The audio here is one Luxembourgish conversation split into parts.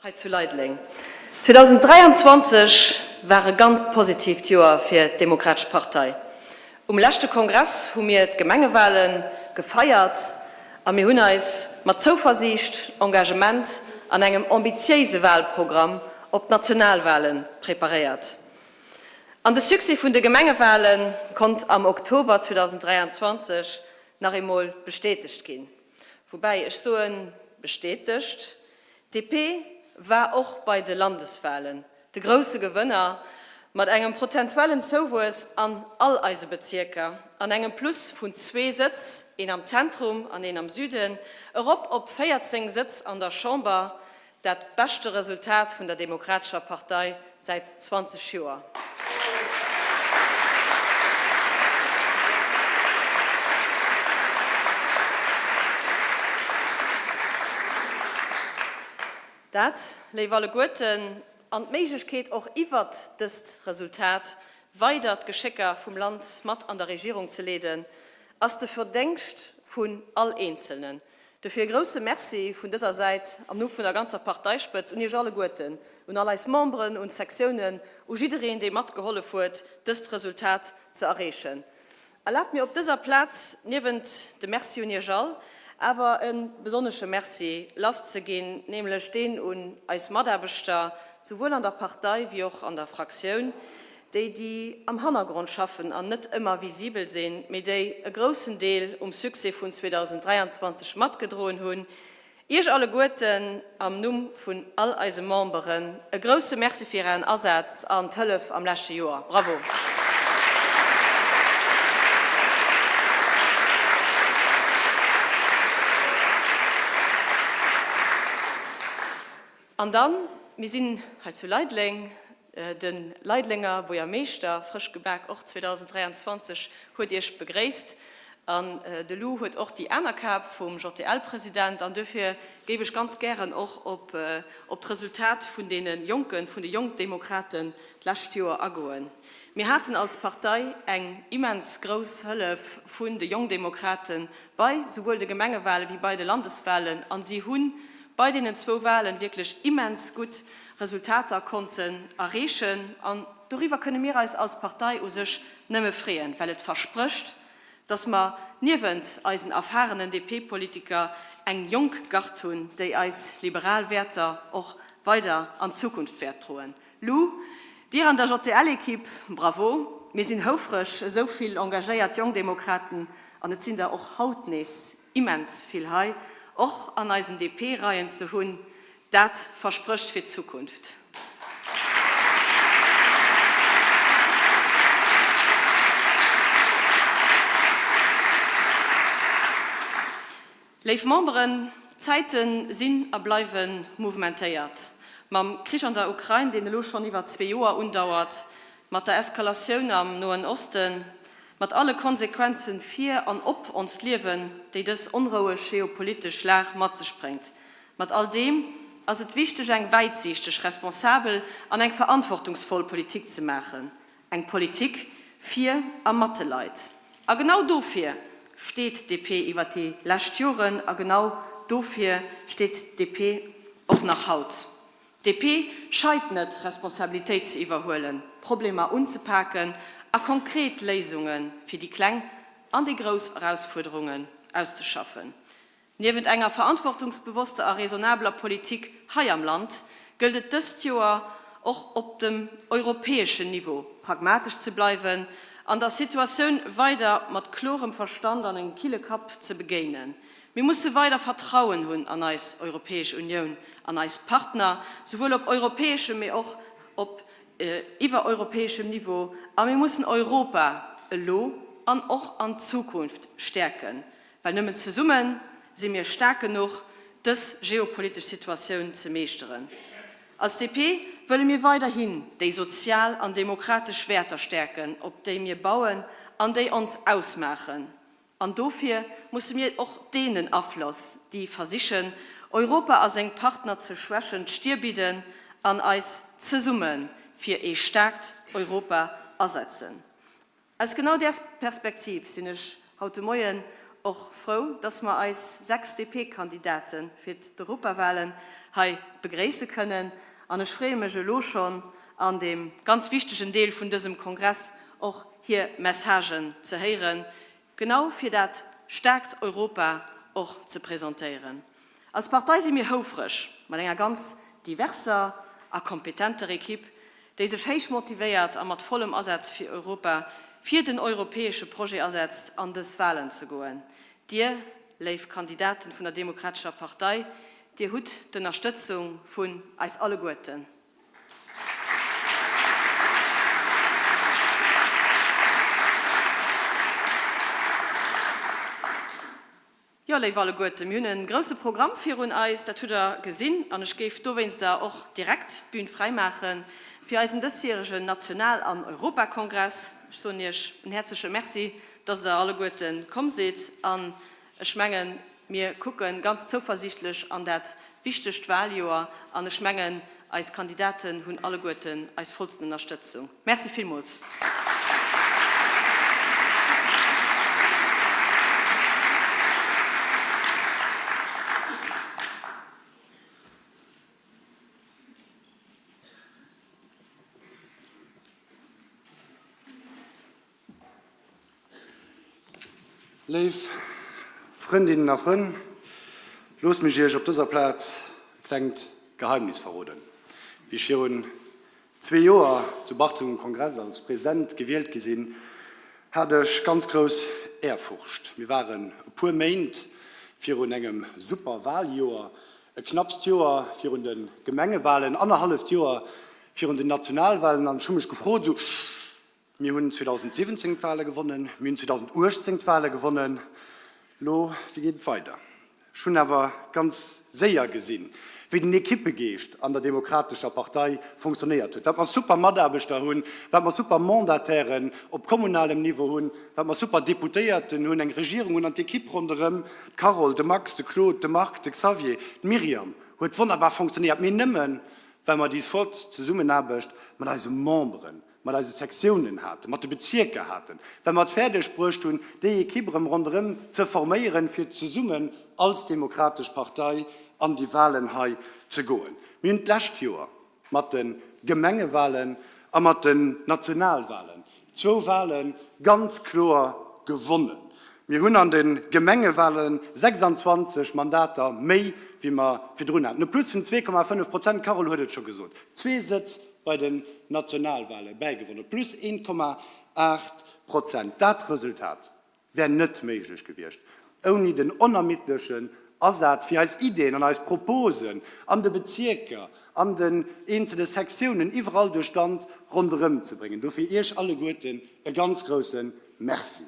Hei zu Leideleng. 2023 war e ganzt positiivt Joer fir d'Demokratesch Partei. Um leschte Kongress hu mir d'Gemengewale gefeiert a mir hunn eis mat Zouversiicht, Engagement an engem ambitiéise Walprogramm op d'Nationalwale preparéiert. An de Succès vun de Gemengewale konnt am Oktober 2023 nach eemol bestätegt ginn. Woubäi ech soen, bestätegt, d'DP war och bei de Landeswahlen de grousse Gewënner, mat engem prozentuellen Zouwuess an all eise Bezierker an engem Plus vun zwee Sëtz, een am Zentrum an een am Süden, erop op 14 Sëtz an der Chamber, Dat beschte Resultat vun der Demokratescher Partei säit 20 Joer. Dat, léif alleguerten, an d'Méiglechkeet och iwwert dëst Resultat weider d'Geschécker vum Land mat an der Regierung ze leeden, ass de Verdéngscht vun all Eenzelnen, Dofir e grousse Merci vun dëser Säit am Numm vun der ganzer Parteispëtz un Iech alleguerten, un all eis Memberen, un d'Sektiounen, u jiddereen, dee matgehollef huet, dëst Resultat ze erreechen. Erlaabt mir op dëser Plaz, niewent dem Merci un Iech all, awer e besonnesche Merci lasszeginn, nämlech deen un eis Mataarbechter, souwuel an der Partei wéi och an der Fraktioun, déi déi am Hannergrond schaffen an net ëmmer visibel sinn, mee déi e groussen Deel um Succès vun 2023 matgedroen hunn. Iech alleguerten am Numm vun all eise Memberen e grousse Merci fir Ären Asaz an d'Hëllef am leschte Joer. Bravo! An dann, mir sinn hei zu Leideleng, De Leidlenger Buergermeeschter, frësch gebak och 2023, huet Iech begréisst. An de Lou huet och déi aner Kap vum JTL-President. An duerfir géif ech ganz gären och op d'Resultat vun deene Jonken, vun de Jonkdemokraten d'lescht Joer agoen. Mir haten als Partei eng immens grouss Hëllef vun de Jongdemokraten bei souwuel de Gemengewale wéi bei de Landeswalen. A si hu bei deenen zwou Walen wierklech immens gutt Resultater konnten erreechen. An doriwwer kënne mir eis als Partei u sech nëmme freeën, well et versprécht, dass mer niewent eisen erfahrenen DP-Politiker eng jonk Gard hunn, déi eis liberal Wäerter och weider an d'Zukunft wäert droen. Lou, dir an der JTL-Equipe, bravo! Mir sinn houfreg, esou vill engagéiert Jongdemokraten, an et sinn der och haut nees immens vill hei, och an eisen DP-Reien ze hunn. Dat versprécht fir d'Zukunft. Léif Memberen, d'Zäite sinn a bleiwe mouvementéiert. Mam Krich an der Ukrain, deen elo schonn iwwer zwee Joer undauert, mat der Eskalatioun am Noen Osten, mat alle Konsequenze fir an op onst Liewen, déi dës onroueg geopolitesch Lag mat sech bréngt, mat all deem ass et wichteg, eng wäitsiichteg, responsabel an eng verantwortungsvoll Politik ze maachen. Eng Politik fir a mat de Leit. A genau dofir steet d'DP iwwer déi lescht Joren a genau dofir steet d'DP och nach haut. D'DP scheit net, Responsabilitéit ze iwwerhuelen, Problemer unzepaken a konkret Léisunge fir déi kleng an déi grouss Erausfuerderungen auszeschaffen. Niewent enger verantwortungsbewosster a raisonnabeler Politik hei am Land, gëllt et dëst Joer och op dem europäeschen Niveau pragmatesch ze bleiwen an der Situatioun weider mat klorem Verstand an engem kille Kapp ze begéinen. Mir musse weider Vertrauen hunn an eis Europäesch Unioun, an eis Partner, souwuel op europäeschem, mee och op iwwereuropäeschem Niveau, a mir mussen Europa elo an och an Zukunft stäerken. Well nëmmen zesumme si mir staark genuch, dës geopolitesch Situatioun ze meeschteren. Als DP wëlle mir weiderhin déi sozial an demokratesch Wäerter stäerken, op déi mir bauen an déi ons ausmaachen. An dofir musse mir och deenen Afloss, déi versichen, Europa a seng Partner ze schwächen, d'Stier bidden an eis zesumme fir ee staarkt Europa asetzen. Aus genau där Perspektiv sinn ech haut de Moien och frou, dass mer eis 6 DP-Kandidate fir d'Europawahlen hei begréisse kënnen an ech freeë mech elo schonn, an deem ganz wichtegen Deel vun dësem Kongress och hir Messagen ze héieren, genau fir dat staarkt Europa och ze presentéieren. Als Partei si mir houfreg, mat enger ganz diverser a kompetenter Equipe, déi sech héich motivéiert a mat vollem Asaz fir Europa, fir den europäesche Projet asetzt, an dës Wahlen ze goen. Dir, léif Kandidaten vun der Demokratescher Partei, Dir hutt d'Ënnerstëtzung vun eis alleguerten. Jo, léif alleguerten, mir hunn e grousse Programm virun eis, dat hutt Der gesinn, an ech géif dowéinster och direkt d'Bün fräimaache fir eisen dësjäregen National an Europakongress. Ech soen Iech en häerzleche Merci, dass Der alleguerte komm sidd, an ech mengen, mir kucke ganz zouversiichtlech an dat wichtegt Wahljoer, an ech mengen, eis Kandidaten hunn alleguerten eis vollsten Ënnerstëtzung. Merci villmools. Léif Frëndinnen a Frënn, loosst mech Iech op dëser Plaz e klengt Geheimnis verroden. Wéi ech virun zwee Joer zu Bartreng um Kongress als President gewielt gi sinn, hat ech ganz grouss Ehrfurcht. Mir waren e puer Méint virun engem super Wahljoer, e knappst Joer virun de Gemengewahlen, annerhalleft Joer virun den Nationalwahlen an ech hu mech gefrot, esou, Mir hunn 2017 d'Wahle gewonnen, mir hunn 2018 d'Wahle gewonnen, elo, wéi geet et weider? Ech hunn awer ganz séier gesinn, wéi den Ekippegeescht an der Demokratescher Partei funktionéiert huet, wat mer super Mataarbechter hunn, wat mer super Mandatairen op kommunalem Niveau hunn, wat mer super Deputéierten hunn, eng Regierung hunn an d'Ekipp ronderëm, d'Carole, de Max, de Claude, de Marc, de Xavier, d'Myriam, huet wonnerbar funktionéiert, mee nëmmen, well mer déi flott Zesummenaarbecht mat eise Memberen, mat eise Sektiounen haten, mat de Bezierker haten, well mer et fäerdeg bruecht hunn, déi Equipe erëm ronderëm ze forméieren, fir zesummen als Demokratesch Partei an déi Wahlen hei ze goen. Mir hunn d'lescht Joer mat de Gemengewahlen a mat den Nationalwahlen zwou Wahle ganz kloer gewonnen. Mir hunn an de Gemengewahle 26 Mandater méi, wéi mer virdrun haten, e Plus vun 2,5 Prozent, d'Carole huet et scho gesot, zwee Sëtz bei den Nationalwahle bäigewonnen, plus 1,8 Prozent. Dat Resultat wär net méiglech gewiescht ouni den onermiddlechen Asaz fir eis Ideen an eis Proposen an de Bezierker, an den eenzele Sektiounen, iwwerall duerch d'Land ronderëm ze bréngen. Dofir Iech alleguerten e ganz grousse Merci.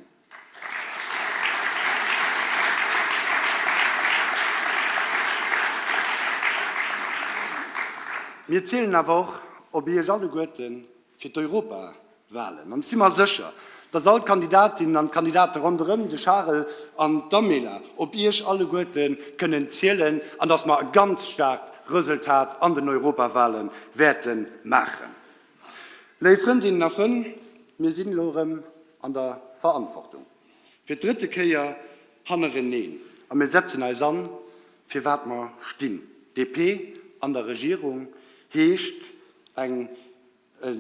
Mir zielen awer och op Iech alleguerte fir d'Europawahlen. An ech si mer sécher, dass all d'Kandidatinnen an d'Kandidate ronderëm de Charel an d'Amela op Iech alleguerte kënnen zielen an dass mer e ganz staarkt Resultat an den Europawahlen wäerte maachen. Léif Frëndinnen a Frënn, mir sinn elo erëm an der Verantwortung, fir d'drëtte Kéier hannereneen, a mir setzen eis an, fir wat mer stinn. DP an der Regierung heescht eng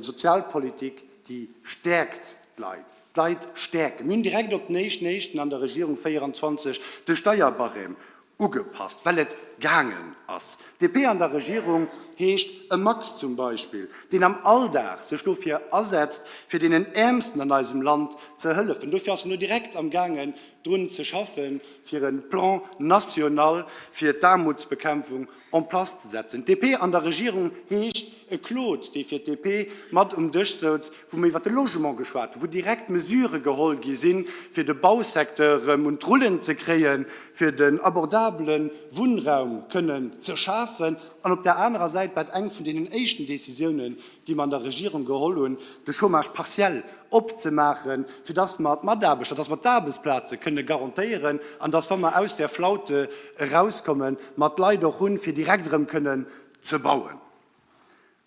Sozialpolitik, déi stäerkt d'Leit, d'Leit stäerken. Mir hunn direkt op den éischten éischten an der Regierung 24 de Steierbarème Ugepasst, well et gaangen ass. DP an der Regierung heescht e Max zum Beispill, deen am Alldag sech dofir asetzt, fir deenen Äermsten an eisem Land ze hëllefen. Dofir ass en elo direkt am gaangen, drun ze schaffen, fir e Plan national fir d'Aarmutsbekämpfung en place ze setzen. DP an der Regierung heescht e Claude, dee fir d'DP mat um Dësch souz, wou mer iwwert de Logement geschwat hunn, wou direkt Mesurë geholl gi sinn, fir de Bausecteur erëm un d'Rullen ze kréien, fir den abordabele Wunnraum kënnen ze schafen. An op där anerer Säit war et eng vun deenen éischten Décisiounen, déi mer an der Regierung geholl hunn, de Chômage partiel opzemaachen, fir dass mer d'Mataarbechter, dass mer d'Aarbechtsplaze kënne garantéieren an dass, wa mer aus där Flaute erauskommen, mer d'Leit och hunn, fir direkt erëm kënnen ze bauen.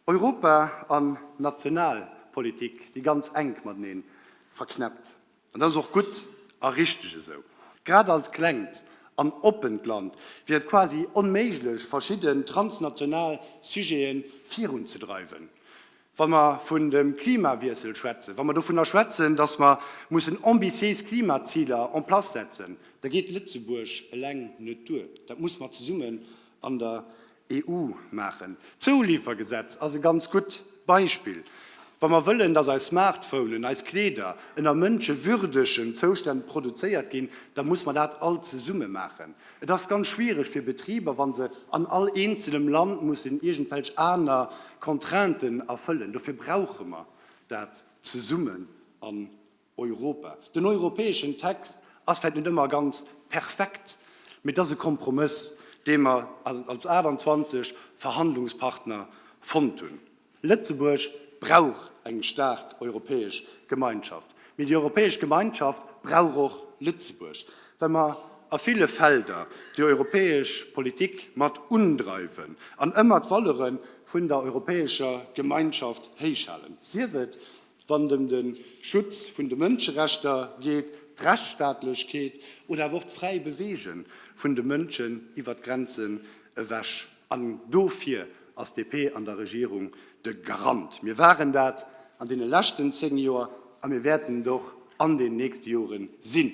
Europa an Nationalpolitik si ganz enk matenee verknäppt. An dat ass och gutt a richteg esou. Grad als klengt an oppent Land wier et quasi onméiglech, verschidden transnational Sujete virunzedreiwen. Wa mer vun dem Klimawiessel schwätzen, wa mer dovunner schwätzen, datt mer mussen ambitiéis Klimaziler en place setzen, da geet Lëtzebuerg eleng net duer. Dat muss mer zesummen an der EU maachen. D'Zoulifergesetz ass e ganz gutt Beispill. Wa mer wëllen, datt eis Smartphonen, eis Kleeder ënner mënschewürdegen Zoustänn produzéiert ginn, da muss mer dat all zesumme maachen. Et ass ganz schwiereg fir Betriber, wa se an all eenzelem Land mussen iergendwelch aner Contrainten erfëllen. Dofir brauche mer dat zesummen an Europa. Den europäeschen Text ass vläicht net ëmmer ganz perfekt, mee et ass e Kompromëss, dee mer als 28 Verhandlungspartner fonnt hunn. Lëtzebuerg brauch eng staark europäesch Gemeinschaft, mee déi europäesch Gemeinschaft brauch och Lëtzebuerg, well mer a ville Felder déi europäesch Politik mat undreiwen an ëmmer d'Valeure vun der europäescher Gemeinschaft héichhalen, sief et wann et ëm de Schutz vun de Mënscherechter geet, d'Rechtsstaatlechkeet oder awer och d'fräi Beweege vun de Mënschen iwwer d'Grenzen ewech. An dofir ass d'DP an der Regierung de Garant. Mir waren dat an deene leschten 10 Joer a mir wäerten et och an den nächste Jore sinn.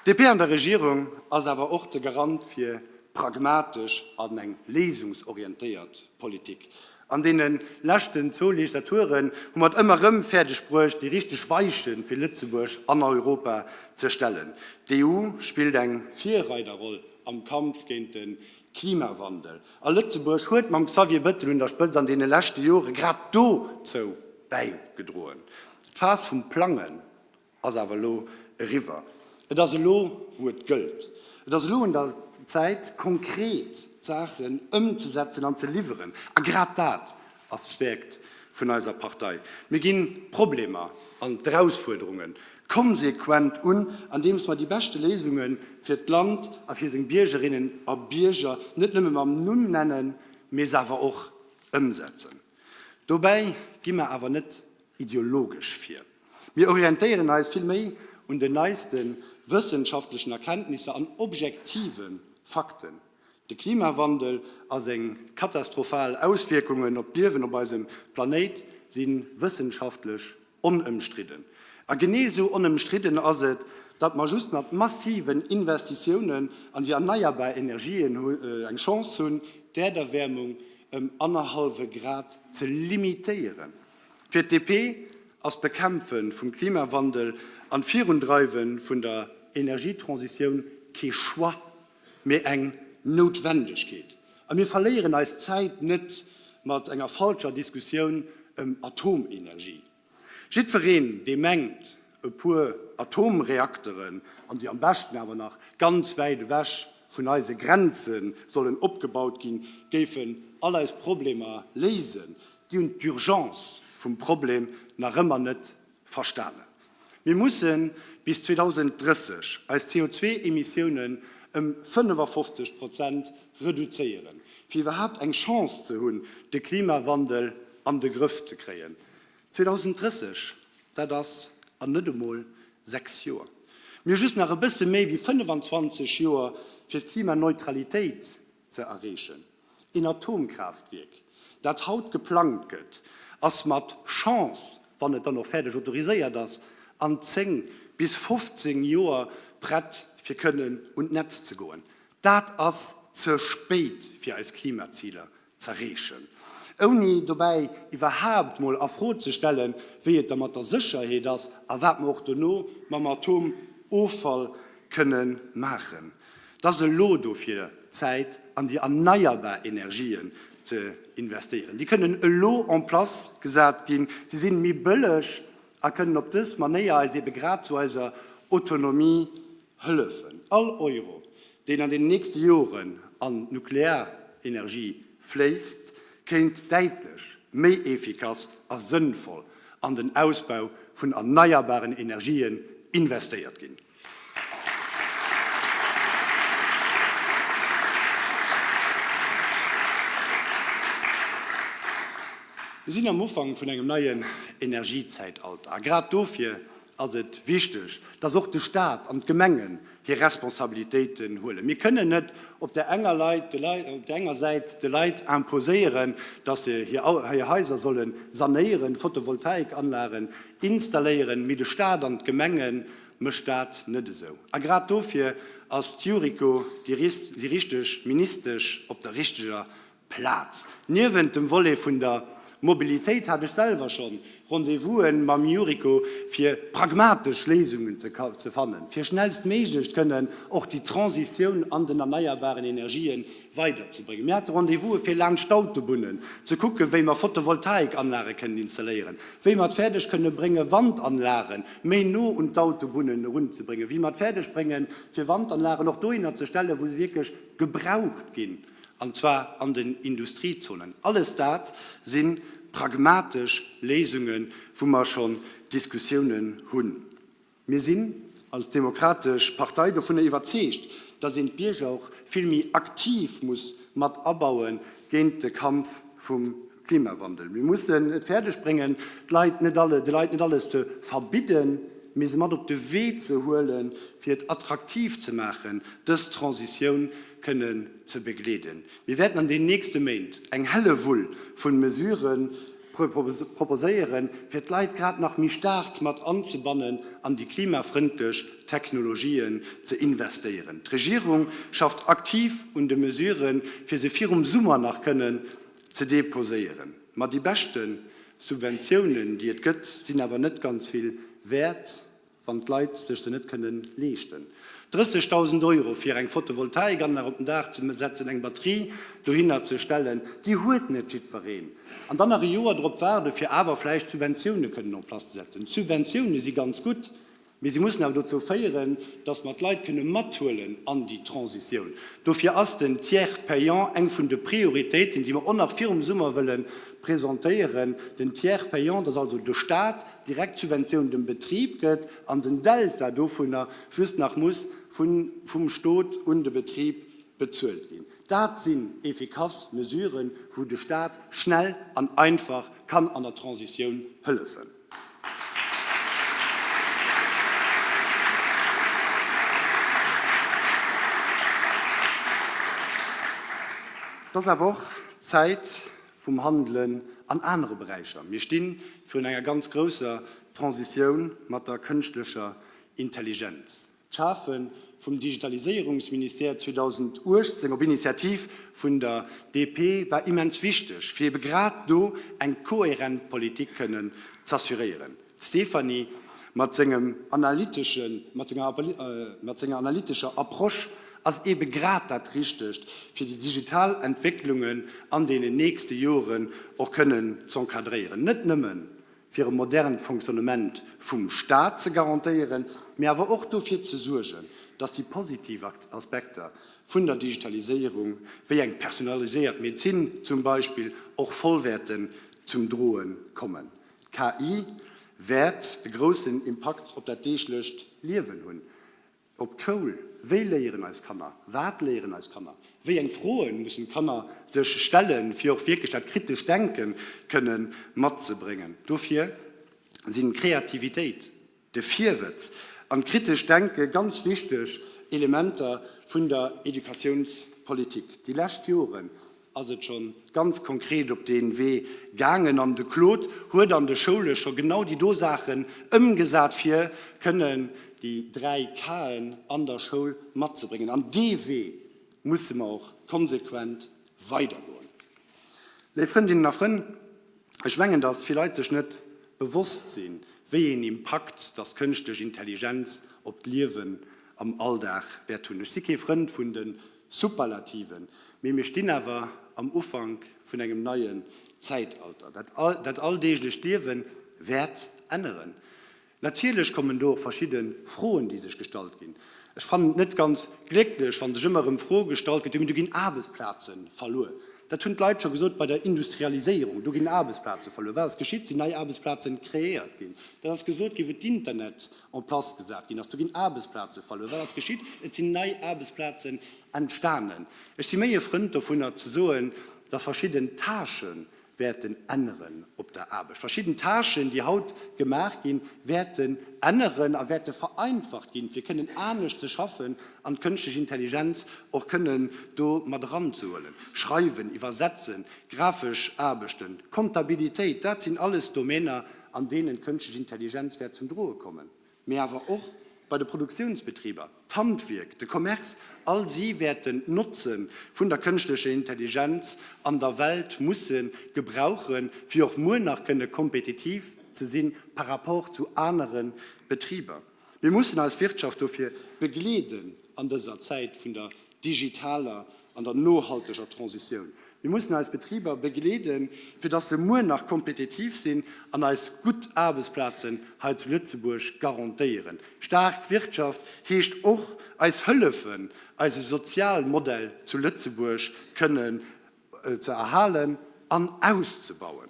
D'DP an der Regierung ass awer och de Garant fir pragmatesch an eng léisungsorientéiert Politik. An deene leschten zwou Legislaturen hu mer et ëmmer erëm fäerdeg bruecht, déi richteg Weiche fir Lëtzebuerg an Europa ze stellen. D'EU spillt eng Virreiderroll am Kampf géint de Klimawandel. A Lëtzebuerg huet mam Xavier Bettel un der Spëtzt an deene leschte Jore grad dozou bäigedroen. D'Phas vum Plangen ass awer elo eriwwer. Et ass elo, wou et gëllt. Et ass elo un der Zäit, konkret d'Saachen ëmzesetzen an ze liwweren. A grad dat ass d'Stäerkt vun eiser Partei. Mir ginn d'Problemer an d'Erausfuerderunge konsequent un, andeems mer déi beschte Léisunge fir d'Land a fir seng Biergerinnen a Bierger net nëmme mam Numm nennen, mee se awer och ëmsetzen. Dobäi gi mer awer net ideologesch vir. Mir orientéieren eis vill méi un den neiste wëssenschaftlechen Erkenntnisser an objektive Fakten. De Klimawandel a seng katastrophal Auswierkungen op d'Liewen op eisem Planéit si wëssenschaftlech onëmstridden. A genee esou onëmstridden ass et, datt mer just mat massiven Investitiounen an déi erneierbar Energien eng Chance hunn, d'Äerderwäermung ëm annerhallwe Grad ze limitéieren. Fir d'DP ass d'Bekämpfe vum Klimawandel an d'Virundreiwe vun der Energietransitioun kee Choix, mee eng Noutwendegkeet. A mir verléieren eis Zäit net mat enger falscher Diskussioun ëm Atomenergie. Jiddwereen, dee mengt, e puer Atomreakteren, an déi am beschten awer nach ganz wäit ewech vun eise Grenze sollen opgebaut ginn, géifen all eis Problemer léisen, déi hunn d'Urgence vum Problem nach ëmmer net Verstanen. Mir musse bis 2030 eis CO2-Emissiounen ëm 55 Prozent reduzéieren, fir iwwerhaapt eng Chance ze hunn, de Klimawandel an de Grëff ze kréien. 2030, dat ass an net emol 6 Joer. Mir hu just nach e bësse méi wéi 25 Joer, fir d'Klimaneutralitéit ze erreechen. Een Atomkraaftwierk, dat haut geplangt gëtt, ass mat Chance, wann et dann och fäerdeg autoriséiert ass, an 10 bis 15 Joer prett fir kënnen un d'Netz ze goen. Dat ass ze spéit fir eis Klimaziler z'erreechen, ouni dobäi iwwerhaapt mol a Fro ze stellen, wéi et da mat der Sécherheet ass a wat mer och dono mam Atomoffall kënne maachen. Et ass elo dofir Zäit, an déi erneierbar Energien ze investéieren. Déi kënnen elo en place gesat ginn, si sinn méi bëlleg a kënnen op dës Manéier eis ebe grad zu eiser Autonomie hëllefen. All Euro, deen an den nächste Joren an d'Nuklearenergie fléisst, kéint däitlech méi efficace a sënnvoll an den Ausbau vun erneierbaren Energien investéiert ginn. Mir sinn am Ufank vun engem neien Energiezäitalter a grad dofir ass et wichteg, dass och de Stat an d'Gemengen hir Responsabilitéiten huelen. Mir kënnen net op där enger Leit, op där enger Säit de Leit imposéieren, dass se hir Haiser solle sanéieren, Photovoltaikanlagen installéieren, mee de Stat an d'Gemenge mécht dat net esou. A grad dofir ass d'Yuriko déi richteg Ministesch op der richteger Plaz. Niewent dem Volet vun der Mobilitéit hat ech selwer schonn Rendez-vous'en mam Yuriko fir pragmatesch Léisungen ze fannen, fir schnellstméiglech kënnen och déi Transitioun an den erneierbaren Energien weiderzebréngen. Mir hate Rendez-vous'e fir laanscht d'Autobunnen ze kucken, wéi mer Photovoltaikanlage kënnen installéieren, wéi mer et fäerdeg kënne bréngen, Wandanlage méi no un d'Autobunnen erunzebréngen, wéi mer et fäerdeg bréngen, fir Wandanlagen och dohinner ze stellen, wou se wierklech gebraucht ginn. an zwar an den Industriezonen. Alles dat si pragmatesch Léisungen, wou mer schonn Diskussiounen hunn. Mir sinn als Demokratesch Partei dovunner iwwerzeegt, dass een d'Bierger och vill méi aktiv muss mat abaue géint de Kampf vum Klimawandel. Mir mussen et fäerdeg bréngen, d'Leit net alle, de Leit net alles ze verbidden, mee se mat op de Wee ze huelen, fir et attraktiv ze maachen, dës Transitioun kënnen ze begleeden. Mir wäerten an den nächste Méint eng Hellewull vu Mesurë proposéieren, fir d'Leit grad nach méi staark mat anzebannen an déi klimafrëndlech Technologien ze investéieren. D'Regierung schafft aktiv un de Mesuren, fir se virum Summer nach kënnen ze deposéieren. Ma déi beschte Subventiounen, déi et gëtt, sinn awer net ganz vill wäert, wann d'Leit sech se net kënnen leeschten. 30.000 Euro fir eng Photovoltaikanlag op den Daach ze setzen, eng Batterie dohinner ze stellen, déi huet net jiddwereen. An dann nach e Joer drop waarden, fir awer vläicht Subventioune kënnen en place ze setzen. D'Subventioune si ganz gutt, Mee se mussen awer dozou féieren, dass mer d'Leit kënne mathuelen an déi Transitioun. Dofir ass den Tiers payant eng vun de Prioritéiten, déi mer och nach virum Summer wëlle presentéieren. Den Tiers payant, dass also de Stat direkt d'Subventioun dem Betrib gëtt an den Delta dovunner just nach muss vum Stot un de Betrib bezuelt ginn. Dat sinn efficace Mesuren, wou de Stat schnell an einfach kann an der Transitioun hëllefen. Et ass awer och d'Zäit vum Handelen an anere Beräicher. Mir sti virun enger ganz grousser Transitioun mat der kënschtlecher Intelligenz. D'Schafe vum Digitaliséierungsministère 2018 op Initiativ vun der DP war immens wichteg, fir ebe grad do eng kohärent Politik kënnen z'assuréieren. D'Stéphanie mat sengem analyteschen, mat senger analytescher Approche ass ebe grad dat Richtegt, fir déi digital Entwécklungen an deenen nächste Joren och kënnen z'encadréieren. Net nëmmen fir e modernt Fonctionnement vum Staat ze garantéieren, mee awer och dofir ze suergen, dass déi positiv Aspekter vun der Digitaliséierung, wéi eng personaliséiert Medezin zum Beispill, och voll wäerten zum Droe kommen. D'KI wäert e groussen Impakt op dat deeglecht Liewen hunn. Op d'Schoul, Wéi léieren eis Kanner? Wat léieren eis Kanner? Wéi eng Froen mussen d'Kanner sech stellen, fir och wierklech dat kritescht Denke kënne matzebréngen? Dofir sinn d'Kreativitéit, de Virwëtz an d'kritescht Denke ganz wichteg Elementer vun der Educatiounspolitik. Déi lescht Joren ass et scho ganz konkret op dee Wee gaangen an de Claude huet an de Schoule scho genau déi do Saachen ëmgesat, fir kënnen déi 3 K'en an der Schoul matzebréngen. An dee Wee musse mer och konsequent weidergoen. Léif Frëndinnen a Frënn, ech mengen, dass vill Leit sech net bewosst sinn, wéi een Impakt dass d'kënschtlech Intelligenz op d'Liewen am Alldag wäert hunn. Ech si kee Frënd vun de Superlativen, mee mir stinn awer am Ufank vun engem neien Zäitalter. Dat alldeeglecht Liewe wäert änneren. Natierlech kommen do och verschidde Froen, déi sech gestallt ginn. Ech fannen et net ganz glécklech, wa sech ëmmer erëm d'Fro gestallt gëtt, jo mee do ginn Aarbechtsplaze verluer. Dat hunn d'Leit scho gesot bei der Industrialiséierung, do ginn Aarbechtsplaze verluer. Wat ass geschitt? Et sinn nei Aarbechtsplaze kreéiert ginn. Dat ass gesot ginn, wou d'Internet en place gesat ginn ass, do ginn Aarbechtsplaze verluer. Wat ass geschitt? Et sinn nei Aarbechtsplazen entstanen. Ech si méi e Frënd dovunner ze soen, dass verschidden Tâchen. wäerten änneren op der Aarbecht. Verschidden Tâchen, déi haut gemaach ginn, wäerten änneren a wäerte vereinfacht ginn, fir kënnen anescht ze schaffen an d'kënschtlech Intelligenz och kënnen do mat eranzehuelen. Schreiwen, Iwwersetzen, grafesch Aarbechten, Comptabilitéit, dat sinn alles Domainer, an deenen d'kënschtlech Intelligenz wäert zum Droe kommen. Mee awer och bei de Produktiounsbetriber, d'Handwierk, de Commerce, all si wäerten d'Notze vun der kënschtlecher Intelligenz an der Welt musse gebrauchen, fir och muer nach kënne kompetitiv ze si par rapport zu anere Betriber. Mir mussen eis Wirtschaft dofir begleeden an dëser Zäit vun der digitaler an der nohalteger Transitioun. Mir mussen eis Betriber begleeden, fir dass se muer nach kompetitiv sinn an eis gutt Aarbechtsplazen hei zu Lëtzebuerg garantéieren. Staark Wirtschaft heescht och, eis hëllefen, eise Sozialmodell zu Lëtzebuerg kënnen ze erhalen an auszebauen.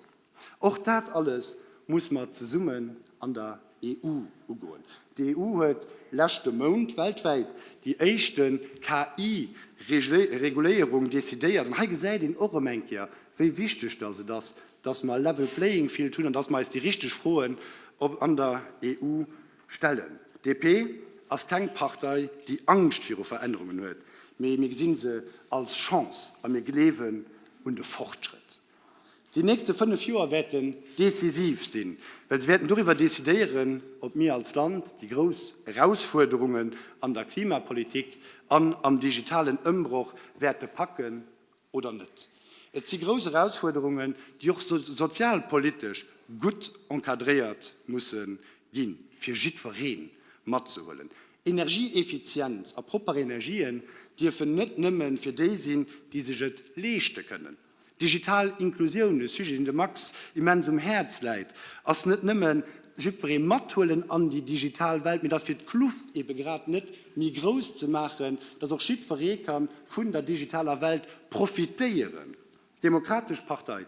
Och dat alles muss mer zesummen an der EU ugoen. D'EU huet leschte Mount weltwäit déi éischte KI-Reguléierung decidéiert. An hei gesäit een och erëm eng Kéier, wéi wichteg dass et ass, dass mer e level playing field hunn an dass mer eis déi richteg Froen an der EU stellen. DP ass keng Partei, déi Angscht viru Verännerungen huet, mee mir gesi se als Chance a mir gleewen un de Fortschrëtt. Déi nächste 5 Joer wäerten decisiv sinn, well se wäerten doriwwer decidéieren, ob mir als Land déi grouss Erausfuerderungen an der Klimapolitik an am digitalen Ëmbroch wäerte packen oder net. Et si grouss Erausfuerderungen, déi och sozialpolitesch gutt encadréiert musse ginn, fir jiddweree matzehuelen. Energieeffizienz a propper Energien dierfen net nëmme fir déi sinn, déi sech et leeschte kënnen. Digital Inklusioun, e Sujet, deen dem Max immens um Häerz läit, ass net nëmme jiddweree mathuelen an déi digital Welt, mee et ass fir d'Kluft ebe grad net méi grouss ze maachen, dass och jiddweree ka vun der digitaler Welt profitéieren. D'Demokratesch Partei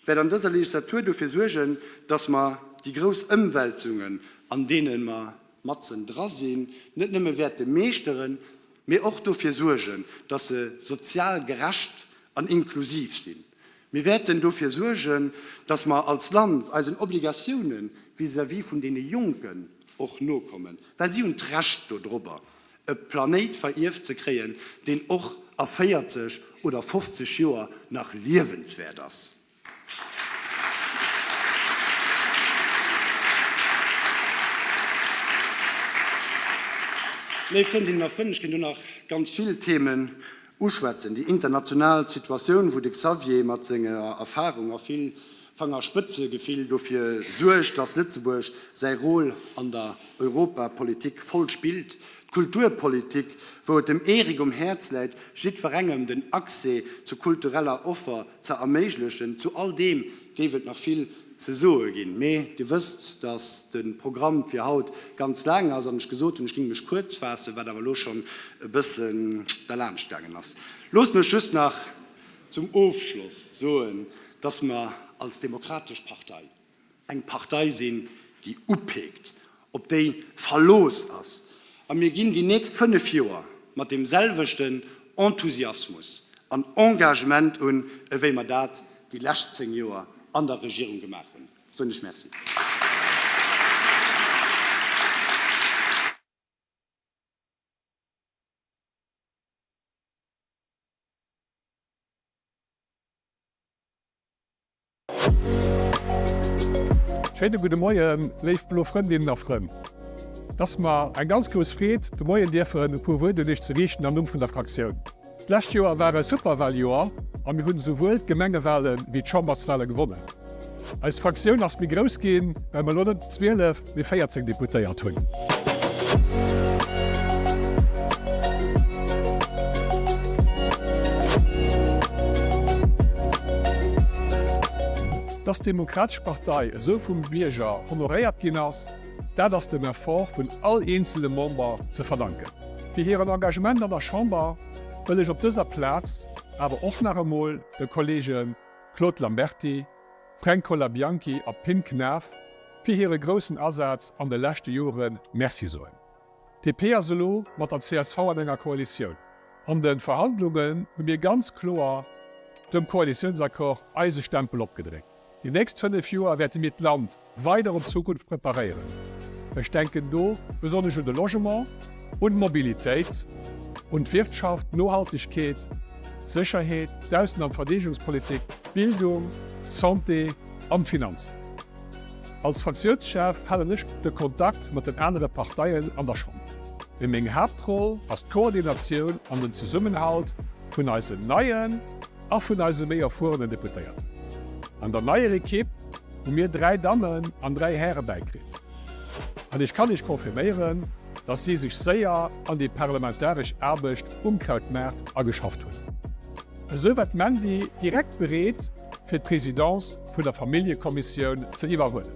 wäert an dëser Legislatur dofir suergen, dass mer déi grouss Ëmwälzungen, an deene mer matzen dra sinn, net nëmme wäerte meeschteren, mee och dofir suergen, dass se sozial gerecht an inklusiv sinn. Mir wäerten dofir suergen, dass mer als Land eisen Obligatioune vis-à-vis vun deene Jonken och nokommen, well si hunn d'Recht dodrobber, e Planéit verierft ze kréien, deen och a 40 oder 50 Joer nach liewenswäert ass. Léif Frëndinnen a Frënn, ech kéint do nach ganz vill Themen uschwätzen. Déi international Situatioun, wou de Xavier mat senger Erfahrung a vill Fangerspëtzegefill dofir suergt, dass Lëtzebuerg säi Rôle an der Europapolitik voll spillt, d'Kulturpolitik, wou et dem Eric um Häerz läit, jiddwerengem den Accès zu kultureller Offer ze erméiglechen. Zu all deem géif et nach vill ze soe ginn, mee Dir wësst, dass de Programm fir haut ganz laang ass an ech gesot hunn, ech géing mech kuerz faassen, wat awer elo schonn e bëssen derlaanscht gaangen ass. Loosst mech just nach zum Ofschloss soen, dass mer als Demokratesch Partei eng Partei sinn, déi upeekt, op déi Verlooss ass, a mir ginn déi nächst 5 Joer mat deem selwechten Enthusiasmus an Engagement un, ewéi mer dat déi lescht 10 Joer an der Regierung gemaach hunn. Soen ech Merci. Schéine gudde Moien, léif blo Frëndinnen a Frënn. Et ass mer eng ganz grouss Freed, de Moien dierfen e puer Wuert un Iech ze riichten am Numm vun der Fraktioun. D'lescht Joer war e Superwaljoer a mir hunn esouwuel d'Gemengewale wéi d'Chamberswale gewonnen. Eis Fraktioun ass méi grouss ginn, well mer elo net 12, mee 14 Deputéiert hunn. Dass d'Demokratesch Partei esou vum Bierger honoréiert ginn ass, dat ass dem Effort vun all eenzele Member ze verdanken. Fir hiren Engagement an der Chamber wëll ech op dëser Plaz awer och nach emol de Kollege Claude Lamberty, Fränk Colabianchi a Pim Knaff fir hire groussen Asaz an de leschte Jore Merci soen. DP ass elo mat der csv an enger Koalitioun. An de Verhandlungen hu mir ganz kloer. dem Koalitiounsaccord eise Stempel opgedréckt. Déi nächst 5 Joer wäerte mir d'Land weider op d'Zukunft preparéieren. Ech denken do besonnesch un de Logement, un d'Mobilitéit, un d'Wirtschaft, d'Nohaltegkeet, d'Sécherheet, d'Aussen an d'Verdeegungspolitik, d'Bildung, d'Santé an d'Finanzen. Als Fraktiounschef halen ech de Kontakt mat den anere Parteien an der Chamber. Mee meng Haaptroll ass d'Koordinatioun an den Zesummenhalt vun eisen neien a vun eise méi erfuerenen Deputéierten. An der neier Ekipp hu mir 3 Dammen an 3 Häre bäikritt. An ech kann Iech confirméieren, dass si sech séier an déi parlamentaresch Aarbecht um Krautmaart ageschafft hunn. Esou war d'Mandy direkt bereet, fir d'Presidence vun der Familljekommissioun ze iwwerhuelen,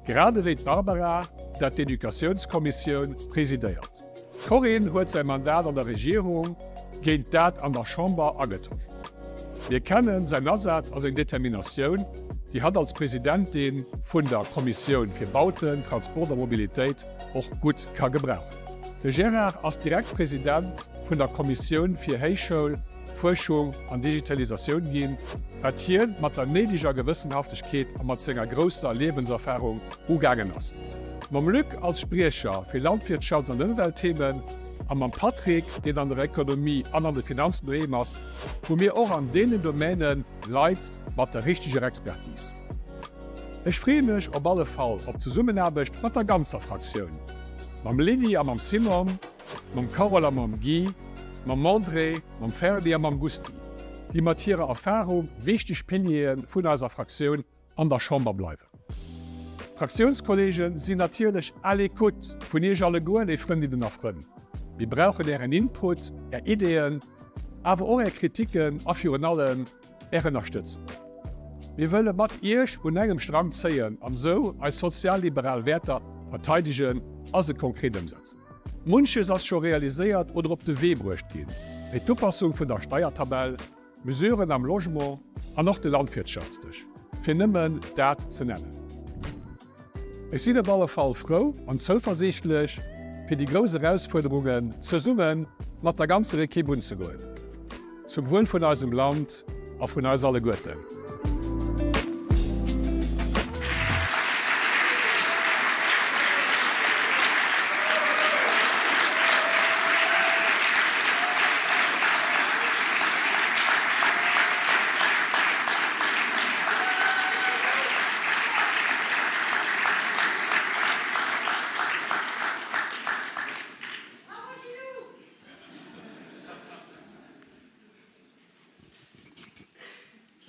grad ewéi d'Barbara, dat d'Educatiounskommissioun presidéiert. D'Corinne huet säi Mandat an der Regierung géint dat an der Chamber agetosch. Mir kennen säin Asaz a seng Determinatioun, déi hatt als Presidentin vun der Kommissioun fir Bauten, Transport a Mobilitéit och gutt ka gebrauchen. De Gérard ass direkt President vun der Kommissioun fir Héichschoul, Fuerschung an Digitalisatioun ginn, wat hien mat der néideger Gewëssenhaftegkeet a mat senger grousser Liewenserfarung ugaangen ass. Mam Luc als Spriecher fir Landwirtschafts an Ëmweltthemen a mam Patrick, deen an der Ekonomie an an de Finanzen doheem ass, hu mir och an deenen Domäne Leit mat der richteger Expertise. Ech freeë mech op alle Fall op d'Zesummenaarbecht mat der ganzer Fraktioun, mam Lydie a mam Simon, mam Carole a mam Guy, mam André, mam Ferdi a mam Gusty, déi mat hirer Erfahrung wichteg Piliere vun eiser Fraktioun an der Chamber bleiwen. D'Fraktiounskolleege sinn natierlech à l'écoute vun Iech alleguer, léif Frëndinnen a Frënn. Mir brauchen Ären Input, Är Ideeën, awer och Är Kritiken a virun allem Är Ënnerstëtzung. Mir wëlle mat Iech un engem Strang zéien an esou eis sozialliberal Wäerter verteidegen a se konkret ëmsetzen. Munches ass scho realiséiert oder op de Wee bruecht ginn, wéi d'Upassung vun der Steiertabell, Mesuren am Logement an och de Landwirtschaftsdësch, fir nëmmen dat ze nennen. Ech sinn op alle Fall frou an zouversiichtlech, fir déi grouss Erausfuerderungen zesumme mat der ganzer Ekipp unzegoen, zum Wuel vun eisem Land a vun eis alleguerten.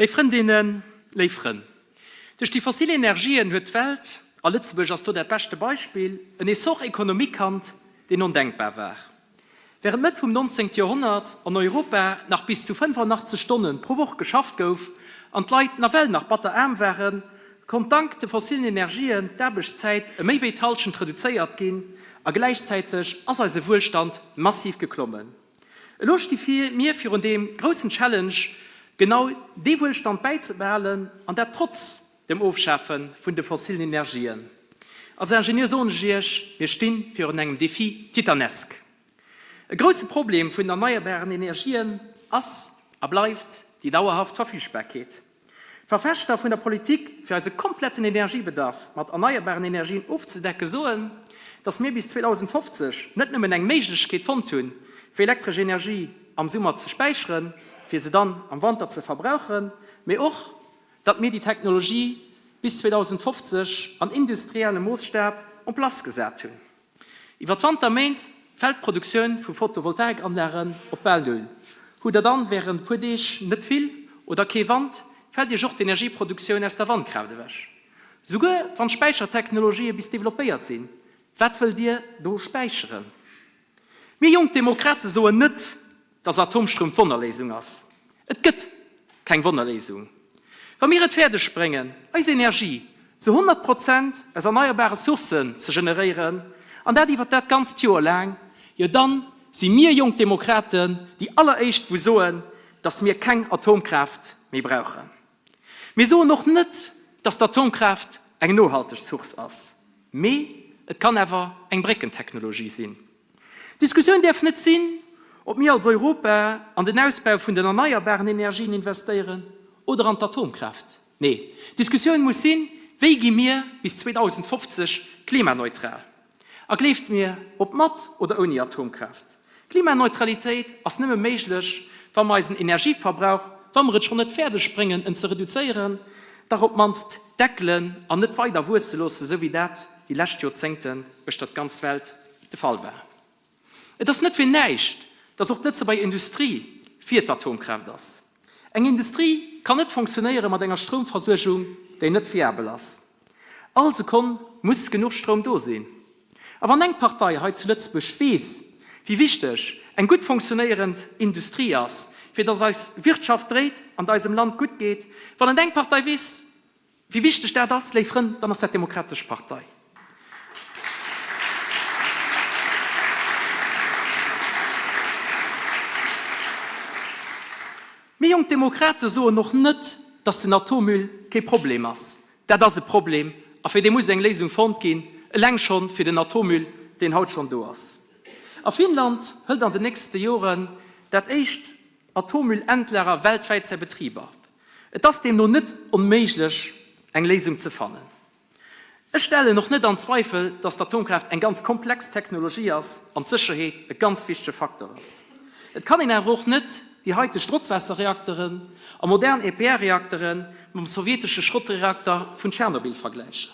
Léif Frëndinnen, léif Frënn, duerch déi fossil Energien huet d'Welt, a Lëtzebuerg ass do dat beschte Beispill, en Essor économique kannt, deen ondenkbar war. Während Mëtt vum 19. Joerhonnert an Europa nach bis zu 85 Stonne pro Woch geschafft gouf an d'Leit nawell nach batter aarm waren, konnt dank de fossillen Energien d'Aarbechtszäit ëm méi wéi d'Hallschent reduzéiert ginn a gläichzäiteg ass eise Wuelstand massiv geklommen. Elo sti mir virun deem groussen Challenge, genau dee Wuelstand bäizebehalen, an dat trotz dem Ofschafe vun de fossilen Energien. Als Ingenieur soen ech Iech, mir sti virun engem Défi titanesque. E grousse Problem vun den erneierbaren Energien ass a bleift déi dauerhaft Verfügbarkeet. D'Verfechter vun der Politik, fir eise kompletten Energiebedarf mat erneierbaren Energien ofzedecken, soen, dass mir bis 2050 net nëmmen eng Méiglechkeet fonnt hunn, fir elektresch Energie am Summer ze späicheren, fir se dann am Wanter ze verbrauchen, mee och, datt mir déi Technologie bis 2050 an industriellem Moosstab en place gesat hunn. Iwwer d'Wanterméint fält d'Produktioun vu Photovoltaikanlagen op bal Null. Hutt der dann wärend e puer Deeg net vill oder kee Wand, fält Iech och d'Energieproduktioun aus der Wandkraaft ewech. Souguer wann d'Späichertechnologië bis developpéiert sinn, wat wëllt Dir do späicheren? Mir Jonk Demokrate soen net, dass Atomstroum d'Wonnerléisung ass. Et gëtt keng Wonnerléisung. Wa mir et fäerdeg bréngen, eis Energie zu 100 Prozent aus erneierbare Sourcen ze generéieren, an dat iwwert dat ganzt Joer laang, jo dann si mir Jonk Demokraten déi alleréischt wou soen, dass mir keng Atomkraaft méi brauchen. Mir soen och net, dass d'Atomkraaft eng nohalteg Source ass, mee et kann awer eng Bréckentechnologie sinn. D'Diskussioun däerf net sinn, Ob mir als Europa an den Ausbau vun den erneierbaren Energien investéieren oder an d'Atomkraaft? Nee, d'Diskussioun muss sinn, Wéi gi mir bis 2050 klimaneutral? A gleeft mir, ob mat oder ouni Atomkraaft, Klimaneutralitéit ass nëmme méiglech, wa mer eisen Energieverbrauch, wa mer et schonn net fäerdeg bréngen, en ze reduzéieren, dach op d'mannst deckelen an net weider wuesse loossen, esou wéi dat déi lescht Joerzéngten uechter d'ganz Welt de Fall war. Et ass net fir näischt, datt och d'Lëtzebuerger Industrie fir d'Atomkraaft ass. Eng Industrie kann net fonctionnéiere mat enger Stroumversuergung, déi net fiabel ass. All Sekonn muss genuch Stroum do sinn. A wann eng Partei hei zu Lëtzebuerg weess, wéi wichteg eng gutt fonctionnéierend Industrie ass, fir datt eis Wirtschaft dréit an et eisem Land gutt geet, wann et eng Partei weess, Wéi wichteg dat ass, léif Frënn, dann ass dat d'Demokratesch Partei. Mir Jonk Demokrate soen och net, datt den Atommüll kee Problem ass. Dat ass e Problem a fir dee muss eng Léisung fonnt ginn, eleng schonn fir den Atommüll, deen haut schonn do ass. A Finnland hëlt an den nächste Joren dat éischt Atommüllendlager weltwäit säi Betrib op. Et ass deemno net onméiglech, eng Léisung ze fannen. Ech stellen och net an Zweifel, dass d'Atomkraaft eng ganz komplex Technologie ass an d'Sécherheet e ganz wichtege Facteur ass. Et kann een awer och net déi haiteg Drockwaasserreakteren a modern EPR-Reaktere mam sowjetesche Schrottreakter vun Tschernobyl vergläichen.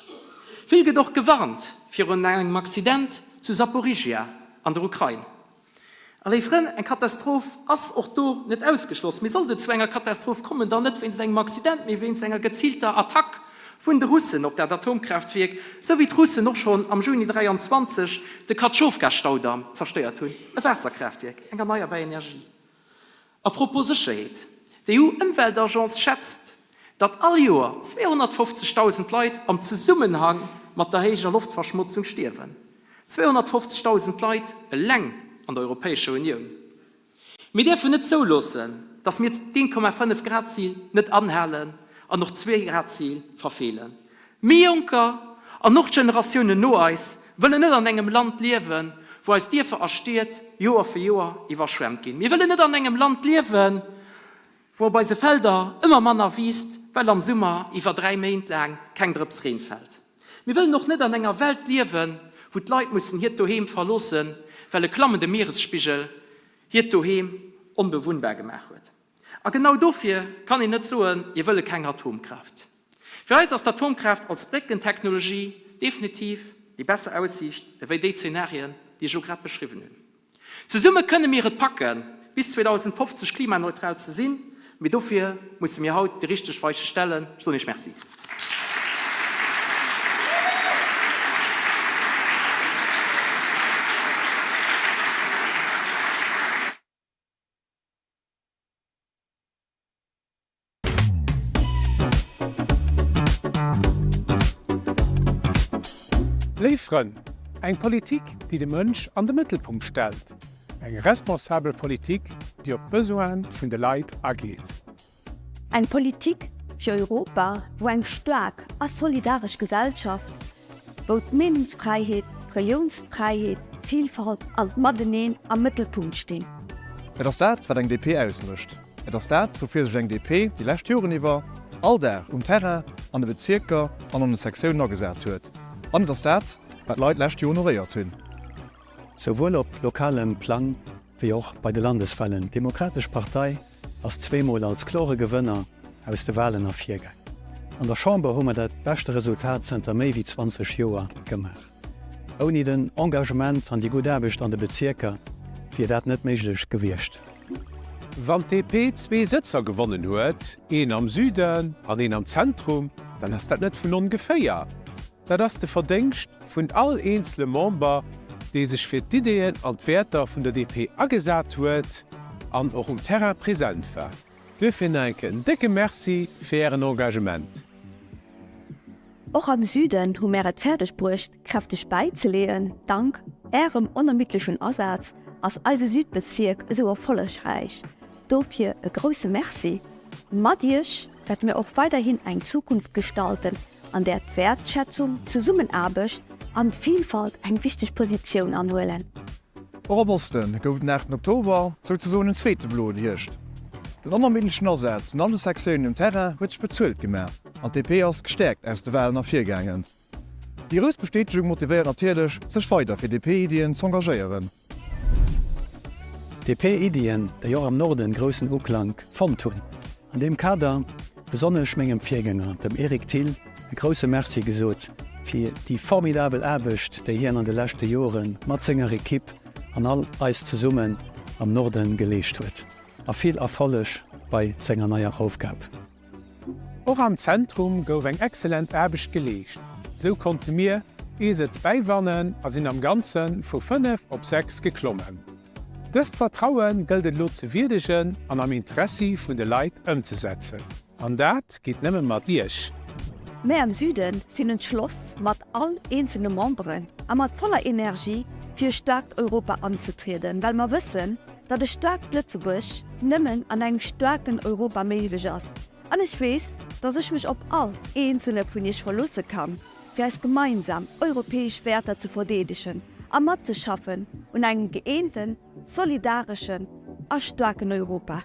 Vill gëtt och gewarnt virun engem Accident zu Saporizhia an der Ukrain. A léif Frënn, eng Katastroph ass och do net ausgeschloss. Mee sollt et zu enger Katastroph kommen, dann net wéinst engem Accident, mee wéinst enger geziilter Attack vun de Russen op dat Atomkraaftwierk, sou wéi d'Russen och schonn am Juni 23 de Katschowka-Staudamm zerstéiert hunn, e Waasserkraaftwierk, eng erneierbar Energie. A propos Sécherheet, D'EU-Ëmweltagence schätzt, datt all Joer 250.000 Leit am Zesummenhang mat der héijer Loftverschmotzung stierwen. 250.000 Leit eleng an der Europäescher Unioun. Mir dierfen net zouloossen, datt mir d'1,5 Grad-Zil net anhalen an och d'Zwee-Grad-Zil verfeelen. Mir Jonker an och d'Generatiounen no eis wëllen net an engem Land liewen, wou eis Dierfer a Stied Joer fir Joer iwwerschwemmt ginn. Mir wëllen net an engem Land liewen, wou op eise Felder ëmmer manner wiisst, well am Summer iwwer 3 Méint laang keng Drëps Reen fält. Mir wëllen och net an enger Welt liewen, wou d'Leit mussen hiert Doheem verloossen, well e klammende Mieresspigel hiert Doheem onbewunnbar gemaach huet. A genau dofir kann een net soen, mir wëlle keng Atomkraaft. Fir eis ass d'Atomkraaft als Bréckentechnologie definitiv déi besser Aussiicht ewéi déi Zenarien, déi ech elo grad beschriwwen hunn. Zesumme kënne mir et packen, bis 2050 klimaneutral ze sinn, mee dofir musse mir haut déi richteg Weiche stellen. Ech soen Iech Merci. Léif Frënn, eng Politik, déi de Mënsch an de Mëttelpunkt stellt. Eng responsabel Politik, déi op d'Besoine vun de Leit ageet. Eng Politik fir Europa, wou eng staark a solidaresch Gesellschaft, wou d'Meenungsfräiheet, d'Reliounsfräiheet, d'Vilfalt an d'Mateneen am Mëttelpunkt stinn. Et ass dat, wat eng DP ausmécht. Et ass dat, woufir sech eng DP déi lescht Joren iwwer all Dag um Terrain, an de Bezierker an an de Sektiounen agesat huet. An et ass dat, wat d'Leit d'lescht Joer honoréiert hunn. Souwuel op lokalem Plang wéi och bei de Landeswahlen. D'Demokratesch Partei ass zweemol als klore Gewënner aus de Wahlen ervirgaang. An der Chamber hu mer dat beschte Resultat zënter méi wéi 20 Joer gemaach. Ouni den Engagement an déi gutt Aarbecht an de Bezierker wier dat net méiglech gewiescht. Wann d'DP zwee Sëtzer gewonnen huet, een am Süden an een am Zentrum, dann ass dat net vun ongeféier. Dat ass de Verdéngscht vun all eenzele Member, dee sech fir d'Ideeën an d'Wäerter vun der DP agesat huet an och um Terrain present war. Duerfir nach eng Kéier en décke Merci fir Ären Engagement. Och am Süden hu mär et fäerdeg bruecht, kräfteg bäizeleeën. Dank Ärem onermiddlechen Asaz ass eise Südbezierk esou erfollegräich. Dofir e grousse Merci. Mat Iech wäerte mir och weiderhin eng Zukunft gestalten, an där d'Wäertschätzung, d'Zesummenaarbecht an d'Vilfalt eng wichteg Positioun anhuelen. Och am Osten gouf den 8 Oktober souzesoen en zweete bloen Hierscht. Den onermiddlechen Asaz vun alle Sektiounen um Terrain huet sech bezuelt gemaach an d'DP ass gestäerkt aus de Walen ervirgaangen. Déi grouss Bestätegung motivéiert natierlech, sech weider fir DP-Iddien z'engagéieren. DP-Iddien, déi och am Norden groussen Uklank fonnt hunn. An deem Kader besonnesch mengem Virgänger, dem Eric Thill, e grousse Merci gesot fir déi formidabel Aarbecht, déi hien an de leschte Jore mat senger Equipe an all eis zesummen am Norden geleescht huet. A vill Erfolleg bei senger neier Aufgab. Och am Zentrum gouf eng excellent Aarbecht geleescht. Sou konnte mir ee Sëtz bäiwannen a sinn am Ganze vu 5 op 6 geklommen. Dëst Vertraue gëllt et elo ze wierdegen an am Interessi vun de Leit ëmzesetzen. An dat geet nëmme mat Iech. Mär am Süden sinn entschloss, mat all eenzelne Memberen a mat voller Energie fir e staarkt Europa anzetrieden, well mer wëssen, datt e staarkt Lëtzebuerg nëmmen an engem staarken Europa méiglech ass. An ech weess, datt ech mech op all eenzele vun Iech verloosse kann, fir eis gemeinsam europäesch Wäerter ze verdeedegen a matzeschaffen un engem gëeenten, solidareschen a staarken Europa.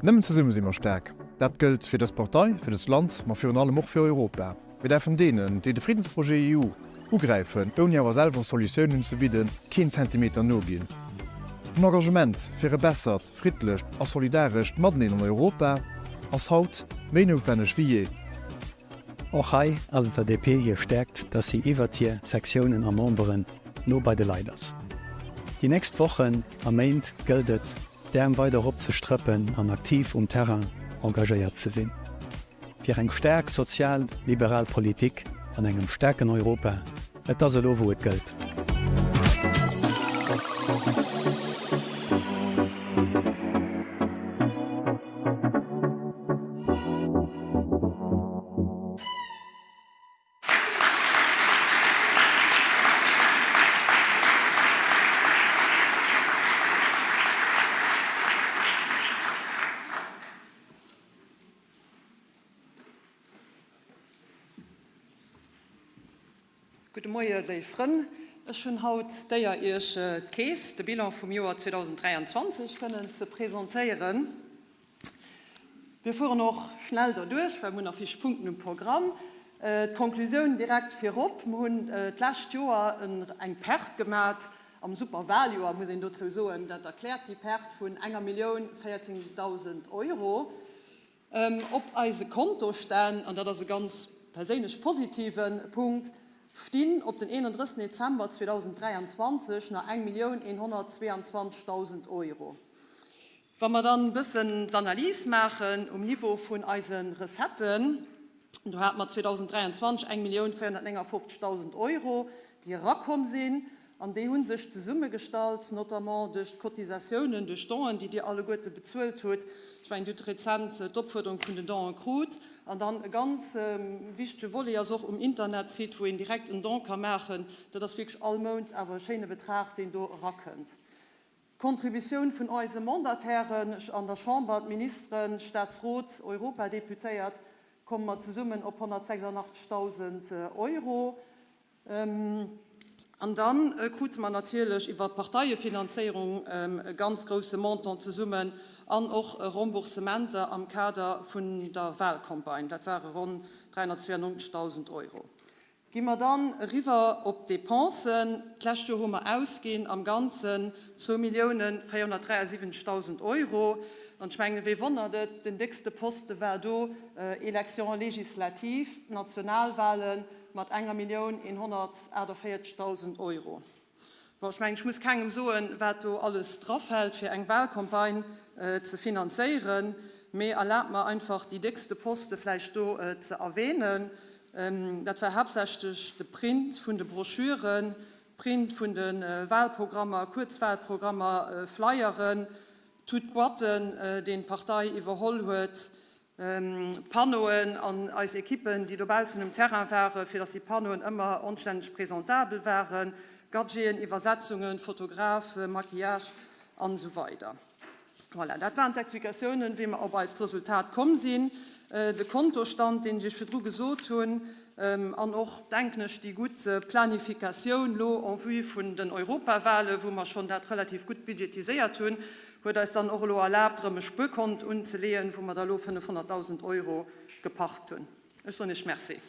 Nëmmen zesumme si mer staark. Dat gëllt fir dës Partei, fir dëst Land, ma virun allem och fir Europa. Mir däerfen deenen, déi de Friddensprojet EU ugräifen, ouni awer selwer Solutiounen ze bidden, keen Zentimeter noginn. Den Engagement fir e bessert, friddlecht a solidarescht Mateneen an Europa ass haut méi noutwenneg wéi jee. Och hei ass et der DP hir Stäerkt, dass si iwwert hir Sektiounen a Memberen no bei de Leit ass. Déi nächst Wochen a Méint gëllt et, d'Äerm weider eropzestrëppen an aktiv um Terrain engagéiert ze sinn. Fir eng staark sozial liberal Politik an engem staarken Europa. Et ass elo wou et gëllt. Gudde Moie léif Frënn. Ech hunn haut d'Éier Iech d'Keess, de Bilan vum Joer 2023 kënnen ze presentéieren. Mir fueren och schnell derduerch, well mir hunn nach vill Punkten um Programm. D'Konklusioun direkt virop, Mir hunn d'lescht Joer eng Perte gemat, am Superwaljoer muss een dozou soen, dat erkläert déi Perte vun enger Millioun 14.000 Euro. Op eise Kontostänn, an dat ass e ganz perséinlech positive Punkt, stinn op den 31 Dezember 2023 nach 1.122.000 Euro. Wa mer dann e bëssen d'Analys maachen um Niveau vun eise Recetten, do hate mer 2023 1.459.000 Euro, déi erakomm sinn, An déi hu sech zesummegestallt, notamment duerch d'Cotisatiounen, duerch d'Donen, déi Dir alleguerte bezuelt hutt. Ech mengen, Dir hutt rezent d'Opfuerderung vun den Donen krut. An dann e ganz wichtege Volet ass och um Internetsite, wou een direkt en Don ka maachen. Dat ass wierklech all Mount awer e schéine Betrag, deen do erakënnt. D'Contributioun vun eise Mandatairen an der Chamber, d'Ministeren, Staatsrot, Europadeputéiert, komme mer zesummen op 186.000 Euro. An da krute mer natierlech iwwer d'Parteiefinanzéierung e ganz grouse Montant zesummen an och Remboursementer am Kader vun der Wahlcampagne, dat ware ronn 392.000 Euro. Gi mer dann eriwwer op d'Depensen. D'lescht Joer hu mer ausginn am Ganzen 2.473.000 Euro. An ech mengen, wee wonnert et, den déckste Poste war do Élections législatives, d'Nationalwahlen, Mat enger 1.148.000 Euro. Bon, ech mengen, ech muss kengem soen, wat do alles drafält, fir eng Wahlcampagne ze finanzéieren, mee erlaabt mer einfach, déi déckste Poste vläicht do ze erwähnen. Dat war haaptsächlech de Print vun de Broschüren, Print vun de Wahlprogrammer, Kuerzwahlprogrammer, Flyeren, Toutes Boîten, deen d'Partei iwwerholl huet, Panneauen an eis Equippen, déi dobaussen um Terrain waren, fir dass déi Panneauen ëmmer onstänneg presentabel waren, Gadgeten, Iwwersetzungen, Fotograf, Maquillage an esou weider. Voilà, dat waren d'Explikatiounen, wéi mer op eist Resultat komm sinn. De Kontostand, deen ech Iech virdru gesot hunn. An och, denken ech, déi gutt Planifikatioun elo en vue vun den Europawahlen, wou mer schonn dat relativ gutt budgetiséiert hunn, huet eis dann och elo erlaabt, erëm e Spuerkont unzeleeën, wou mer da elo 500.000 Euro geparkt hunn. Ech soen Iech Merci.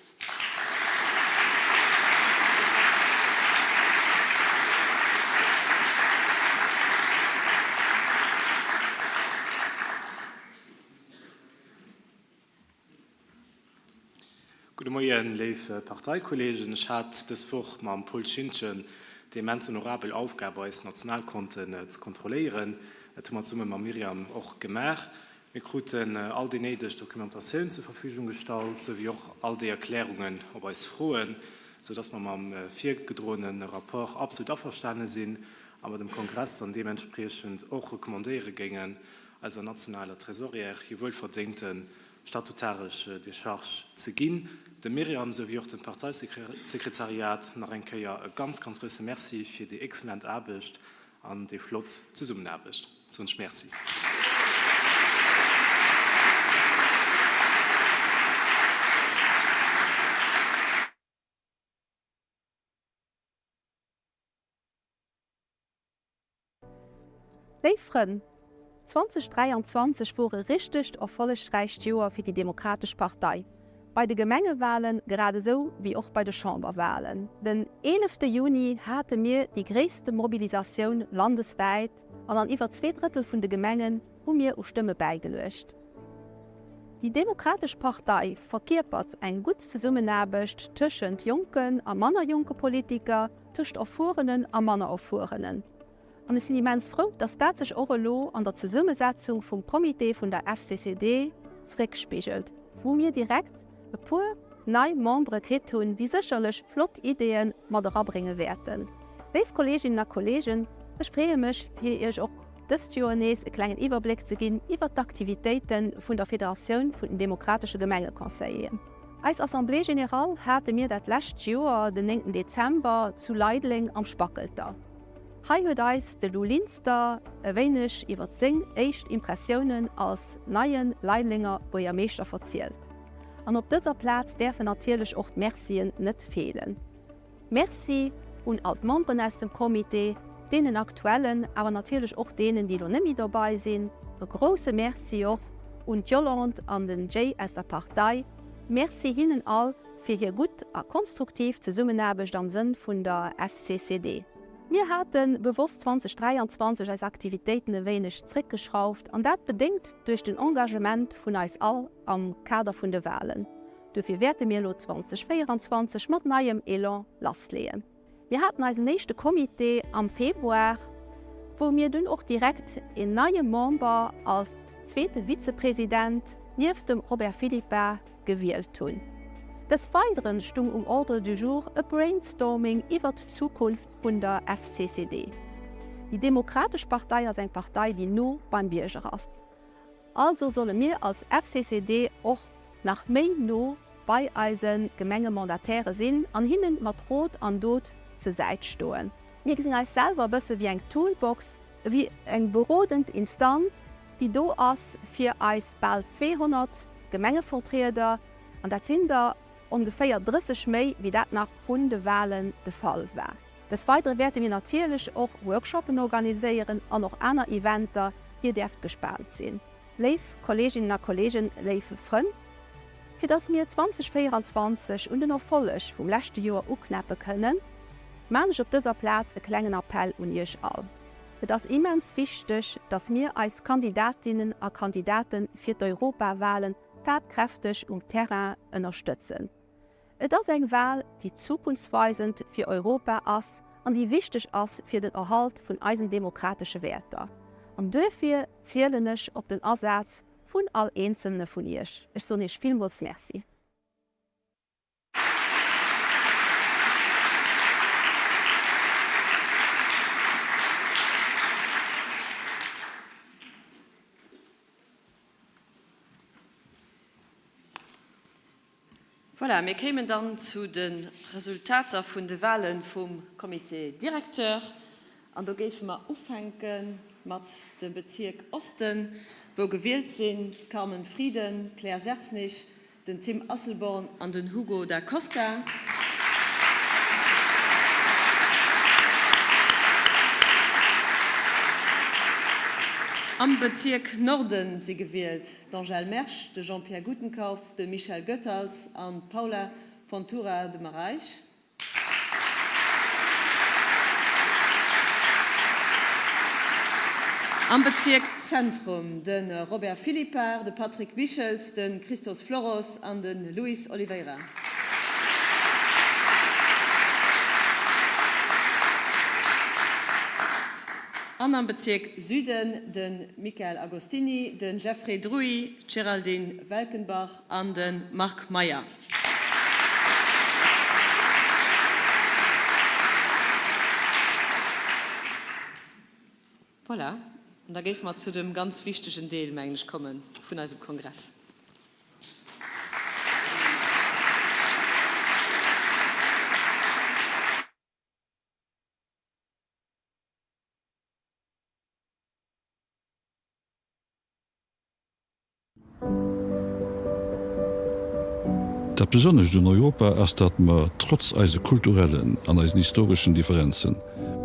Gudde Moien, léif Parteikolleegen. Ech hat dës Woch mam Paul Schintgen déi immens honorabel Aufgab, eis Nationalkonten ze kontrolléieren. Dat hu mer zesumme mam Myriam och gemaach. Mir kruten all déi néideg Documentatioun zur Verfügung gestallt, sou wéi och all déi Erklärungen op eis Froen, sou dass mer mam virgedroene Rapport absolut averstane sinn a mer dem Kongress dann deementspriechend och recommandéiere géingen, eiser nationaler Trésorière hir wuelverdéngte statutaresch Decharge ze ginn. Dem Myriam souwéi och dem Parteisekretariat nach eng Kéier e ganz, ganz grousse Merci fir déi excellent Aarbecht an déi flott Zesummenaarbecht. Soen ech Merci. Léif Frënn, 2023 wor e richtegt erfollegräicht Joer fir déi Demokratesch Partei, bei de Gemengewalen grad esou wéi och bei de Chamberwalen. Den 11 Juni hate mir déi gréisste Mobilisatioun landeswäit an an iwwer zweedrëttel vun de Gemengen hu mir u Stëmme bäigeluecht. Déi Demokratesch Partei verkierpert eng gutt Zesummenaarbecht tëschent jonken a manner jonke Politiker, tëscht erfuerenen a manner erfuerenen. An ech sinn immens frou, dass dat sech och elo an der Zesummesetzung vum Comité vun der FCCD zréckspigelt, wou mir direkt e puer nei Membere kritt hunn, déi sécherlech flott Ideeë mat erabrénge wäerten. Léif Kolleeginnen a Kolleegen, ech freeë mech, fir Iech och dëst Joer nees e klengen Iwwerbléck ze ginn iwwert d'Aktivitéite vun der Federatioun vun den demokratesche Gemengeconseilleren. Eis Assemblée générale hate mir dat lescht Joer den 9 Dezember zu Leideleng am Spackelter. Hei huet eis de Lou Linster e wéineg iwwert seng éischt Impressiounen als neie Leidelenger Buergermeeschter verzielt. An op dëser Plaz däerfen natierlech och d'Mercien net feelen. Merci un all d'Memberen aus dem Comité, deenen aktuellen, awer natierlech och deenen, déi elo net méi dobei sinn. E grousse Merci och un d'Yolande an den Jay aus der Partei. Merci hinnen all fir hir gutt a konstruktiv Zesummenaarbecht am Sënn vun der FCCD. Mir hate bewosst 2023 eis Aktivitéiten e wéineg zréckgeschrauft an dat bedéngt duerch den Engagement vun eis all am Kader vun de Walen. Dofir wäerte mir elo 2024 mat neiem Elan lassleeën. Mir haten eisen éischte Comité am Februar, wou mir dunn och direkt een neie Member als zweete Vizepresident nieft dem Robert Philippart gewielt hunn. Des Weideren stung um Ordre du jour e Brainstorming iwwert d'Zukunft vun der FCCD. Déi Demokratesch Partei ass eng Partei, déi no beim Bierger ass. Also solle mir als FCCD och nach méi no bei eise Gemengemandataire sinn an hinnen mat Rot an Dot zur Säit stoen. Mir gesinn eis selwer e bësse wéi eng Toolbox, wéi eng berodend Instanz, déi do ass fir eis bal 200 Gemengevertrieder, an dat sinn der ongeféier 30 méi wéi dat nach vrun de Walen de Fall war. Des Weidere wäerte mir natierlech och Workshopen organiséieren an och aner Eventer, dir däerft gespaant sinn. Léif Kolleeginnen a Kolleegen, léif Frënn, fir dass mir 2024 un den Erfolleg vum leschte Joer uknäppe kënnen, maan ech op dëser Plaz e klengen Appell un iech all. Et ass immens wichteg, dass mir eis Kandidatinnen a Kandidaten fir d'Europawalen tatkräfteg um Terrain ënnerstëtzen. Et ass eng Wahl, déi zukunftsweisend fir Europa ass an déi wichteg ass fir den Erhalt vun eisen demokratesche Wäerter. An duerfir zielen ech op den Asaz vun all eenzelne vun Iech. Ech soen Iech villmools Merci. Voilà, mir kéimen dann zu de Resultater vun de Wahle vum Comité directeur. An do géife mer ufänke mat dem Bezierk Osten, wou gewielt sinn, Carmen Frieden, Claire Sertznig. Den Tim Asselborn an den Hugo Da Costa. Am Bezierk Norden si gewielt, d'Angèle Mersch, de Jean-Pierre Gutenkauf, de Michel Goethals an d'Paula Fontoura de Mareis. Am Bezierk Zentrum, de Robert Philippart, de Patrick Michels, de Christos Floros an de Luis Oliveira. An am Bezierk Süden, de Michael Agostini, de Jeffrey Druy, d'Géraldine Welkenbach an de Marc Meyer. Voilà, an da géife mer zu dem ganz wichtegen Deel, mengen ech, komme vun eisem Kongress. Dat Besonnescht un Europa ass, datt mer trotz eise kulturellen an eisen historeschen Differenzen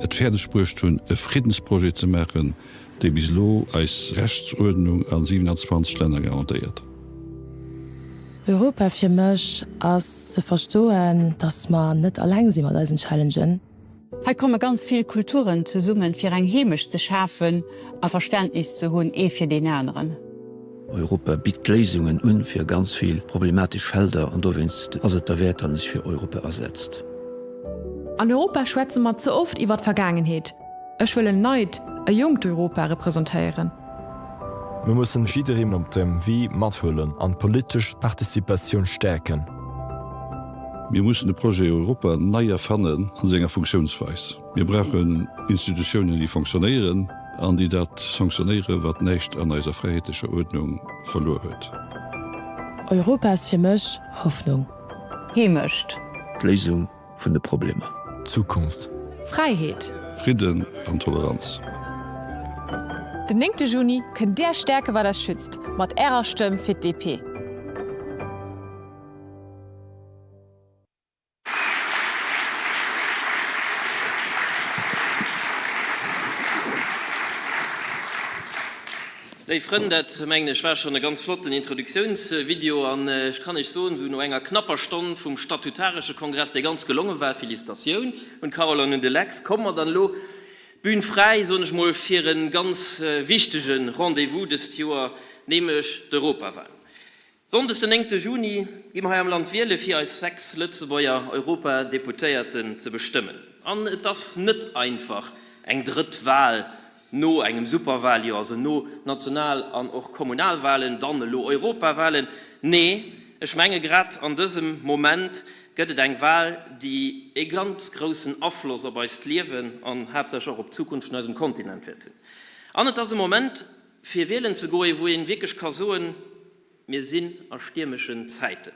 et fäerdeg bruecht hunn, e Friddensprojet ze maachen, dee bis elo eis Rechtsuerdnung a 27 Länner garantéiert. Europa fir mech ass ze verstoen, dass mer net alleng si mat eisen Challengen. Hei komme ganz vill Kulturen zesummen, fir eng Heemecht ze schafen a Verständnis ze hunn ee fir deen aneren. Europa bitt Léisungen un fir ganz vill problematesch Felder an dowéinst ass et derwäert, datt een sech fir Europa asetzt. An Europa schwätze mer ze oft iwwer d'Vergaangenheet. Ech wëll en neit, e jonkt Europa representéieren. Mir mussen jiddereen op dem Wee mathuelen an d'politesch Participatioun stäerken. Mir mussen de Projet Europa nei erfannen an senger Funktiounsweis. Mir brauchen Institutiounen, déi fonctionnéieren an déi dat sanktionéieren, wat näischt an eiser fräiheetlecher Uerdnung verluer huet. Europa ass fir mech Hoffnung. Heemecht. D'Léisung vun de Problemer. Zukunft. Fräiheet. Fridden an Toleranz. Den néngte Juni kënnt Där stäerke wat eis schützt, mat Ärer Stëmm fir d'DP. Léif Frënn, dat mengen ech war schonn e ganz flotten Introduktiounsvideo an ech kann Iech soen, esou no enger knapper Stonn vum statutaresche Kongress, dee ganz gelonge war, Felicitatioun un d'Carole an un de Lex, komme mer dann elo d'Bün fräi, soen ech mol, fir e ganz wichtege Rendez-vous dëst Joer, nämlech d'Europawahlen. Sonndes den néngte Juni gi mer hei am Land wiele fir eis 6 Lëtzebuerger Europadeputéierten ze bestëmmen. An et ass net einfach eng drëtt Wal no engem Superwaljoer, also no National an och Kommunalwalen, dann elo Europawalen. Nee, ech menge grad an dësem Moment gëtt et eng Wal, déi e ganz groussen Afloss op eist Liewen an haaptsächlech och op d'Zukunft vun eisem Kontinent wäert hunn. An et ass e Moment, Fir wielen ze goen, wou een wierklech ka soen, mir sinn a stiermeschen Zäiten.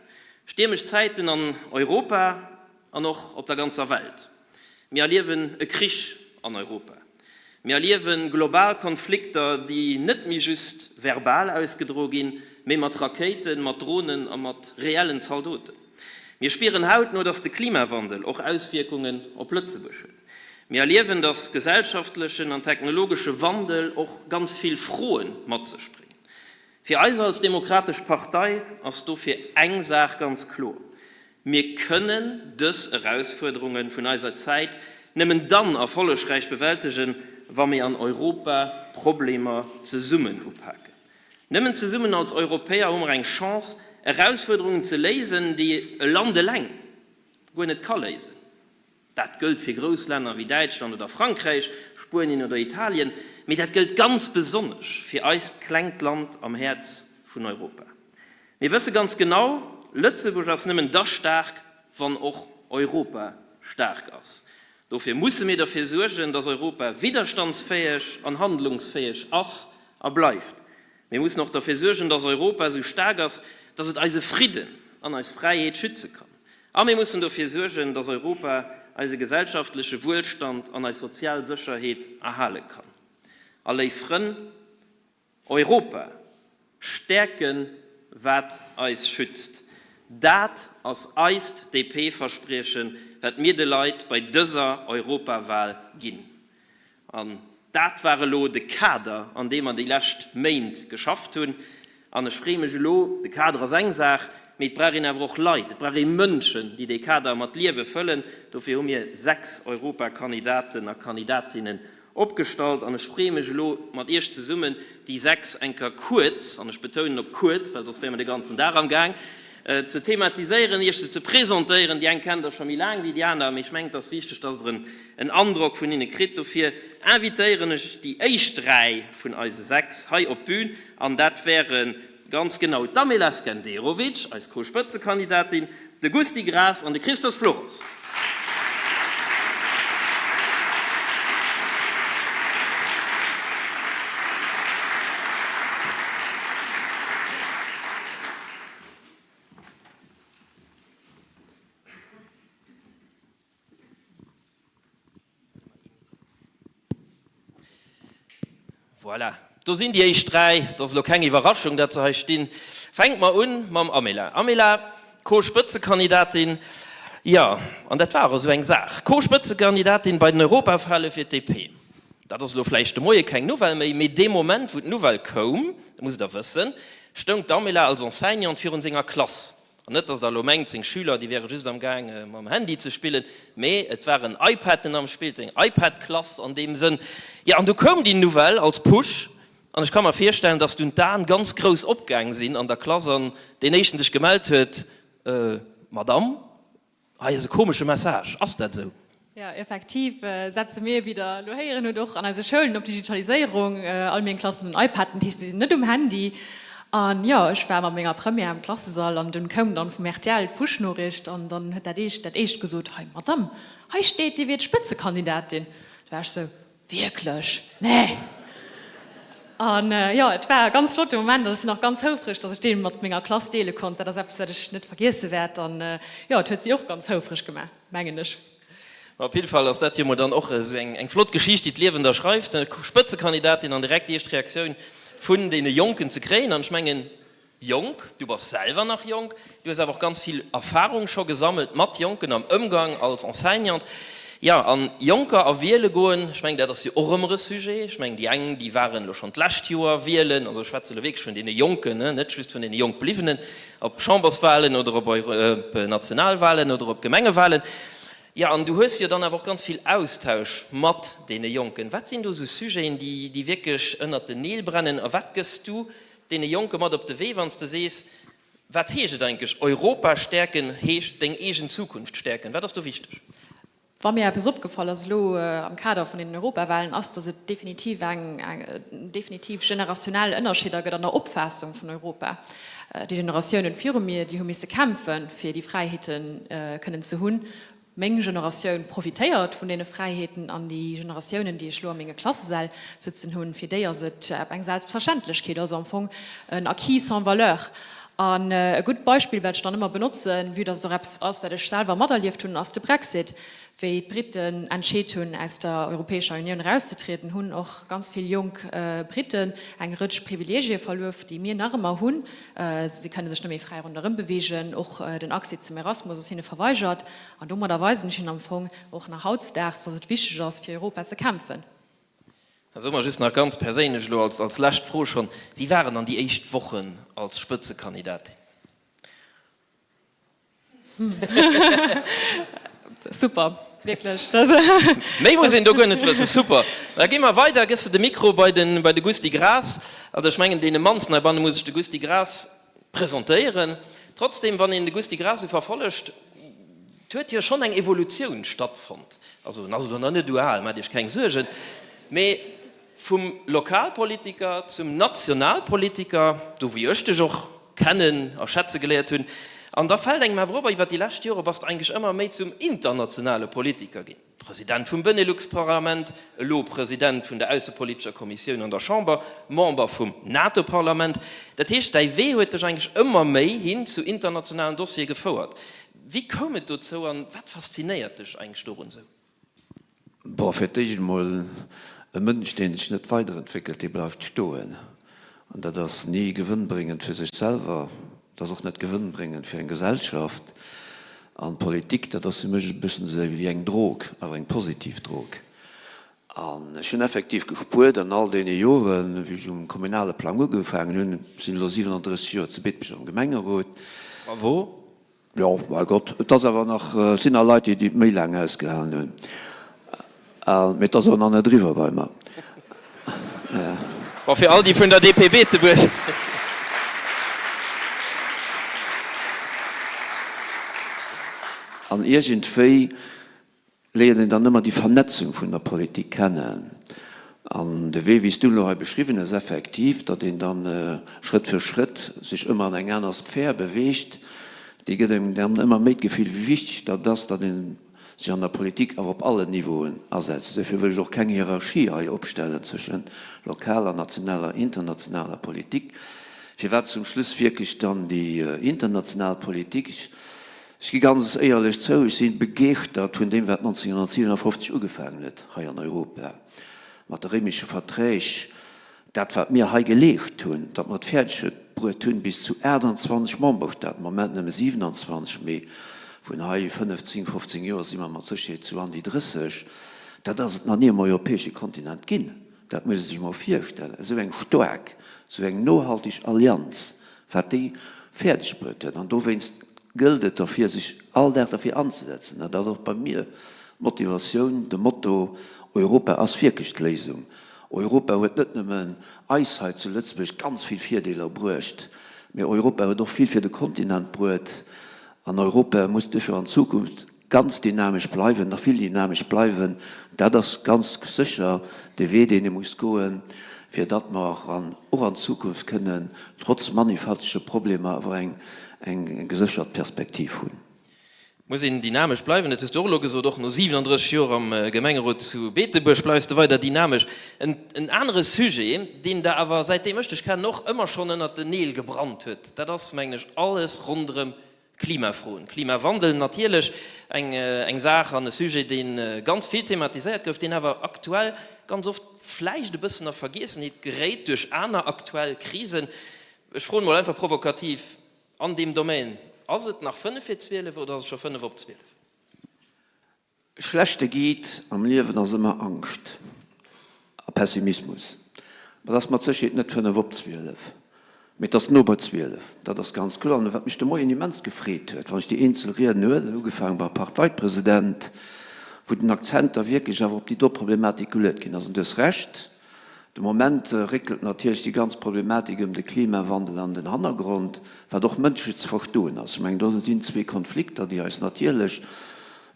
Stiermesch Zäiten an Europa an och op der ganzer Welt. Mir erliewen e Krich an Europa. Mir erliewe global Konflikter, déi net méi just verbal ausgedroe ginn, mee mat Rakéiten, mat Dronen a mat reellen Zaldoten. Mir spieren hautno, dass de Klimawandel och Auswierkungen op Lëtzebuerg huet. Mir erliewen, dass gesellschaftlechen an technologesche Wandel och ganz vill Froe mat sech bréngen. Fir eis als Demokratesch Partei ass dofir eng Saach ganz kloer, Mir kënnen dës Erausfuerderunge vun eiser Zäit nëmmen dann erfollegräich bewältegen, wa mir an Europa d'Problemer zesummen upaken. Nëmmen zesummen als Europäer hu mer eng Chance, Erausfuerderungen ze léisen, déi e Land eleng guer net ka léisen. Dat gëllt fir grouss Länner wéi Däitschland oder Frankräich, Spuenien oder Italien, mee dat gëllt ganz besonnesch fir eist klengt Land am Häerz vun Europa. Mir wësse ganz genau, Lëtzebuerg ass nëmmen da staark, wann och Europa staark ass. Dofir musse mir derfir suergen, dass Europa widderstandsfäeg an handlungsfäeg ass a bleift. Mir mussen och derfir suergen, dass Europa esou staark ass, dass et eise Fridden an eis Fräiheet schütze kann. A mir mussen dofir suergen, dass Europa eise gesellschaftleche Wuelstand an eis sozial Sécherheet erhale kann. A léif Frënn, Europa stäerken, wat eis schützt. Dat ass eist DP-Verspriechen, wat mir de Leit bei dëser Europawal ginn. An dat war elo de Kader, an deem mer déi lescht Méint geschafft hunn. An ech freeë mech elo, de Kader ass eng Saach, mee et brauch een awer och Leit, et brauch ee Mënschen, déi dee Kader mat Liewe fëllen. Dofir hu mir 6 Europakandidaten a Kandidatinnen opgestallt. An ech freeë mech elo, mat Iech zesummen déi 6 eng Kéier kuerz, an ech betounen op kuerz, well soss wäre mer de ganzen Dag am Gaang, ze thematiséieren, Iech se ze presentéieren. Déi eng kennt Der scho méi laang wéi déi aner, mee ech mengen, et ass wichteg, dass Der en Androck vun hinne kritt. Dofir invitéieren ech déi éischt 3 vun eise 6 hei op d'Bün, an dat wäre ganz genau d'Amela Skenderovic, eis Co-Spëtzekandidatin, de Gusty Graas an de Christos Floros. Voilà, do sinn déi éischt 3. Et ass elo keng Iwwerraschung, datt se hei stinn. Fänke mer un mam Amela. Amela, Co-Spëtzekandidatin, jo, an dat war och esou eng Saach, Co-Spëtzekandidatin bei den Europawale fir d'DP. Dat ass elo vläicht de Moie keng Nouvelle méi, mee dee Moment, wou d'Nouvelle koum, dat musst Der wëssen, stoung d'Amela als Enseignante virun senger Klass. An net, dass Der elo mengt, seng Schüler, déi wäre just am Gaang, mam Handy ze spillen, mee et waren iPaden am Spill, eng iPad-Klass an deem Sënn. Jo, an du koum déi Nouvelle als Push, an ech ka mer virstellen, dass dunn d'Aen ganz grouss opgaang sinn an der Klass an deen Éischten sech gemellt huet, Äh, Madamm? Hei ass e komesche Message, ass dat esou? Jo, effektiv setze mir, wéi Der elo héieren hutt, och an eise Schoulen op Digitaliséierung. All meng Klassen hunn iPaden, dat heescht, si sinn net um Handy. An jo, ech war mat menger Première am Klassesall an dunn koum dann vum rtl d'Push-Noriicht an dann huet dat eescht dat éischt gesot, Hei Madamm, hei steet, Dir wiert Spëtzekandidatin. Da war ech sou, Wierklech? Nee! An jo, et war e ganz flotte Moment an ech sinn och ganz houfreg, dass ech dee mat menger Klass deele konnt. Dat ass eppes, wat ech net vergiesse wäert. An jo, et huet si och ganz houfreg gemaach, mengen ech. Ma op jidde Fall ass dat jo mol dann och esou eng flott Geschicht, déi d'Liewen da schreift, Spëtzekandidatin an direkt déi éischt Reaktioun vun deene Jonken ze kréien. An ech mengen, Jonk, du bass selwer nach jonk, du hues awer och ganz vill Erfahrung scho gesammelt mat Jonken am Ëmgang als Enseignant. Jo, an Jonker a wiele goen, ech mengen dat ass jo och ëmmer e Sujet. Ech mengen déi eng, déi waren elo schonn d'lescht Joer wielen, also ech schwätze elo wierklech vun deene Jonken, net just vun deene Jonkbliwwenen, op Chamberswahlen oder op Nationalwahlen oder op Gemengewahlen. Jo, an du hues jo dann awer och ganz vill Austausch mat deene Jonken. Wat sinn do esou Sujeten, déi wierklech ënnert den Neel brennen a wat gëss du deene Jonke mat op de Wee, wann s de sees, Wat heescht et eigentlech, Europa stäerken heescht deng eegen Zukunft stäerken? Wat ass do wichteg? Wa mir eppes opgefall ass elo am Kader vun den Europawahlen, ass, datt et definitiv eng definitiv generationell Ënnerscheeder gëtt an der Opfaassung vun Europa. Déi Generatiounen viru mir, déi hu misse kämpfen, fir déi Fräiheete kënnen ze hunn. Meng Generatioun profitéiert vun deene Fräiheeten an déi Generatiounen, déi ech elo a menge Klassesäll sëtzen hunn, fir déi ass et eng Selbstverständlechkeet, also am Fong en Acquis sans valeur. An e gutt Beispill, wat ech dann ëmmer benotzen, vue dass et och eppes ass, wat ech selwer materlieft hunn, ass de Brexit. Wéi d'Briten entscheet hunn, aus der Europäescher Unioun erauszetrieden, hunn och ganz vill jonk Briten eng Rëtsch Privileegie verluer, déi mir nach ëmmer hunn. Si kënne sech net méi fräi ronderëm beweegen, och den Accès zum Erasmus ass hinne verweigert. An domadder weisen ech hinnen am Fong och nach hautdesdaags, datt et wichteg ass, fir Europa ze kämpfen. Da soe mer just nach ganz perséinlech elo als lescht Fro schonn, Wéi waren dann déi éischt Wochen als Spëtzekandidatin? Super, wierklech. Méi muss een do guer net wëssen. Super. Da gi mer weider. Gëss de de Mikro bei de bei de Gusty Graas. Also ech mengen, deene mannsten heibanne muss ech de Gusty Graas presentéieren. Trotzdem, wann een de Gusty Graas esou verfollegt, et huet jo schonn eng Evolutioun stattfonnt. Also en ass elo nach net ual, maacht Iech keng Suergen. Mee Vum Lokalpolitiker zum Nationalpolitiker, do wéi ech dech och kennen a schätze geléiert hunn. An da fält engem awer op, iwwer déi lescht Jore bass de eigentlech ëmmer méi zum internationale Politiker ginn. President vum Benelux-Parlament, elo President vun der aussepolitescher Kommissioun an der Chamber, Member vum NATO-Parlament. Dat heescht, däi Wee huet dech eigentlech ëmmer méi hin zu internationalen Dossiere gefouert. Wéi koum et dozou an wat faszinéiert dech eigentlech dorun esou? Bon, fir d'éischt emol, e Mënsch, dee sech net weiderentwéckelt, dee bleift stoen. An dat ass ni gewënnbréngend fir sech selwer. Et ass och net gewënnbréngend fir eng Gesellschaft. An d'Politik, dat ass fir mech e bëssen esou wéi eng Drog, awer eng positiv Drog. An ech hunn effektiv gespuert an all deene Joren, wéi ech um kommunale Plang ugefaangen hunn, ech sinn elo 37 Joer zu Beetebuerg am Gemengerot. Bravo! Jo, bei Gott, et ass awer nach, et sinn nach Leit, déi et méi laang ausgehalen hunn. Mee et ass awer nach net eriwwer bei mer. Bon, fir all déi vun der DP Beetebuerg. An iergendwéi léiert een dann ëmmer déi Vernetzung vun der Politik kennen. An de Wee, wéi s du elo hei beschriwwen hues, effektiv, datt een dann Schrëtt fir Schrëtt sech ëmmer an eng aner Sphär beweegt, dee gëtt engem dann ëmmer méi d'Gefill, wéi wichteg datt ass, datt ee sech an der Politik awer op allen Niveauen asetzt. Dofir wëll ech och keng Hierarchie hei opstellen zwëschent lokaler, nationaler, internationaler Politik. Firwat zum Schluss wierklech dann déi international Politik? Ech gi ganz éierlech zou, ech si begeeschtert vun deem, wat 1957 ugefaangen huet hei an Europa mat de Réimesche Verträg, dat wat mir hei geleescht hunn, datt mer et fäerdeg bruet hunn, bis zu 28 Memberstaaten, am Moment nëmme 27, mee vun hei 15, 15 Joer si mer mat Sécherheet zu an déi 30, dat ass et nach ni um europäesche Kontinent ginn. Dat muss ee sech emol virstellen, esou eng staark, esou eng nohalteg Allianz, wat déi fäerdeg bruet huet. An dowéinst gëllt et derfir, sech all Dag derfir anzesetzen. Dat ass och bei mir d'Motivatioun, de Motto, Europa ass wierklech d'Léisung. Europa huet net nëmmen eis hei zu Lëtzebuerg ganz vill Virdeeler bruecht, mee Europa huet och vill fir de Kontinent bruet. An Europa muss duerfir an Zukunft Ganz dynamesch bleiwen, nach vill dynamesch bleiwen, dat ass ganz sécher de Wee, deen ee muss goen, fir datt mer och an Zukunft kënnen trotz mannigfaltege Problemer awer eng geséchert Perspektiv hunn. Muss een dynamesch bleiwen, dat hues de och elo gesot. Och no 37 Joer am Gemengerot zu Beetebuerg bleifs de weider dynamesch. En anere Sujet, deen der awer, säitdeem ech dech kennen, och ëmmer schonn ënnert den Neel gebrannt huet, dat ass, mengen ech, alles ronderëm Klimafroen, Klimawandel natierlech eng Saach an e Sujet, dee ganz vill thematiséiert gouf, deen awer aktuell ganz oft vläicht e bëssen a Vergiessenheet geréit duerch aner aktuell Krisen. Ech froen emol einfach provokativ, An deem Domaine, ass et nach fënnef vir 12 oder ass et scho fënnef op 12? Schlechte Guide am Liewen ass ëmmer Angscht a Pessimismus. Ma et ass mat Sécherheet net 5 op 12, mee et ass no bei 12, dat ass ganz kloer. An wat mech de Moien immens gefreet huet, wann ech déi eenzel Rieden huelen, ugefaange beim Parteipresident, wou den Akzent da wierklech awer op déi do Problematik geluet ginn ass, an du hues Recht, de Moment réckelt natierlech déi ganz Problematik ëm de Klimawandel an den Hannergrond, wat och mënschlech ze verstoen ass. Ech mengen, do sinn zwee Konflikter, déi eis natierlech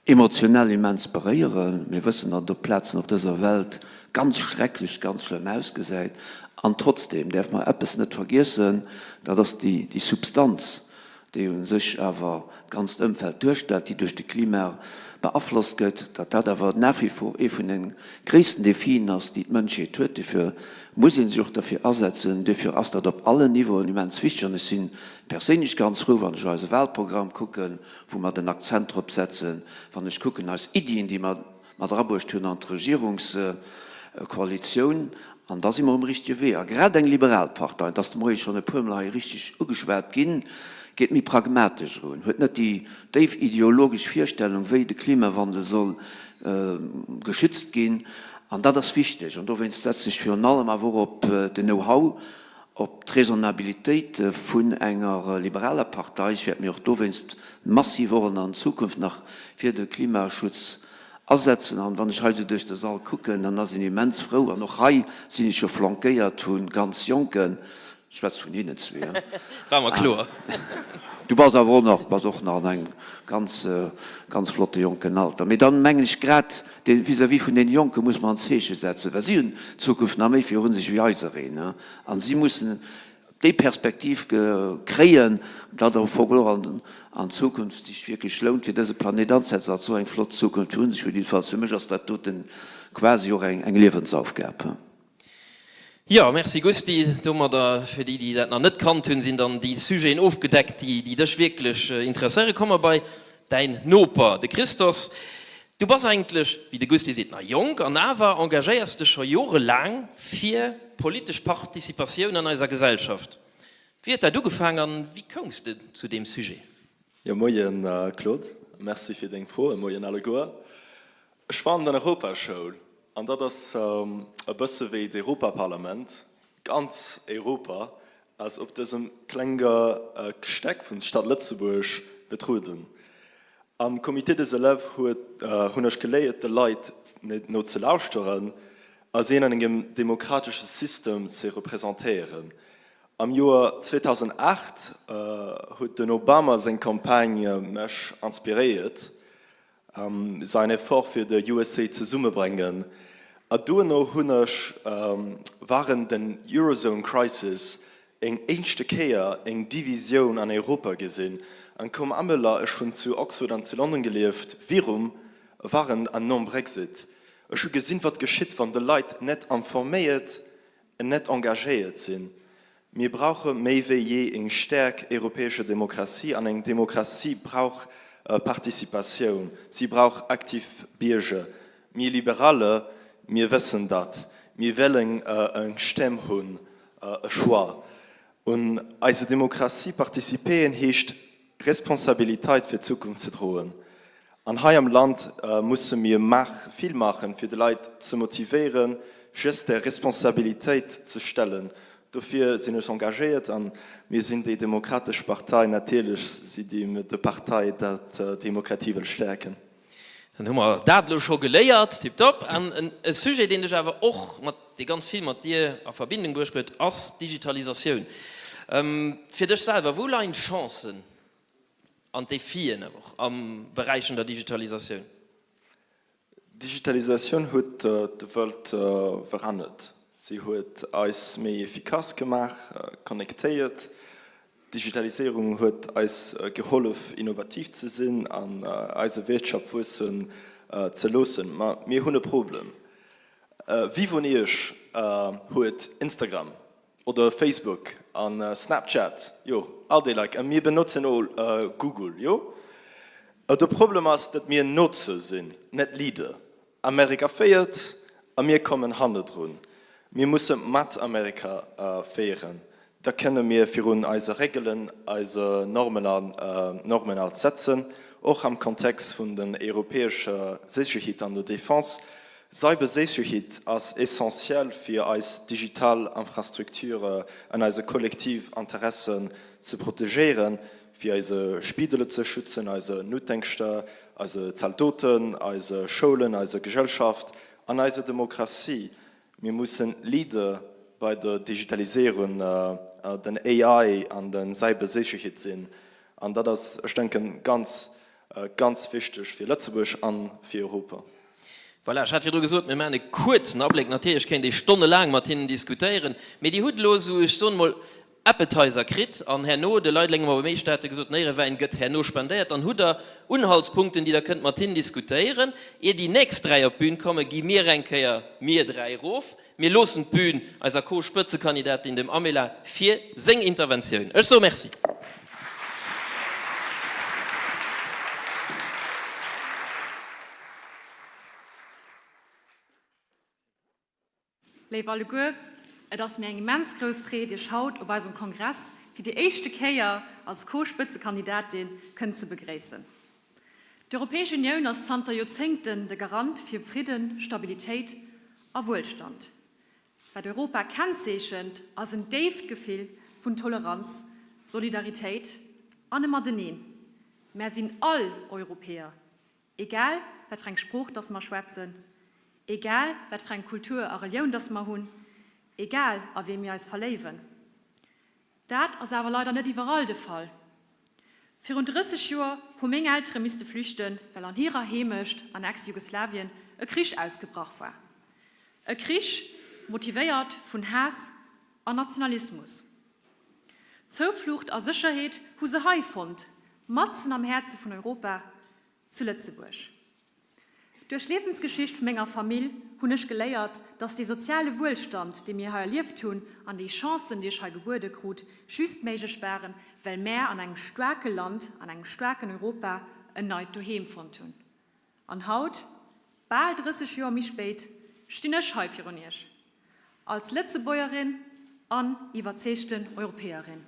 emotionell immens beréieren. Mir wëssen, datt et op Plazen op dëser Welt ganz schrecklech, ganz schlëmm ausgesäit. An trotzdeem däerfe mer eppes net vergiessen, dat ass déi Substanz, déi u sech awer d'ganzt Ëmfeld duerstellt, déi duerch de Klima beaflosst gëtt, datt dat awer nach wie vor ee vun de gréissten Defien ass, déi d'Mënschheet huet. Duerfir muss ee sech och derfir asetzen. Duerfir ass dat op allen Niveauen immens wichteg. An ech si perséinlech ganz frou, wann ech eise Wahlprogramm kucken, wou mer den Akzent drop setzen, wann ech kucken eis Iddien, déi mer mat erabuecht hunn an d'Regierungskoalitioun, an da si mer um richtege Wee. A grad eng liberal Partei, et ass de Moie schonn e puermol hei richteg ugeschwat ginn, geet méi pragmatesch erun, huet net déi déif ideologesch Virstellung, wéi de Klimawandel soll geschützt ginn. An dat ass wichteg. An dowéinst setze ech virun allem awer och op den Know-how, op d'Raisonnabilitéit vun enger liberaler Partei. Ech wäert mir och dowéinst massiv och an Zukunft nach fir de Klimaschutz asetzen. An wann ech hei esou duerch de Sall kucken, dann ass een immens frou, an och hei sinn ech jo flankéiert vu ganz Jonken, ech schwätze vun hinnen zwee, War mer kloer. Du bass awer och nach, bass och nach an engem ganz, ganz flotte jonken Alter. Mee dann mengen ech grad, dee vis-à-vis vun deene Jonke muss mer en Zeeche setzen, well si hunn d'Zukunft nach méi virun sech wéi eisereen. A si mussen déi Perspektiv kréien, datt am Fong och an Zukunft sech wierklech lount, fir dëse Planet anzesetzen, datt se och eng flott Zukunft virun sech hunn. Jiddefalls fir mech ass dat doten quasi och eng Liewensaufgab. Jo, merci Gusty. Domadder, fir déi, déi dat nach net kannt hunn, sinn dann déi Sujeten ofgedeckt, déi dech wierklech interesséieren. Komme mer bei däin Noper, de Christos. Du bass eigentlech, wéi de Gusty seet, nach jonk an awer engagéiers dech scho jorelaang fir politesch Participatioun an eiser Gesellschaft. Wéi huet dat ugefaang an wéi koums de zu deem Sujet? Jo, moien Claude, merci fir deng Fro a moien alleguer. Ech war an der Europaschoul an dat ass e bësse wéi d'Europaparlament. Ganz Europa ass op dësem klenge Steck vun Stad Lëtzebuerg betrueden. Am Comité des élèves hunn ech geléiert de Leit no ze lauschteren a si an engem demokratesche System ze representéieren. Am Joer 2008 huet den Obama seng Campagne mech inspiréiert, säin Effort fir de USA zesummebrengen. A duerno hunn ech wahrend den Eurozone Crisis eng éischte Kéier eng Divisioun an Europa gesinn. An koum Amela, ech hunn zu Oxford an zu London gelieft, virum, wahrend an nom Brexit. Ech hu gesinn, wat geschitt, wann de Leit net informéiert en net engagéiert sinn. Mir brauche méi wéi jee eng staark europäesche Demokratie an eng Demokratie brauch Participatioun, si brauch aktiv Bierger. Mir Liberalle, mir wëssen dat. Mir wëllen eng Stemm hunn, e Choix. Un eise Demokratie participéien heescht Responsabiliteit fir d'Zukunft ze droen. An hei am Land musse mir vill maachen, fir de Leit ze motivéieren, just der Responsabilitéit ze stellen. Dofir sinn ech engagéiert an mir sinn déi Demokratesch Partei. Natierlech si déi Partei, dat d'Demokratie wëll stäerken. Dann hu mer dat elo scho geléiert. Tiptop. An e Sujet, deen dech awer och mat, dee ganz vill mat dir a Verbindung bruecht gëtt, ass d'Digitalisatioun. Fir dech selwer, wou leien d'Chancen an d'Defien awer och am Beräich vun der Digitalisatioun? D'Digitalisatioun huet d'Welt verännert. Si huet eis méi efficace gemaach, connectéiert. D'Digitaliséierung huet eis gehollef, innovativ ze sinn an eise Wirtschaft wuessen ze loossen. Ma mir hunn e Problem. Wie vun iech huet Instagram oder Facebook a Snapchat? Jo, all déi Leit. A mir benotzen all Google, jo? De Problem ass, datt mir Notzer sinn, net Leader. Amerika féiert a mir kommen hannedrun. Mir musse mat Amerika féieren, da kënne mir virun eise Regelen, eise Normen an Normen alt setzen, och am Kontext vun den europäescher Sécherheet an der Defense. Cybersécherheet ass essentiell fir eis digital Infrastrukture an eise kollektiv Interessen ze protegéieren. fir eise Spidele ze schützen, eise Noutdéngschter, eise Zaldoten, eise Schoulen, eise Gesellschaft an eise Demokratie. Mir mussen Leader bei der Digitaliséierung, den AI an der Cybersécherheet sinn. An dat ass, ech denken, ganz, ganz wichteg fir Lëtzebuerg a fir Europa. Voilà, ech hat virdru gesot, mir maachen e kuerzen Abléck. Natierlech kéint ee stonnelaang mat hinnen diskutéieren, mee Dir hutt elo esou, ech soen emol, Appetizer kritt an herno, de Leidelengem op e Méistaate gesot, den Éierewäin gëtt herno spendéiert. Dann hutt Der Unhaltspunkten, déi Der kënnt mat hinnen diskutéieren. Ier déi nächst 3 op d'Bün kommen, gi mir eng Kéier, mir 3, erof. Mir loossen d'Bün eiser Co-Spëtzekandidatin, dem Amela, fir seng Interventioun. Ech soe Merci. Léif alleguer, et ass mir eng immens grouss Freed, Iech haut op eisem Kongress fir déi éischte Kéier als Co-Spëtzekandidatin kënnen ze begréissen. D'Europäesch Unioun ass zanter Joerzéngten de Garant fir Fridden, Stabilitéit a Wuelstand. Wat Europa kennzeechent, ass en déift Gefill vun Toleranz, Solidaritéit an e Mateneen. Mär sinn all Europäer, Egal wat fir eng Sprooch dass mer schwätzen, egal wat fir eng Kultur a Relioun dass mer hunn, egal a wee mir eis verléiwen. Dat ass awer leider net iwwerall de Fall. Virun 30 Joer hu meng Eltere misste flüchten, well an hirer Heemecht an Ex-Jugoslawien e Krich ausgebrach war. E Krich, motivéiert vun Haass an Nationalismus. Zouflucht a Sécherheet hu se hei fonnt, matzen am Häerze vun Europa, zu Lëtzebuerg. Duerch d'Liewensgeschicht vu menger Famill hunn ech geléiert, dass dee soziale Wuelstand, dee mir hei erlieft hunn, an déi Chancen, déi ech hei gebuede krut, just méiglech waren, well mär an engem staarke Land, an engem staarken Europa en neit Doheem fonnt hunn. An haut, bal 30 Joer méi spéit, stinn ech hei virun Iech, als Lëtzebuergerin. An iwwerzeegten Europäerin.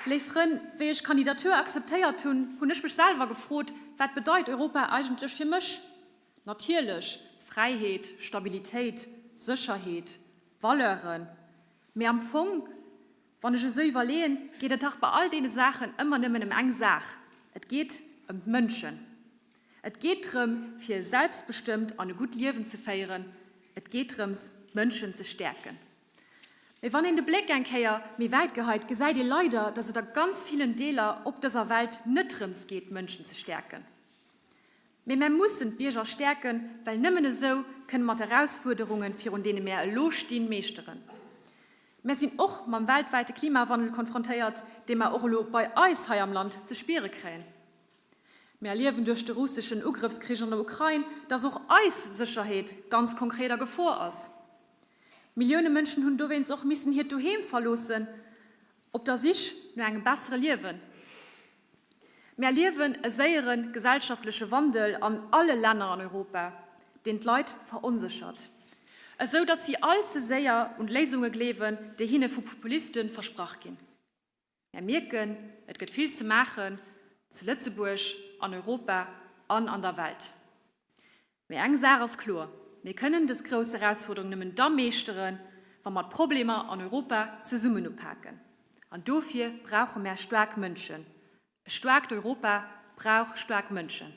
Léif Frënn, wéi ech d'Kandidatur akzeptéiert hunn, hunn ech mech selwer gefrot, Wat bedeit Europa eigentlech fir mech? Natierlech Fräiheet, Stabilitéit, Sécherheet, Valeuren, mee am Fong, Wann ech esou iwwerleeën, geet et dach bei all deene Saachen ëmmer nëmmen ëm eng Saach, Et geet ëm d'Mënschen. Et geet drëm, fir e selbstbestëmmt an e gutt Liewen ze féieren. Et geet drëms, d'Mënschen ze stäerken. Mee wann een de Bléck eng Kéier méi wäit geheit, gesäit ee leider, dass et a ganz villen Deeler op dëser Welt net drëms geet, d'Mënschen ze stäerken. Mee mär mussen d'Bierger stäerken, well nëmmen esou kënne mer d'Erausfuerderungen, virun deene mär elo stinn, meeschteren. Mär sinn och mam weltwäite Klimawandel konfrontéiert, dee mer och elo bei eis hei am Land ze spiere kréien. Mir erliewen duerch de russeschen Ugrëffskrich an der Ukrain, dass och eis Sécherheet ganz konkret a Gefor ass. Millioune Mënschen hunn dowéinst och missen hiert Doheem verloossen, op der Sich no engem bessere Liewen. Mär erliewen e séiere gesellschaftleche Wandel an alle Länner an Europa, deen d'Leit veronséchert, esou datt si all ze séier un Léisunge gleewen, déi hinne vu Populiste versprach ginn. Mär mierken, et gëtt vill ze maachen, zu Lëtzebuerg, an Europa an an der Welt. Mee eng Saach ass kloer, Mir kënnen dës grouss Erausfuerderung nëmmen da meeschteren, wa mer d'Problemer an Europa zesummen upaken. An dofir brauche mär staark Mënschen. E staarkt Europa brauch staark Mënschen.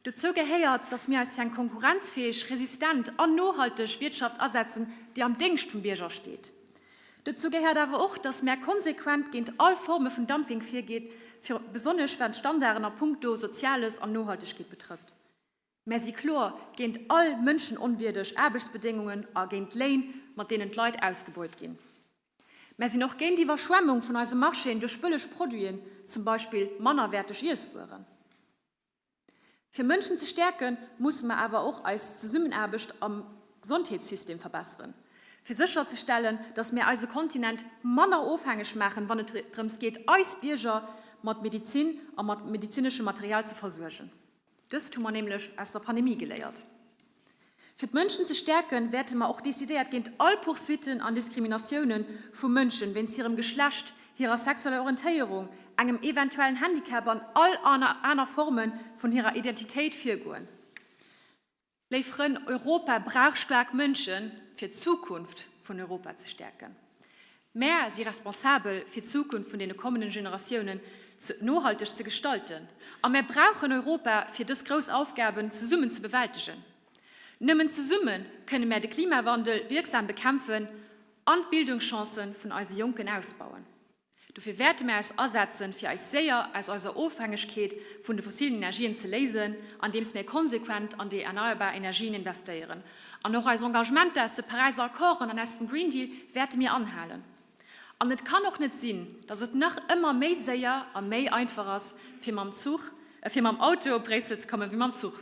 Dozou gehéiert, dass mir eis fir eng konkurrenzfäeg, resistent an nohalteg Wiertschaft asetzen, déi am Déngscht vum Bierger steet. Dozou gehéiert awer och, dass mär konsequent géint all Forme vun Dumping virgeet, besonnesch wat d'Standarden a puncto Soziales an Nohaltegkeet betrëfft. Mär si kloer géint all mënschenonwierdeg Aarbechtsbedéngungen a géint Léin, mat deenen d'Leit ausgebeut ginn. Mär sinn och géint d'Iwwerschwemmung vun eise Marchéen duerch bëlleg Produiten, zum Beispill mannerwäerteg Iesswueren. Fir Mënschen ze stäerken, musse mer awer och eis Zesummenaarbecht am Gesondheetssystem verbesseren, fir sécherzestellen, datt mär eise Kontinent manner ofhängeg maachen, wann et drëms geet, eis Bierger mat Medizin a mat medezineschem Material ze versuergen. Dëst hu mer nämlech aus der Pandemie geléiert. Fir d'Mënschen ze stäerken, wäerte mer och decidéiert géint all Poursuitten an Diskriminatioune vu Mënschen wéinst hirem Geschlecht, hirer sexueller Orientéierung, engem eventuellen Handicap an all aner Forme vun hirer Identitéit virgoen. Léif Frënn, Europa brauch staark Mënschen, fir d'Zukunft vun Europa ze stäerken. Mär si responsabel, fir d'Zukunft vun deene kommenden Generatiounen ze nohalteg ze gestalten. A mär brauchen Europa, fir dës grouss Aufgaben zesummen ze bewältegen. Nëmmen zesumme kënne mär de Klimawandel wierksam bekämpfen an d'Bildungschancë vun eise Jonken ausbauen. Dofir wäerte mir eis asetzen, fir eis séier aus eiser Ofhängegkeet vun de fossilen Energien ze léisen, andeems mir konsequent an déi erneierbar Energien investéieren. An och eis Engagementer aus de Paräiser Accorden an aus dem Green Deal wäerte mir anhalen. An et kann och net sinn, dass et nach ëmmer méi séier a méi einfach ass, fir mam Zuch, fir mam Auto op Bréissel ze kommen, wéi mam Zuch.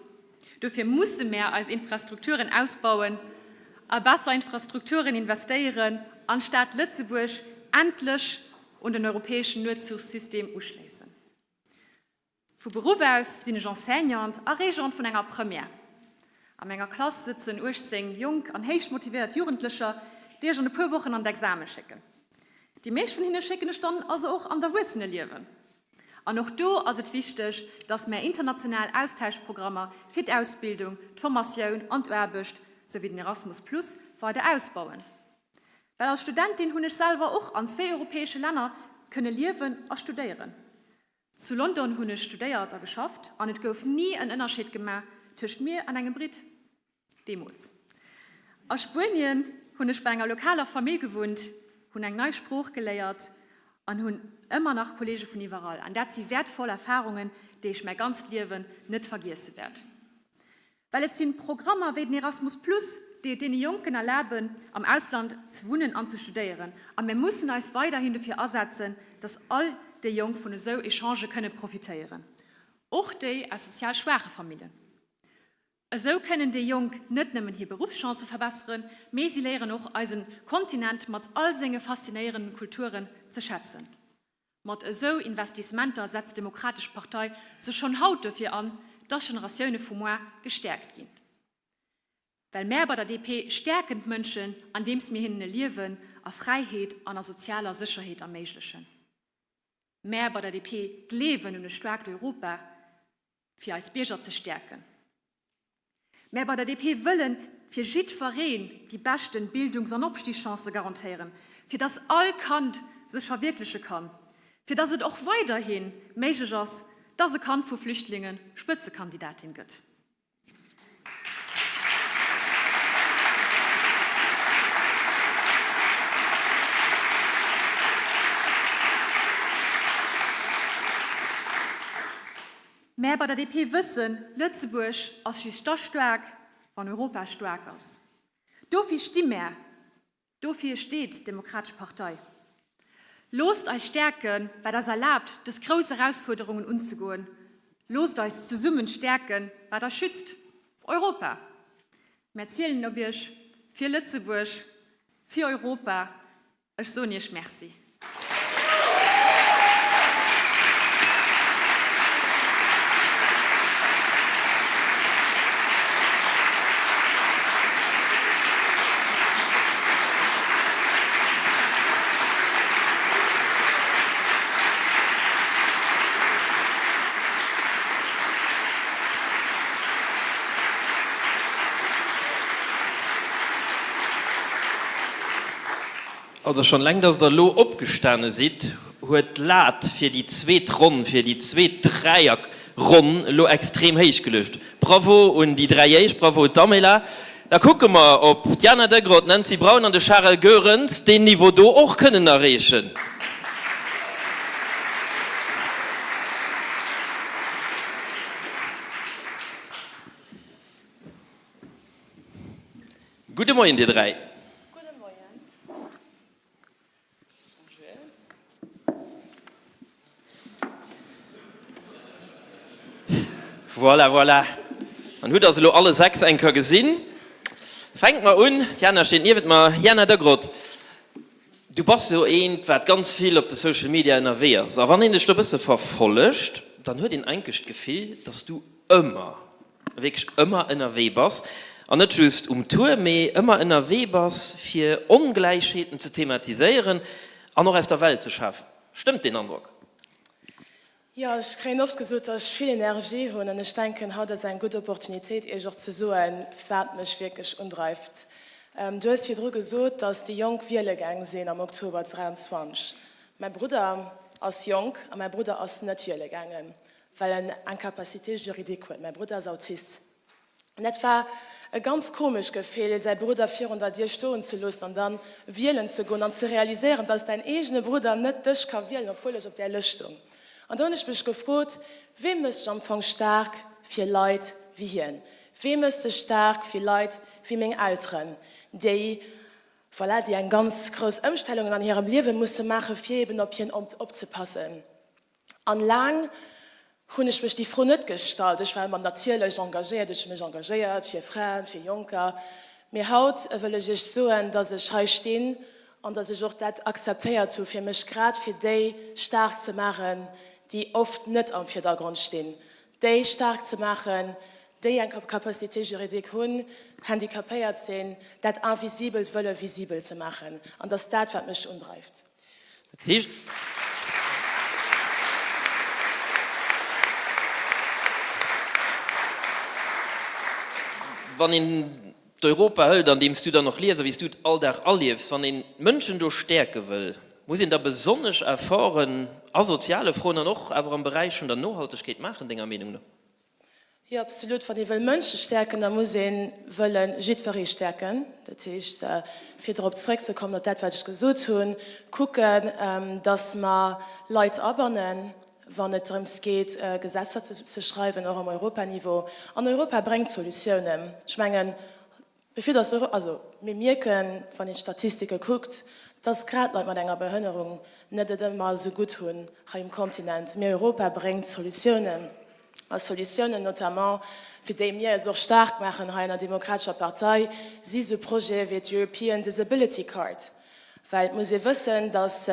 Dofir musse mär eis Infrastrukturen ausbauen, a besser Infrastrukturen investéieren an d'Stad Lëtzebuerg endlech un den europäeschen Nuetzuchsystem uschléissen. Vu Beruff aus sinn ech Enseignante a Régente vun enger Première. A menger Klass sëtzen 18 jonk an héich motivéiert Jugendlecher, déi ech an e puer Wochen an d'Exame schécken. Déi meescht vun hinne schécken ech dann also och an d'Erwuesseneliewen. An och do ass et wichteg, dass mär international Austauschprogrammer fir d'Ausbildung, d'Formatioun an d'Aarbecht, sou wéi den Erasmus Plus, weider ausbauen. Well als Studentin hunn ech selwer och an zwee europäesche Länner kënne liewen a studéieren. Zu London hunn ech studéiert a geschafft an et gouf ni en Ënnerscheed gemaach tëscht mir an engem Brit. Deemools a Spuenien hunn ech bei enger lokaler Famill gewunnt, hunn eng nei Sprooch geléiert an hunn ëmmer nach Kolleege vun iwwerall. An dat si wäertvoll Erfarungen, déi ech mäi ganzt Liewen net vergiesse wäert. Well et sinn Programmer wéi den Erasmus Plus, déi et deene Jonken erlaben, am Ausland ze wunnen an ze studéieren. A mir mussen eis weiderhin dofir asetzen, dass all déi Jonk vun esou Echangë kënne profitéieren, och déi aus sozial schwaache Famillen. Esou kënnen déi Jonk net nëmmen hir Beruffschancë verbesseren, mee si léieren och eisen Kontinent mat all senge faszinéierenden Kulturen ze schätzen. Mat esou Investissementer setzt d'Demokratesch Partei sech schonn haut dofir an, dass Generatioune vu moar gestäerkt ginn. Well mär bei der DP stäerken d'Mënschen, andeems mir hinnen e Liewen a Fräiheet an a sozialer Sécherheet erméiglechen. Mär bei der DP gleewen un e staarkt Europa, fir eis Bierger ze stäerken. Mär bei der DP wëllen fir jiddwereen déi beschten Bildungs an Opstigschancë garantéieren, fir dass all Kand sech verwierkleche kann, fir dass et och weiderhi méiglech ass, dass e Kand vu Flüchtlinge Spëtzekandidatin gëtt. Mär bei der DP wëssen, Lëtzebuerg ass just da staark, wann Europa staark ass. Dofir sti mär, dofir steet d'Demokratesch Partei. Loosst eis stäerken, wat eis erlaabt, dës grouss Erausfuerderungen unzegoen. Loosst eis zesummen stäerken, wat eis schützt, Europa. Mär zielen op Iech, fir Lëtzebuerg, fir Europa. Ech soen Iech Merci. Also schonn eleng dass der elo opgestane sidd, huet d'Lat fir déi zweet Ronn, fir déi zweet Dräierronn elo extrem héich geluecht. Bravo un déi 3 éischt, bravo un d'Amela. Da kucke mer, ob d'Jana Degrott, d'Nancy Braun an de Charel Goerens deen Niveau do och kënnen erreechen. Gudde Moien dir 3. Gudde Moien. Voilà, voilà. Dann hutt der se elo alle 6 eng Kéier gesinn. Fänke mer un, d'Jana steet niewent mer. Jana Degrott, du bass jo eent, wat ganz vill op de Social Media ënnerwee ass. A wann een dech do e bësse verfollegt, dann huet een eigentlech d'Gefill, dass du ëmmer wierklech ëmmer ënnerwee bass, an net just um Tour, mee ëmmer ënnerwee bass, fir Ongläichheeten ze thematiséieren an och aus der Welt ze schafen. Stëmmt deen Androck? Jo, ech kréien oft gesot, datt ech vill Energie hunn an ech denken, haut ass eng gutt Opportunitéit, Iech och ze soen, wat mech wierklech undreift. Du hues virdru gesot, datt déi Jonk wiele gaang sinn am Oktober 23. Mäi Brudder ass jonk a mäi Brudder ass net wiele gaangen. well en Incapacité juridique huet. Mäi Brudder ass Autist. An dat war e ganz komescht Gefill, säi Brudder virun der Dier stoen ze loossen an dann wielen ze goen an ze realiséieren, dass däin eegene Brudder net dech ka wielen, obwuel ech op där Lëscht stoung. An do hunn ech mech gefrot, Wee mécht sech am Fong staark fir Leit wéi hien? Wee mécht sech staark fir Leit wéi meng Elteren, déi, voilà, déi eng ganz grouss Ëmstellungen an hirem Liewe musse maachen, fir eben op hien opzepassen? An laang hunn ech mech déi Fro net gestallt. Ech war ëmmer natierlech engagéiert, ech hu mech engagéiert fir Fraen, fir Jonker. Mee haut wëll ech Iech soen, dass ech hei stinn an dass ech och dat akzeptéiert hu fir mech grad fir déi staark ze maachen, déi oft net am Virdergrond stinn, déi staark ze maachen, déi eng Capacité juridique hunn, handicapéiert sinn, dat Invisibelt wëlle visibel ze maachen. An dass dat, wat mech undreift. Dat heescht, wann een d'Europa hëlt, an deem s du dann och liefs a wéi s du et all Dag erliefs, wann een d'Mënschen do stäerke wëll, muss een da besonnesch Efforten a soziale Froen an och awer am Beräich vun der Nohaltegkeet maachen, denger Meenung no? Jo, absolut. Wann ee wëll Mënsche stäerken, da muss ee wëlle jiddweree stäerken. Dat heescht, fir drop zrëckzekommen, op dat, wat ech gesot hunn, kucken, datt mer Leit abannen, wann et drëms geet, Gesetzer ze schreiwen, och am Europaniveau. An Europa bréngt Solutiounen. Ech mengen, Bevir dass d'Euro, also mir mierken, wann een d'Statistike kuckt, dass grad Leit mat enger Behënnerung net et ëmmer esou gutt hunn hei um Kontinent. Mee Europa bréngt Solutiounen, a Solutiounen notamment, fir déi mir eis och staark maachen hei an der Demokratescher Partei, si sou Projete wéi d'European Disability Card. Well et muss ee wëssen, dass.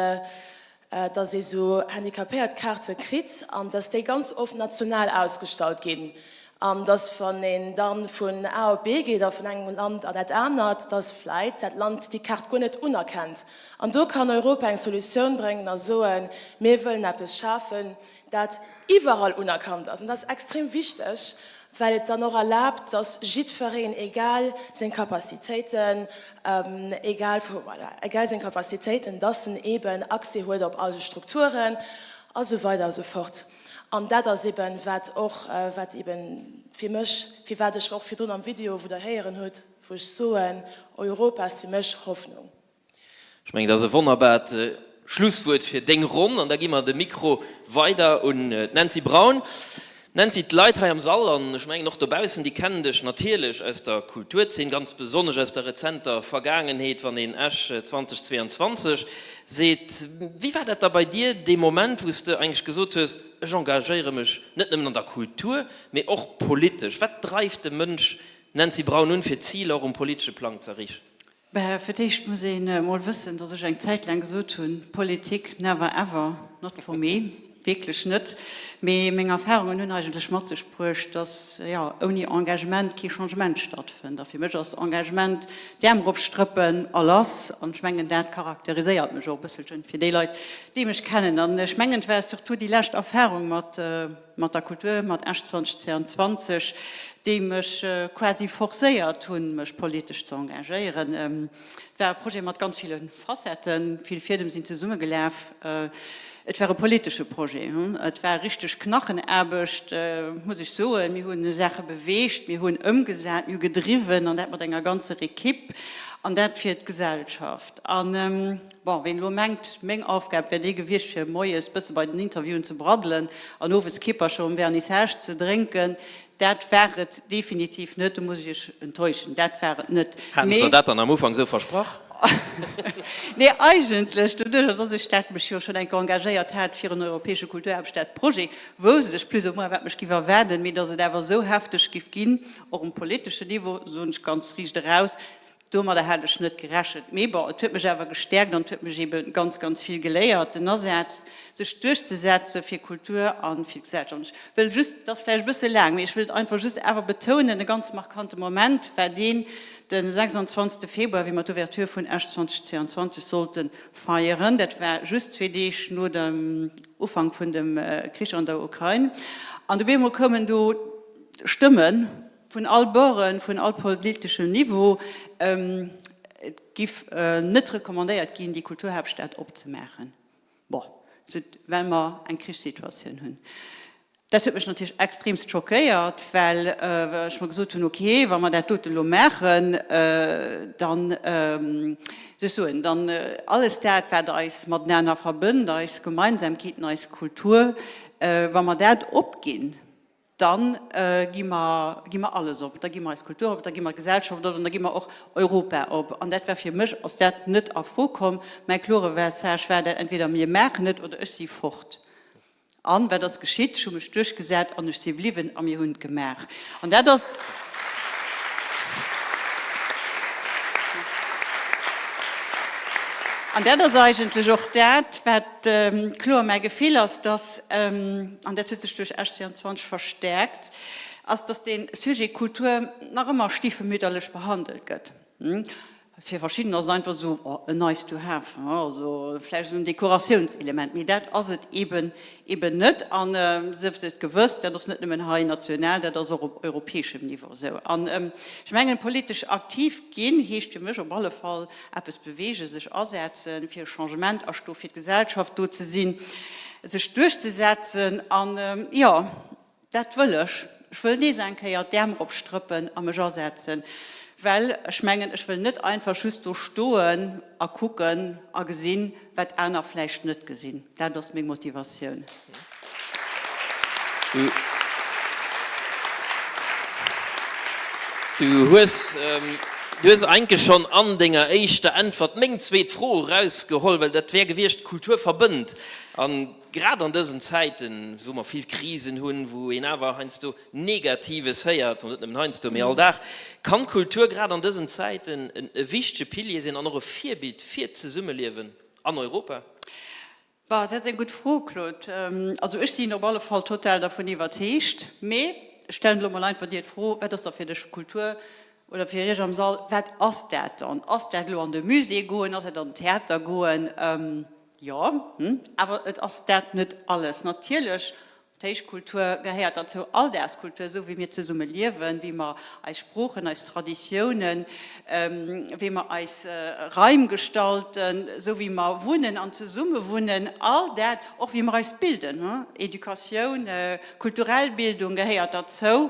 dass ee sou Handicapéiert-Kaarte kritt an dass déi ganz oft national ausgestallt ginn an dass, wann een da vun A op B geet a vun engem Land an dat anert, dass vläit dat Land déi Kaart guer net unerkennt. An do kann Europa eng Solutioun bréngen a soen, Mir wëllen eppes schafen, dat iwwerall unerkannt ass. An dat ass extrem wichteg, well et dann och erlaabt, dass jiddwereen, egal seng Capacitéiten, egal, voilà, egal seng Capacitéiten, dass en eeben Accès huet op all Strukturen a sou weider a sou fort. An dat ass eeben, wat och, wat eeben fir mech, firwat ech och virdrun am Video, wou Der héieren hutt, wou ech soen, Europa ass fir mech Hoffnung. Ech mengen, dat ass e wonnerbart Schlusswuert fir deng Ronn. An da gi mer de Mikro weider un d'Nancy Braun. Nancy, d'Leit hei am Sall an ech mengen och dobaussen, déi kennen dech natierlech aus der Kulturzeen, ganz besonnesch aus der rezenter Vergaangenheet, wann een Esch 2022 seet. Wéi war dat da bei dir, dee Moment, wou s de eigentlech gesot hues, ech engagéiere mech net nëmmen an der Kultur, mee och politesch? Wat dreift de Mënsch Nancy Braun un, fir Ziler och um politesche Plang z'erreechen? Bah, fir d'éischt muss een emol wëssen, dass ech eng Zäit laang gesot hunn, Politik never ever, not for me, wierklech net. Mee meng Erfahrungen hunn eigentlech mat sech bruecht, dass, jo, ouni Engagement kee Changement stattfënnt. A fir mech ass Engagement d'Äerm eropstrëppen a lass. An ech mengen, dat charakteriséiert mech och e bësselchen, fir déi Leit, déi mech kennen. An ech mengen, et war surtout déi lescht Erfahrung mat, mat der Kultur, mat Esch 2022, déi mech quasi forcéiert hunn, mech politesch ze engagéieren. Et war e Projet mat ganz ville Facetten, vill Fiedem sinn zesummegelaf. Et war e politesche Projet, et war richteg Knachenaarbecht, muss ech soen. Mir hu Saache beweegt, mir hunn ëmgesat, mir hu gedriwwen, an dat mat enger ganzer Equipe, an dat fir d'Gesellschaft. Bon, ween elo mengt, meng Aufgab wär déi gewiescht, fir moies bësse bei den Interviewen ze braddelen an owes Kippercher um Vernissage ze drénken, dat war et definitiv net. Do muss ech Iech enttäuschen, dat war et net. Haten se der dat dann am Ufank esou versprach? Nee, eigentlech, doduercher dass ech dat mech jo schonn eng Kéier engagéiert hat fir en europäesche Kulturhaaptstadprojet, wousst ech plus ou moins, wat mech giff erwaarden, mee dass et awer esou hefteg giff ginn, och um politeschen Niveau, soen ech ganz riicht eraus, Domadder hat ech net gerechent, mee bon, et huet mech awer gestäerkt an et huet mech ebe ganz, ganz vill geléiert, den Asaz, sech duerchzesetze fir Kultur a fir d'Gesellschaft. Ech wëll just, et ass vläicht e bësse laang, mee ech wëllt einfach just awer betounen, e ganz markante Moment war deen, de 26. Februar, wéi mer d'Ouverture vun Esch 2022 sollte feieren. Dat war just zwee Deeg no dem Ufank vun dem Krich an der Ukrain. An op eemol koumen do Stëmmen, Vun all Borden, vun all politeschem Niveau, et giff net recommandéiert ginn, déi Kulturhaaptstad opzemaachen. Bon, sot, well mer eng Krichssituatioun hunn. Dat huet mech natierlech extremst schockéiert, well ech mer gesot hunn, okay, wa mer dat doten elo maachen, dann, wéi soll ech soen, dann alles dat, wat eis matenaner verbënnt, eis Gemeinsamkeeten, eis Kultur, wa mer dat opginn, Dann gi mer, gi mer alles op. Da gi mer eis Kultur op, da gi mer d'Gesellschaft op an da gi mer och Europa op. An dat war fir mech, ass dat net a Fro komm. Mäi klore Message war dat, entweder mir maachen et oder ech si fort. An wat ass geschitt? Ech hu mech duerchgesat an ech si bliwwen a mir hunn et gemaach. An dat ass. An dat ass eigentlech och dat, wat. Kloer mäi Gefill ass, dass, an dat huet sech duerch Esch 22 verstärkt, ass, dass dee Sujet Kultur nach ëmmer stiefemütterlech behandelt gëtt. Fir verschidden ass et einfach esou, oh, e nice to have, also vläicht esou en Dekoratiounselement, mee dat ass et eben, eben net. A sief et gewëss, dat ass net nëmmen hei national, dat ass och op europäeschem Niveau esou. An ech mengen, politesch aktiv ginn heescht fir mech op alle Fall, eppes beweegen, sech asetzen fir e Changement, astoe fir d'Gesellschaft, do ze sinn, sech duerchzesetzen. An jo, dat wëll ech. Ech wëll nees eng Kéier d'Äerm eropstrëppen a mech asetzen, well ech mengen, ech wëll net einfach just do stoen a kucken a gesinn, wat aner vläicht net gesinn. Dat ass meng Motivatioun. Du hues, du hues eigentlech schonn an denger éischter Äntwert meng zweet Fro erausgeholl, well dat wär gewiescht, Kultur verbënnt. A grad an dësen Zäiten, wou mer vill Krisen hunn, wou een awer heiansdo Negatives héiert, an net nëmmen heiansdo, mee all Dag, kann d'Kultur grad an dësen Zäiten e wichtege Pilier sinn an och e Virbild fir d'Zesummeliewen an Europa? Bah, dat ass eng gutt Fro, Claude. Also ech sinn op alle Fall total dervun iwwerzeegt. Mee ech stellen elo mol einfach dir d'Fro, Wat ass da fir dech Kultur oder fir iech am Sall, wat ass dat dann? Ass dat elo an de Musée goen? Ass dat an den Theater goen? Jo, awer et ass dat net alles. Natierlech D'Héichkultur gehéiert derzou, Alldagskultur, esou wéi mir zesumme liewen, wéi mer eis Sproochen, eis Traditiounen, wéi mer eis Raim gestalten, esou wéi mer wunnen an zesumme wunnen, all dat, och wéi mer eis bilden, Educatioun, kulturell Bildung gehéiert derzou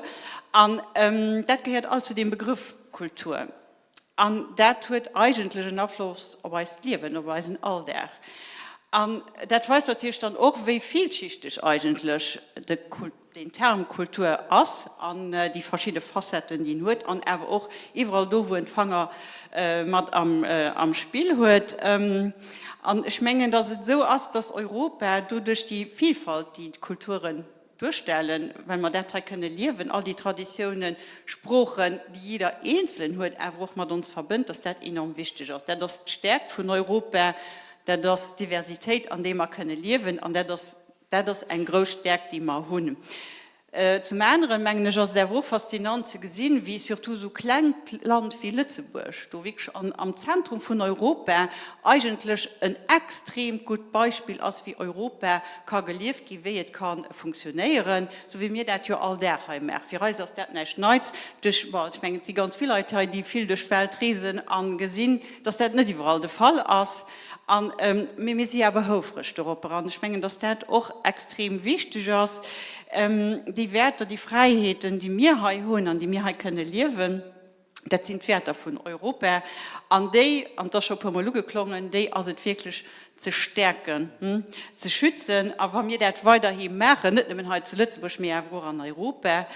an dat gehéiert all zu deem Begrëff Kultur. An dat huet eigentlech en Afloss op eist Liewen, op eisen Alldag. An dat weist natierlech dann och, wéi villschichteg eigentlech den Term Kultur ass an déi verschidde Facetten, déi en huet, an awer och iwwerall do, wou en d'Fanger mat am Spill huet. An ech mengen, datt et esou ass, datt Europa doduerch déi Vielfalt, déi d'Kulturen duerstellen, well mer dat hei kënne liewen, all déi Traditiounen, Sproochen, déi jidder Eenzelen huet, awer och mat ons verbënnt, dass dat enorm wichteg ass. Dat ass d'Stäerkt vun Europa, dat ass d'Diversitéit, an déi mer kënne liewen, an dat ass, dat ass eng grouss Stäerkt, déi mer hunn. Zum aneren, mengen ech, ass et awer och faszinant ze gesinn, wéi surtout esou klengt Land wéi Lëtzebuerg do wierklech am Zentrum vun Europa eigentlech en extreemt gutt Beispill ass, wéi Europa ka gelieft ginn, wéi et ka funktionéieren, esou wéi mir dat jo all Dag hei maachen. Fir eis ass dat näischt Neits. Duerch, bon, ech mengen, et si ganz vill Leit hei, déi vill duerch d'Welt reesen a gesinn, dass dat net iwwerall de Fall ass. An, mee mir si awer houfreg doropper. An ech mengen, dass dat och extrem wichteg ass, déi Wäerter, déi Fräiheeten, déi mir hei hunn an déi mir hei kënne liewen, Dat sinn d'Wäerter vun Europa, an déi, an et ass scho e puermol ugeklongen, déi ass et wierklech ze stäerken, ze schützen. A wa mir dat weiderhi maachen, net nëmmen hei zu Lëtzebuerg, mee awer och an Europa,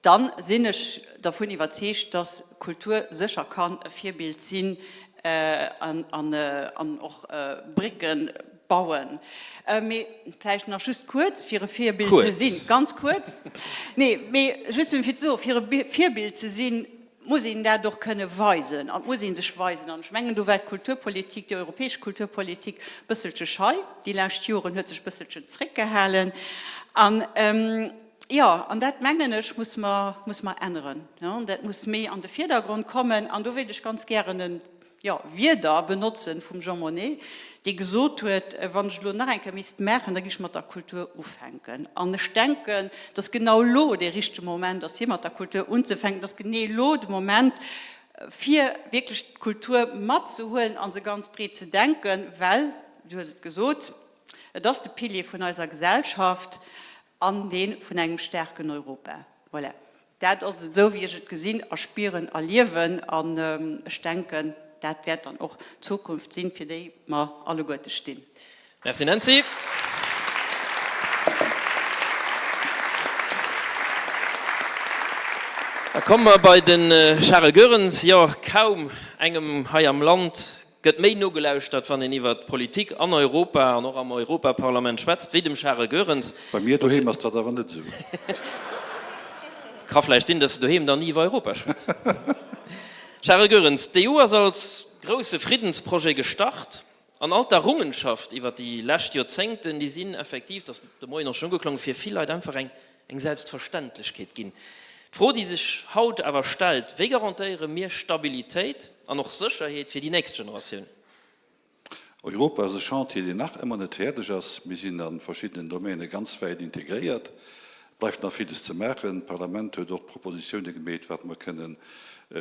da sinn ech dervun iwwerzeegt, dass Kultur sécher kann e Virbild sinn an och Brécke bauen. Mee vläicht nach just kuerz, fir e Virbild ze sinn, ganz kuerz, nee, mee just fir ze soen, fir e Virbild ze sinn, muss een dat och kënne weisen an et muss ee sech weisen. An ech mengen, do war d'Kulturpolitik, déi europäesch Kulturpolitik e bësselche schei déi lescht Joren, huet sech e bësselchen zréckgehalen. An, jo, an dat, mengen ech, muss mer, muss mer änneren. Dat muss méi an de Virdergrond kommen. An do wéilt ech ganz gären e jo, Wierder benotzen vum Jean Monnet, dee gesot huet, Wann ech et elo nach eng Kéier misst maachen, da géif ech mat der Kultur ufänken. An ech denken, dass genau elo dee richtege Moment ass, fir mat der Kultur unzefänken, dass genee elo de Moment, fir wierklech d'Kultur matzehuelen a se ganz breet ze denken, well, du hues et gesot, et ass de Pilier vun eiser Gesellschaft an dee vun engem staarken Europa. Voilà. Dat ass et esou, wéi ech et gesinn a spieren a liewen. An ech denken, dat wäert dann och d'Zukunft sinn, fir déi mer alleguerte stinn. Merci Nancy. Da komme mer bei de Charel Goerens. Jo, kaum engem hei am Land Gëtt méi nogelauschtert, wann een iwwert d'Politik an Europa an och am Europaparlament schwätzt, wéi dem Charel Goerens. Bei mir doheem ass dat awer net esou. Ka vläicht sinn, dass de doheem dann ni iwwer Europa schwätz. Charel Goerens, D'EU ass als grousse Friddensprojet gestart an all d'Errungenschaft iwwer déi lescht Joerzéngten, déi sinn effektiv, dat ass de Moien och schonn ugeklongen, fir vill Leit einfach eng eng Selbstverständlechkeet ginn. D'Fro, déi sech haut awer stellt, Wéi garantéiere mir Stabilitéit an och Sécherheet fir déi nächst Generatioun? Europa ass e Chantier, deen nach ëmmer net fäerdeg ass. Mir sinn a verschiddenen Domäne ganz wäit integréiert. Et bleift nach villes ze maachen. D'Parlament huet och Propositioune gemeet, wat mer kënnen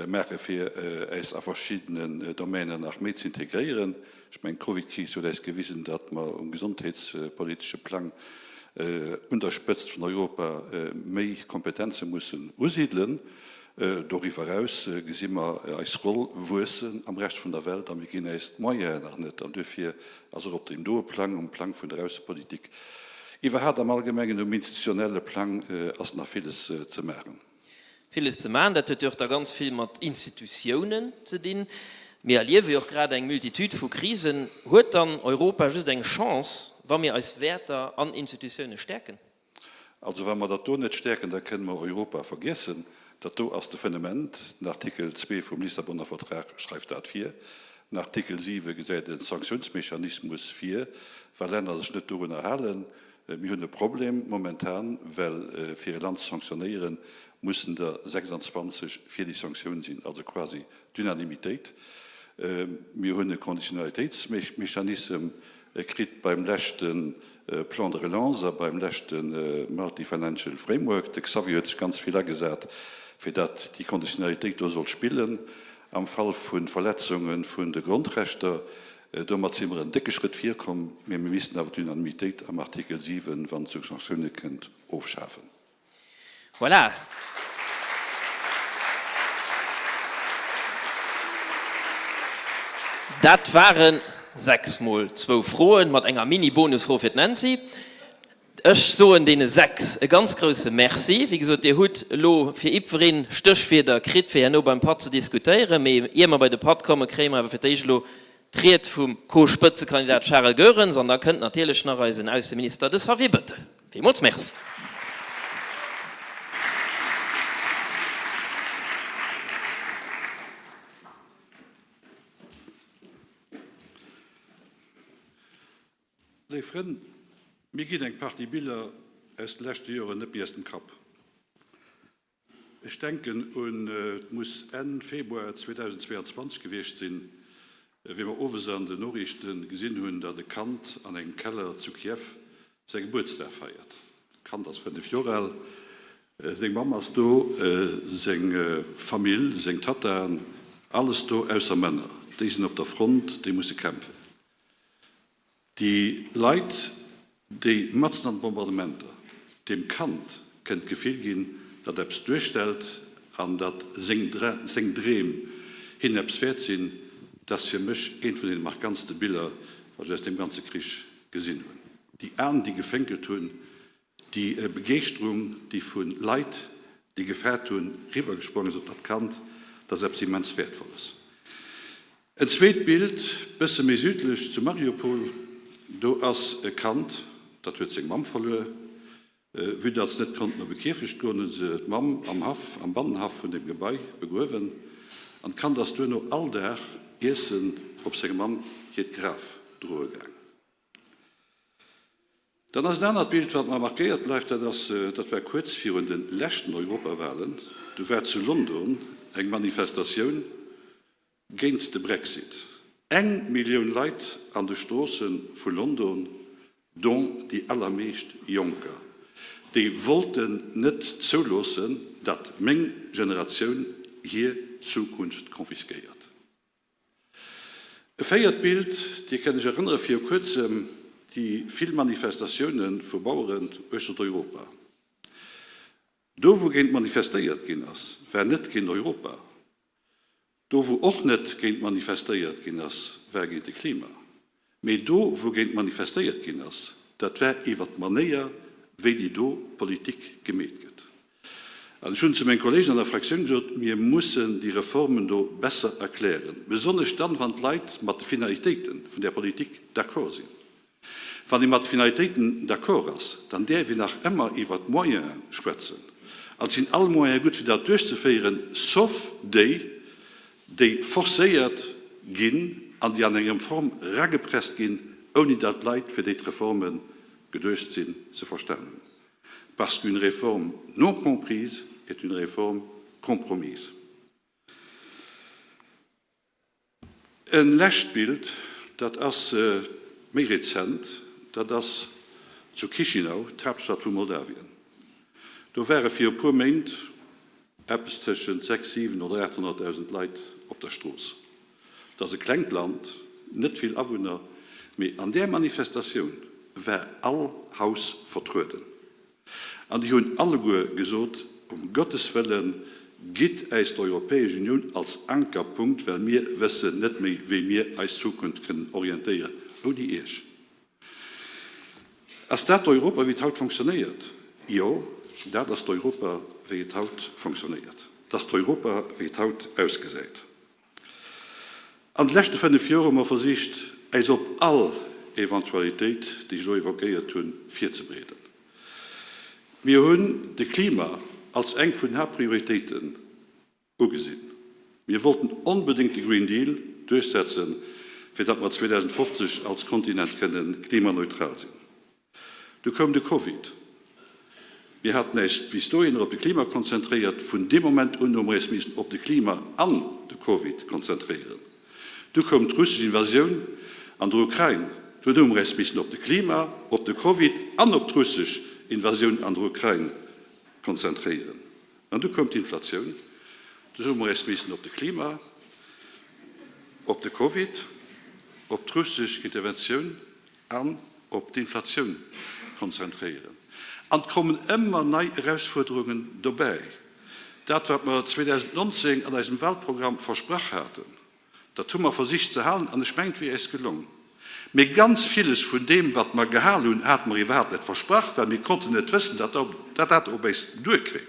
maache fir äis a verschiddenen Domänen nach méi ze integréieren. Ech mengen, d'Covidkris huet äis gewisen, datt mer um gesondheetspolitesche Plang un der Spëtzt vun Europa méi Kompetenze mussen usidelen. Doriwwer eraus gesi mer eis Roll wuessen am Rescht vun der Welt a mir ginn äis d'Moyenen nach net. An duerfir ass och op deem doe Plang, um Plang vun der Aussepolitik, iwwerhaapt am Allgemengen um institutionelle Plang ass nach villes ze maachen. Villes ze maachen. Dat huet jo och da ganz vill mat Institutiounen ze dinn. Mir erliewe jo och grad eng Multitude vu Krisen. Huet dann Europa just eng Chance, wa mir eis Wäerter an Institutioune stäerken? Also wa mer dat do net stäerken, da kënne mer Europa vergiessen. Dat do ass de Fënnement. Den Artikel zwee vum Lissabonner Vertrag schreift dat vir. Den Artikel 7 gesäit e Sanktiounsmechanismus vir, wa Länner sech net dorunner halen. Mir hunn e Problem momentan, well fir e Land ze sanktionéieren, mussen der 26 fir déi Sanktioun sinn, also quasi d'Unanimitéit. Mir hunn e Conditionalitéitsmechanissem kritt beim leschte Plan de relance a beim leschte Multi-Financial Framework. De Xavier huet sech ganz vill agesat, fir datt déi Conditionalitéit do sollt spillen am Fall vu Verletzunge vun de Grondrechter. Domat si mer en décke Schrëtt virkomm, mee mir missten awer d'Unanimitéit am Artikel 7, wann et zu Sanktioune kënnt, ofschafen. Voilà. Dat ware 6 mol zwou Froen, mat enger Mini-Bonusfro fir d'Nancy. Ech soen deene 6 e ganz grouse Merci. Wéi gesot, Dir hutt elo fir jiddweree Stéchwierder kritt, fir herno beim Patt ze diskutéieren. Mee ier mer bei de Patt kommen, kréie mer awer fir d'éischt elo d'Ried vum Co-Spëtzekandidat Charel Goerens an da kënnt natierlech nach eisen Ausseminister, de Xavier Bettel. Villmools Merci. Léif Frënn, mir ginn eng Partie Biller aus de leschte Joren net méi aus dem Kapp. Ech denken un, et muss Enn Februar 2022 gewiescht sinn, wéi mer owes an den Noriichte gesinn hunn, datt e Kand an engem Keller zu Kiew säi Gebuertsdag feiert. D'Kand ass 5 Joer al, seng Mamm ass do, seng Famill, seng Tattaen, alles do ausser Männer. Déi sinn op der Front, déi musse kämpfen. Déi Leit, déi matzen an de Bombardementer deem Kand kënnen d'Gefill ginn, datt eppes duerstellt an datt seng seng Dreem hinnen eppes wäert sinn, dat ass fir mech eent vun deene markantste Biller, wat ech aus deem ganze Krich gesinn hunn. Déi Aen, déi gefénkelt hunn, Déi Begeeschterung, déi vu Leit, déi gefaart hunn, riwwergesprongen ass op dat Kand, dat ass eppes immens Wäertvolles. En zweet Bild, bësse méi südlech, zu Mariupol, do ass e Kand, dat huet seng Mamm verluer. Vue datt se net konnten op e Kierfecht goen, hu se d'Mamm am Haff, am Bannenhaff vun deem Gebai begruewen. An d'Kand ass duerno all Dag Iessen op senger Mamm hiert Graf droe gaang. Dann ass en anert Bild, wat mer markéiert bleift, dat ass, dat war kuerz virun de leschten Europawahlen, du war zu London eng Manifestatioun géint de Brexit. Eng Millioun Leit an de Stroosse vu London, dont déi allermeescht Jonker, déi wollten net zouloossen, datt meng Generatioun hir Zukunft confisquéiert. E véiert Bild, Dir kënnt Iech erënnere viru kuerzem déi vill Manifestatioune vu Baueren uechtert Europa. Do wou géint manifestéiert ginn ass, war net géint Europa. Do wou och net géint manifestéiert ginn ass, war géint de Klima. Mee do wou géint manifestéiert ginn ass, dat war iwwert d'Manéier wéi déi do Politik gemeet gëtt. An ech hunn zu menge Kollegen an der Fraktioun gesot, mir mussen déi Reformen do besser erklären, besonnesch dann, wann d'Leit mat de Finalitéite vun där Politik d'accord sinn. Wann ee mat de Finalitéiten d'accord ass, dann däerf een nach ëmmer iwwert d'Moyene schwätzen. An et sinn all Moyene gutt, fir dat duerchzeféieren, sauf déi, déi forcéiert ginn an déi an eng Reform eragepresst ginn, ouni datt d'Leit, fir déi d'Reforme geduecht sinn, se verstan hunn. Parce qu'une réforme non comprise est une réforme compromise. E lescht Bild, dat ass méi rezent, dat ass zu Chisinau, d'Haaptstad vu Moldawien. Do ware fir e puer Méint eppes tëschent 6, 7 oder 800.000 Leit op der Strooss. Et ass e klengt Land, net vill Awunner, mee an där Manifestatioun war all Haus vertrueden. An déi hunn alleguer gesot, Um Gottes Wëllen, gitt äis d'Europäesch Unioun als Ankerpunkt, well mir wëssen net méi, wéi mir eis Zukunft kënnen orientéieren ouni Iech. Ass dat d'Europa, wéi et haut fonctionnéiert? Jo, dat ass d'Europa, wéi et haut fonctionnéiert. Dat ass d'Europa, wéi et haut ausgesäit. An de leschte 5 Joer hu mer versicht, äis op all Eventualitéit, déi ech elo évoquéiert hunn, virzebereeden. Mir hunn de Klima als eng vun den Haaptprioritéiten ugesinn. Mir wollten onbedéngt de Green Deal. duerchsetzen, fir datt mer 2050 als Kontinent kënne klimaneutral sinn. Du koum de Covid. Mir haten äis bis dohinner op de Klima konzentréiert. Vun deem Moment un hu mer äis missen op de Klima an de Covid konzentréieren. Du koum d'russesch Invasioun an der Ukrain. Dunn hu mer äis missen op de Klima, op de Covid an op d'russesch Invasioun an der Ukrain konzentréieren. An du koum d'Inflatioun. Du hu mer äis missen op de Klima, op de Covid, op d'russesch Interventioun an op d'Inflatioun konzentréieren. An et kommen ëmmer nei Erausfuerderungen dobäi. Dat, wat mer 2019 an eisem Wahlprogramm versprach haten, dat hu mer versicht ze halen, an ech mengen, et wier äis gelong. Mee ganz villes vun deem, wat mer gehal hunn, hate mer iwwerhaapt net versprach, well mir konnten net wëssen, datt dat op äis duerkéim.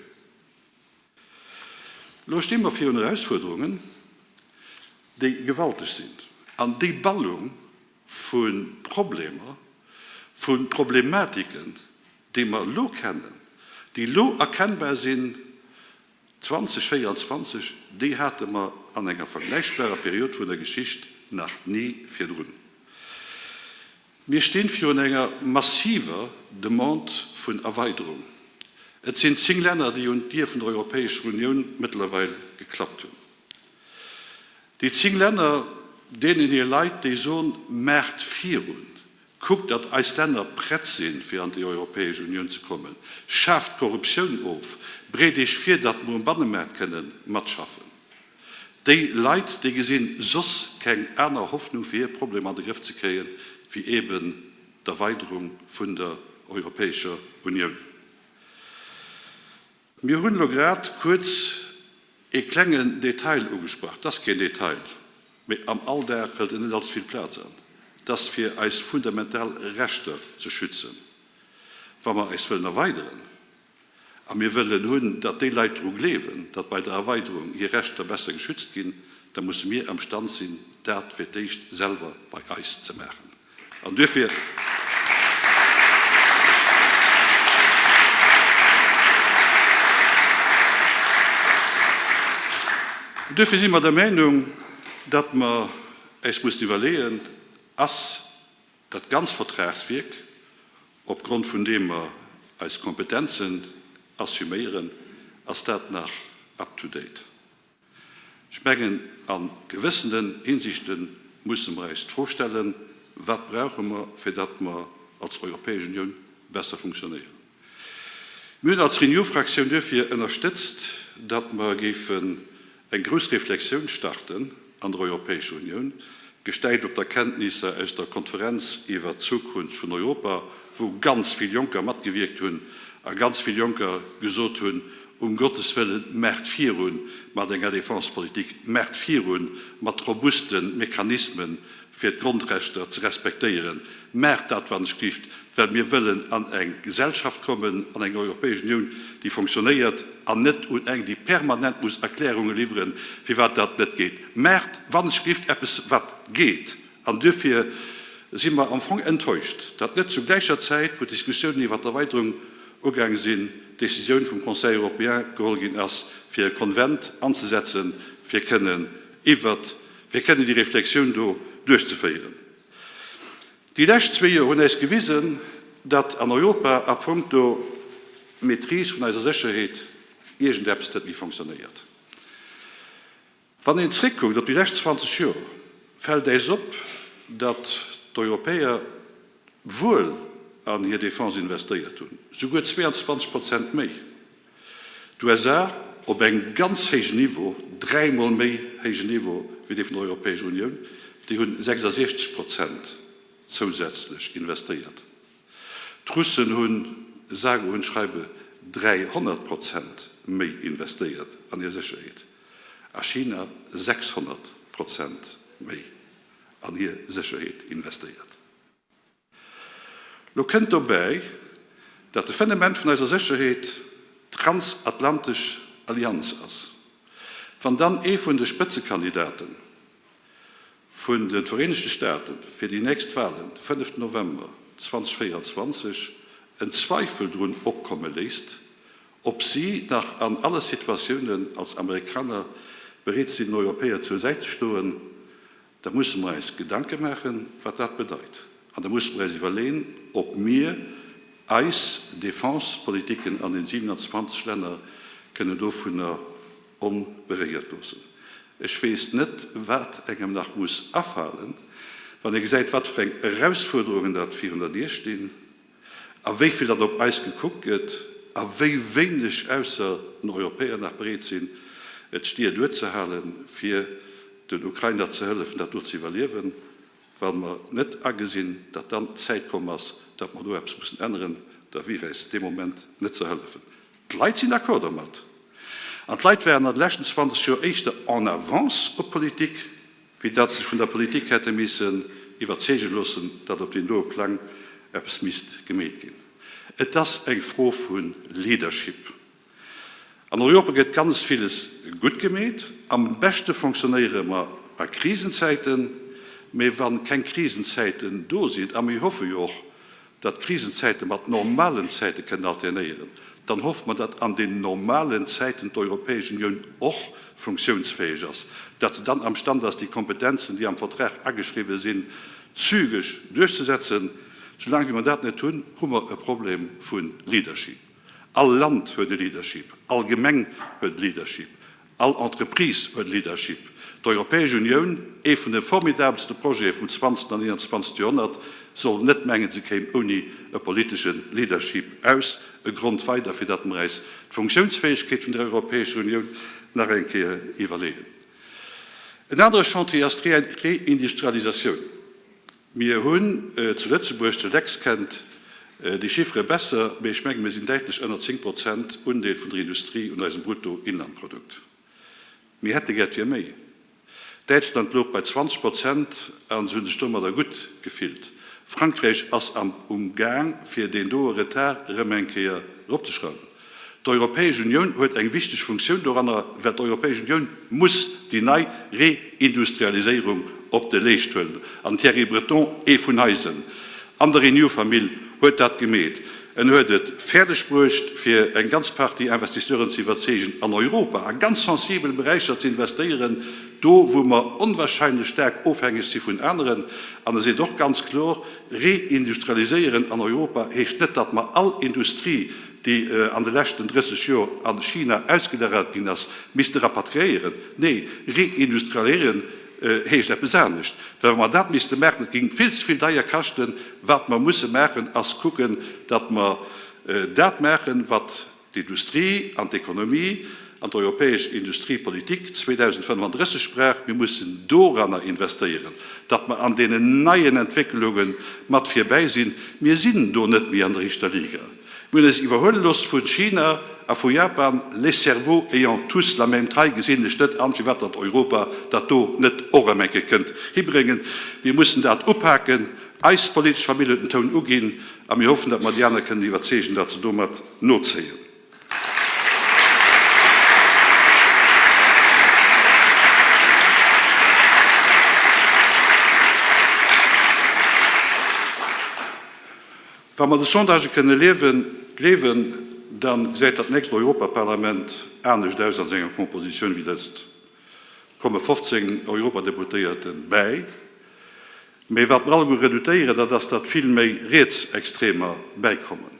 Elo sti mer virun Erausfuerderungen, déi gewalteg sinn. An déi Ballung vu Problemer, vu Problematiken, déi mer elo kennen, déi elo erkennbar sinn, 2024, déi hate mer an enger vergläichbarer Period vun der Geschicht nach ni virdrun. Mir stinn virun enger massiver Demande vun Erweiderung. Et sinn 10 Länner, déi un d'Dier vun der Europäescher Unioun mëttlerweil geklappt hunn. Déi 10 Länner, deenen hir Leit, déi soen, Maacht virun, kuckt, datt eis Länner prett sinn, fir an déi Europäesch Unioun ze kommen, schaaft d'Korruptioun of, breet Iech vir, datt mer um Bannemaart kënnen matschaffen. Déi Leit, déi gesinn soss keng aner Hoffnung fir hir Problemer an de Grëff ze kréien, wéi eben d'Erweiderung vun der Europäescher Unioun. Mir hunn elo grad kuerz ee klengen Detail ugesprach, et ass keen Detail, mee am Alldag hëlt en net allze vill Plaz an, et ass fir eis fundamental Rechter ze schützen, wa mer eis wëllen erweideren. A mir wëllen hunn, datt déi Leit dru gleewen, datt bei der Erweiderung hir Rechter besser geschützt ginn, da musse mir am Stand sinn, dat fir d'éischt selwer bei eis ze maachen. An duerfir. Duerfir si mer der Meinung, datt mer äis mussen iwwerleeën, Ass dat ganz Vertragswierk, opgrond vun deem mer eis Kompetenzen assuméieren, ass dat nach up to date? Ech mengen, a gewëssenen Hinsichte musse mer eis d'Fro stellen, Wat brauche mer, fir datt mer als Europäesch Unioun besser funktionéieren? Mir hunn als Renew-Fraktioun duerfir ënnerstëtzt, datt mer géifen eng grouss Reflexioun starten an der Europäescher Unioun, gestäipt op d'Erkenntnisser aus der Konferenz iwwert d'Zukunft vun Europa, wou ganz vill Jonker matgewierkt hunn a ganz vill Jonker gesot hunn, Um Gottes Wëllen, maacht virun mat enger Défensepolitik, maacht virun mat robuste Mechanismen, fir d'Grondrechter ze respektéieren. Maacht dat wann ech gift, well mir wëllen an eng Gesellschaft kommen, an eng Europäesch Unioun, déi fonctionnéiert, an net un eng, déi permanent muss Erklärunge liwweren, firwat dat net geet. Maacht wann ech gift eppes, wat geet. An duerfir si mer am Fong enttäuscht, datt net zu gläicher Zäit, wou d'Diskussiounen iwwert d'Erweiderung ugaang sinn, d'Décisioun vum Conseil européen geholl ginn ass, fir e Konvent anzesetzen, fir kënnen iwwert fir kënnen déi Reflexioun do duerchzeféieren. Déi lescht zwee Joer hunn äis gewisen, datt an Europa a puncto Maîtrise vun eiser Sécherheet iergendeppes net méi fonctionnéiert. Wann een zréckkuckt op déi lescht 20 Joer, fält äis op, datt d'Europäer wuel an hir Defense investéiert hunn, souguer 22 Prozent méi. D'USA op engem ganz héijen Niveau, dräimol méi héijen Niveau wéi dee vun der Europäescher Unioun, déi hunn 66 Prozent zousätzlech investéiert. D'Russen hunn sage und schreibe 300 Prozent méi investéiert an hir Sécherheet a China 600 Prozent méi an hir Sécherheet investéiert. Lo kënnt dobäi, datt de Fënnement vun eiser Sécherheet d'transatlantesch Allianz ass. Wann dann ee vun de Spëtzekandidaten vun de Vereenegte Staaten fir déi nächst Walen, de fënneften November 2024, en Zweifel drun opkomme léisst, ob si nach an alle Situatiounen als Amerikaner bereet sinn, den Europäer zur Säit ze stoen. Da musse mer eis Gedanke maachen, wat dat bedeit. An da musse mer eis iwwerleeën, ob mir eis Defense-Politiken an den 27 Länner kënnen dovunner onberéiert loossen. Ech weess net, wat engem nach muss afalen, wann ee gesäit, wat fir eng Erausfuerderungen dat virun der Dier stinn a wéi vill dat op eis gekuckt gëtt a wéi wéineg ausser den Europäer nach bereet sinn, d'Stier duerzehalen, fir den Ukrainer ze hëllefen, dat do ze iwwerliewen. Wa mer net agesinn, datt dann d'Zäit komm ass, datt mer do eppes mussen änneren, da wier äis dee Moment net ze hëllefen. D'Leit sinn d'accord domat. An d'Leit waren an de leschten 20 Joer éischter en avance op d'Politik, wéi datt se sech vun der Politik hätte missen iwwerzeege loossen, datt op deem doe Plang eppes misst gemeet ginn. Et ass eng Fro vu Leadership. An Europa gëtt ganz villes gutt gemeet. Am beschte fonctionnéiere mer a Krisenzäiten. Mee wa keng Krisenzäiten do sinn, a mir hoffe jo och, datt Krisenzäite mat normalen Zäite kënnen alternéieren, dann hoffe mer, datt an den normalen Zäiten d'Europäesch Unioun och funktiounsfäeg ass, datt se dann amstand ass, déi Kompetenzen, déi am Vertrag ageschriwwen sinn, zügeg duerchzesetzen. Soulaang wéi mer dat net hunn, hu mer e Problem vu Leadership. All Land huet e Leadership, all Gemeng huet e Leadership, all Entreprise huet e Leadership. D'Europäesch Unioun, ee vun de formidabelste Projete vum zwanzten an 21. Joerhonnert, soll net mengen, se kéim ouni e politesche Leadership aus. E Grond weider, fir datt mer äis d'Funktiounsfäegkeet vun der Europäescher Unioun nach eng Kéier iwwerleeën. En anere Chantier ass d'Reindustrialisatioun. Mir hunn zu Lëtzebuerg, de Lex kennt déi Chiffere besser, mee ech menge mir sinn däitlech ënner 10 Prozent Undeel vun der Industrie un eisem Bruttoinlandprodukt. Mir hätte gär, et wier méi. Däitschland louch bei 20 Prozent a se hu sech domadder gutt gefillt. Frankräich ass am um Gaang fir deen doe Retard erëm eng Kéier eropzeschrauwen. D'Europäesch Unioun huet eng wichteg Funktioun doranner, well d'Europäesch Unioun muss déi nei Reindustrialiséierung op de Leescht huelen. An Thierry Breton, ee vun eisen an der Renew-Famill, huet dat gemeet. En huet et fäerdeg bruecht, fir eng ganz Partie Investisseuren ze iwwerzeegen, an Europa a ganz sensibel Beräicher ze investéieren, do wou mer onwahrscheinlech staark ofhängeg si vun aneren. An e seet och ganz kloer, Reindustrialiséieren an Europa heescht net, datt mer all Industrie, déi an de leschten 30 Joer a China ausgelagert ginn ass, misste rapatriéieren. Nee, reindustrialiéieren heescht eppes anescht. Well wa mer dat misste maachen, dat géing vill ze vill deier kaschten. Wat mer musse maachen, ass kucken, datt mer dat maachen, wat d'Industrie an d'Ekonomie an d'europäesch Industriepolitik 2035 brauch. Mir mussen doranner investéieren, datt mer an deenen neien Entwécklunge mat virbäi sinn. Mir sinn do net méi an der éischter Liga. Mir hunn eis iwwerhuele looss vu China a vu Japan, les cerveaux ayant tous la même taille, gesinn ech net an, firwat datt Europa dat do net och ëm eng Kéier kënnt hibréngen. Mir mussen dat upaken. Eis politesch Famill huet den Toun uginn a mir hoffen, datt mer déi aner kënnen iwwerzeegen, datt se domat nozéien. Wa mer de Sondagë kënne gleewen, da gesäit dat nächst Europaparlament anescht aus a senger Kompositioun wéi dëst. Et komme 15 Europadeputéierte bäi. Mee wat mer alleguer redoutéieren, dat ass, datt vill méi Rietsextremer bäikommen.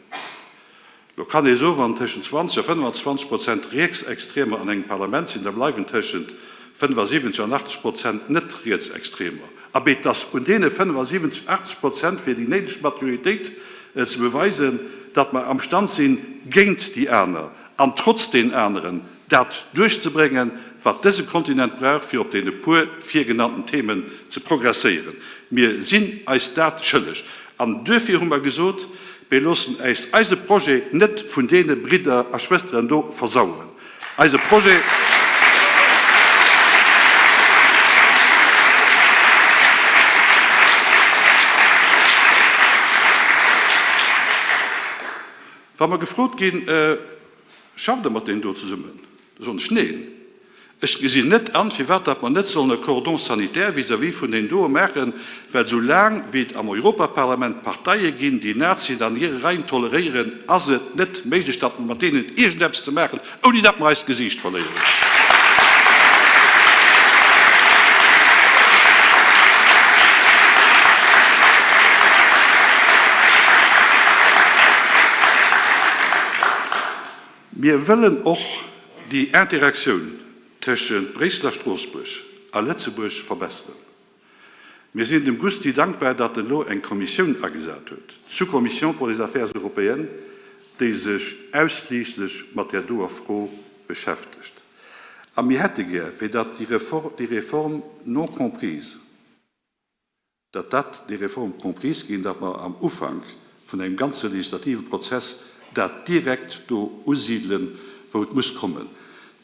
Lo kann ee soen, wann tëschent 20 a 25 Prozent Rietsextremer an engem Parlament sinn, da bleiwen tëschent 75 an 80 Prozent Net-Rietsextremer. Abee, et ass un deene 75, 80 Prozent, fir déi néideg Maturitéit ze beweisen, datt mer amstand sinn, géint déi aner an trotz deenen aneren dat duerchzebréngen, wat dëse Kontinent brauch, fir op deene puer virgenannten Themen ze progresséieren. Mir sinn eis dat schëlleg. An duerfir hu mer gesot, Mir loossen äis eise Projet net vun deene Bridder a Schwësteren do versaueren. Eise Projet. Wa mer gefrot ginn, Schafft Der mat deenen do zesummen? Da soen ech, Neen. Ech gesinn net an, firwat datt mer net sollen e Cordon sanitaire vis-à-vis vun deenen doe maachen, well esou laang wéi et am Europaparlament Parteie ginn, déi Nazien an hire Reien toleréieren, ass et net méiglech, datt mer mat deenen iergendeppes ze maachen, ouni datt mer eist Gesiicht verléieren. Mir wëllen och déi Interaktioun tëschent Bréissel a Stroossbuerg a Lëtzebuerg verbesseren. Mir sinn dem Gusty dankbar, datt en elo eng Kommissioun agesat huet, d'Sous-commission pour les affaires européennes, déi sech ausschliisslech mat där doer Fro beschäftegt. A mir hätte gär, fir datt déi Réforme non comprise, datt dat déi Réforme comprise ginn, datt mer am Ufank vun engem ganze legislative Prozess dat direkt do usidelen, wou et muss kommen.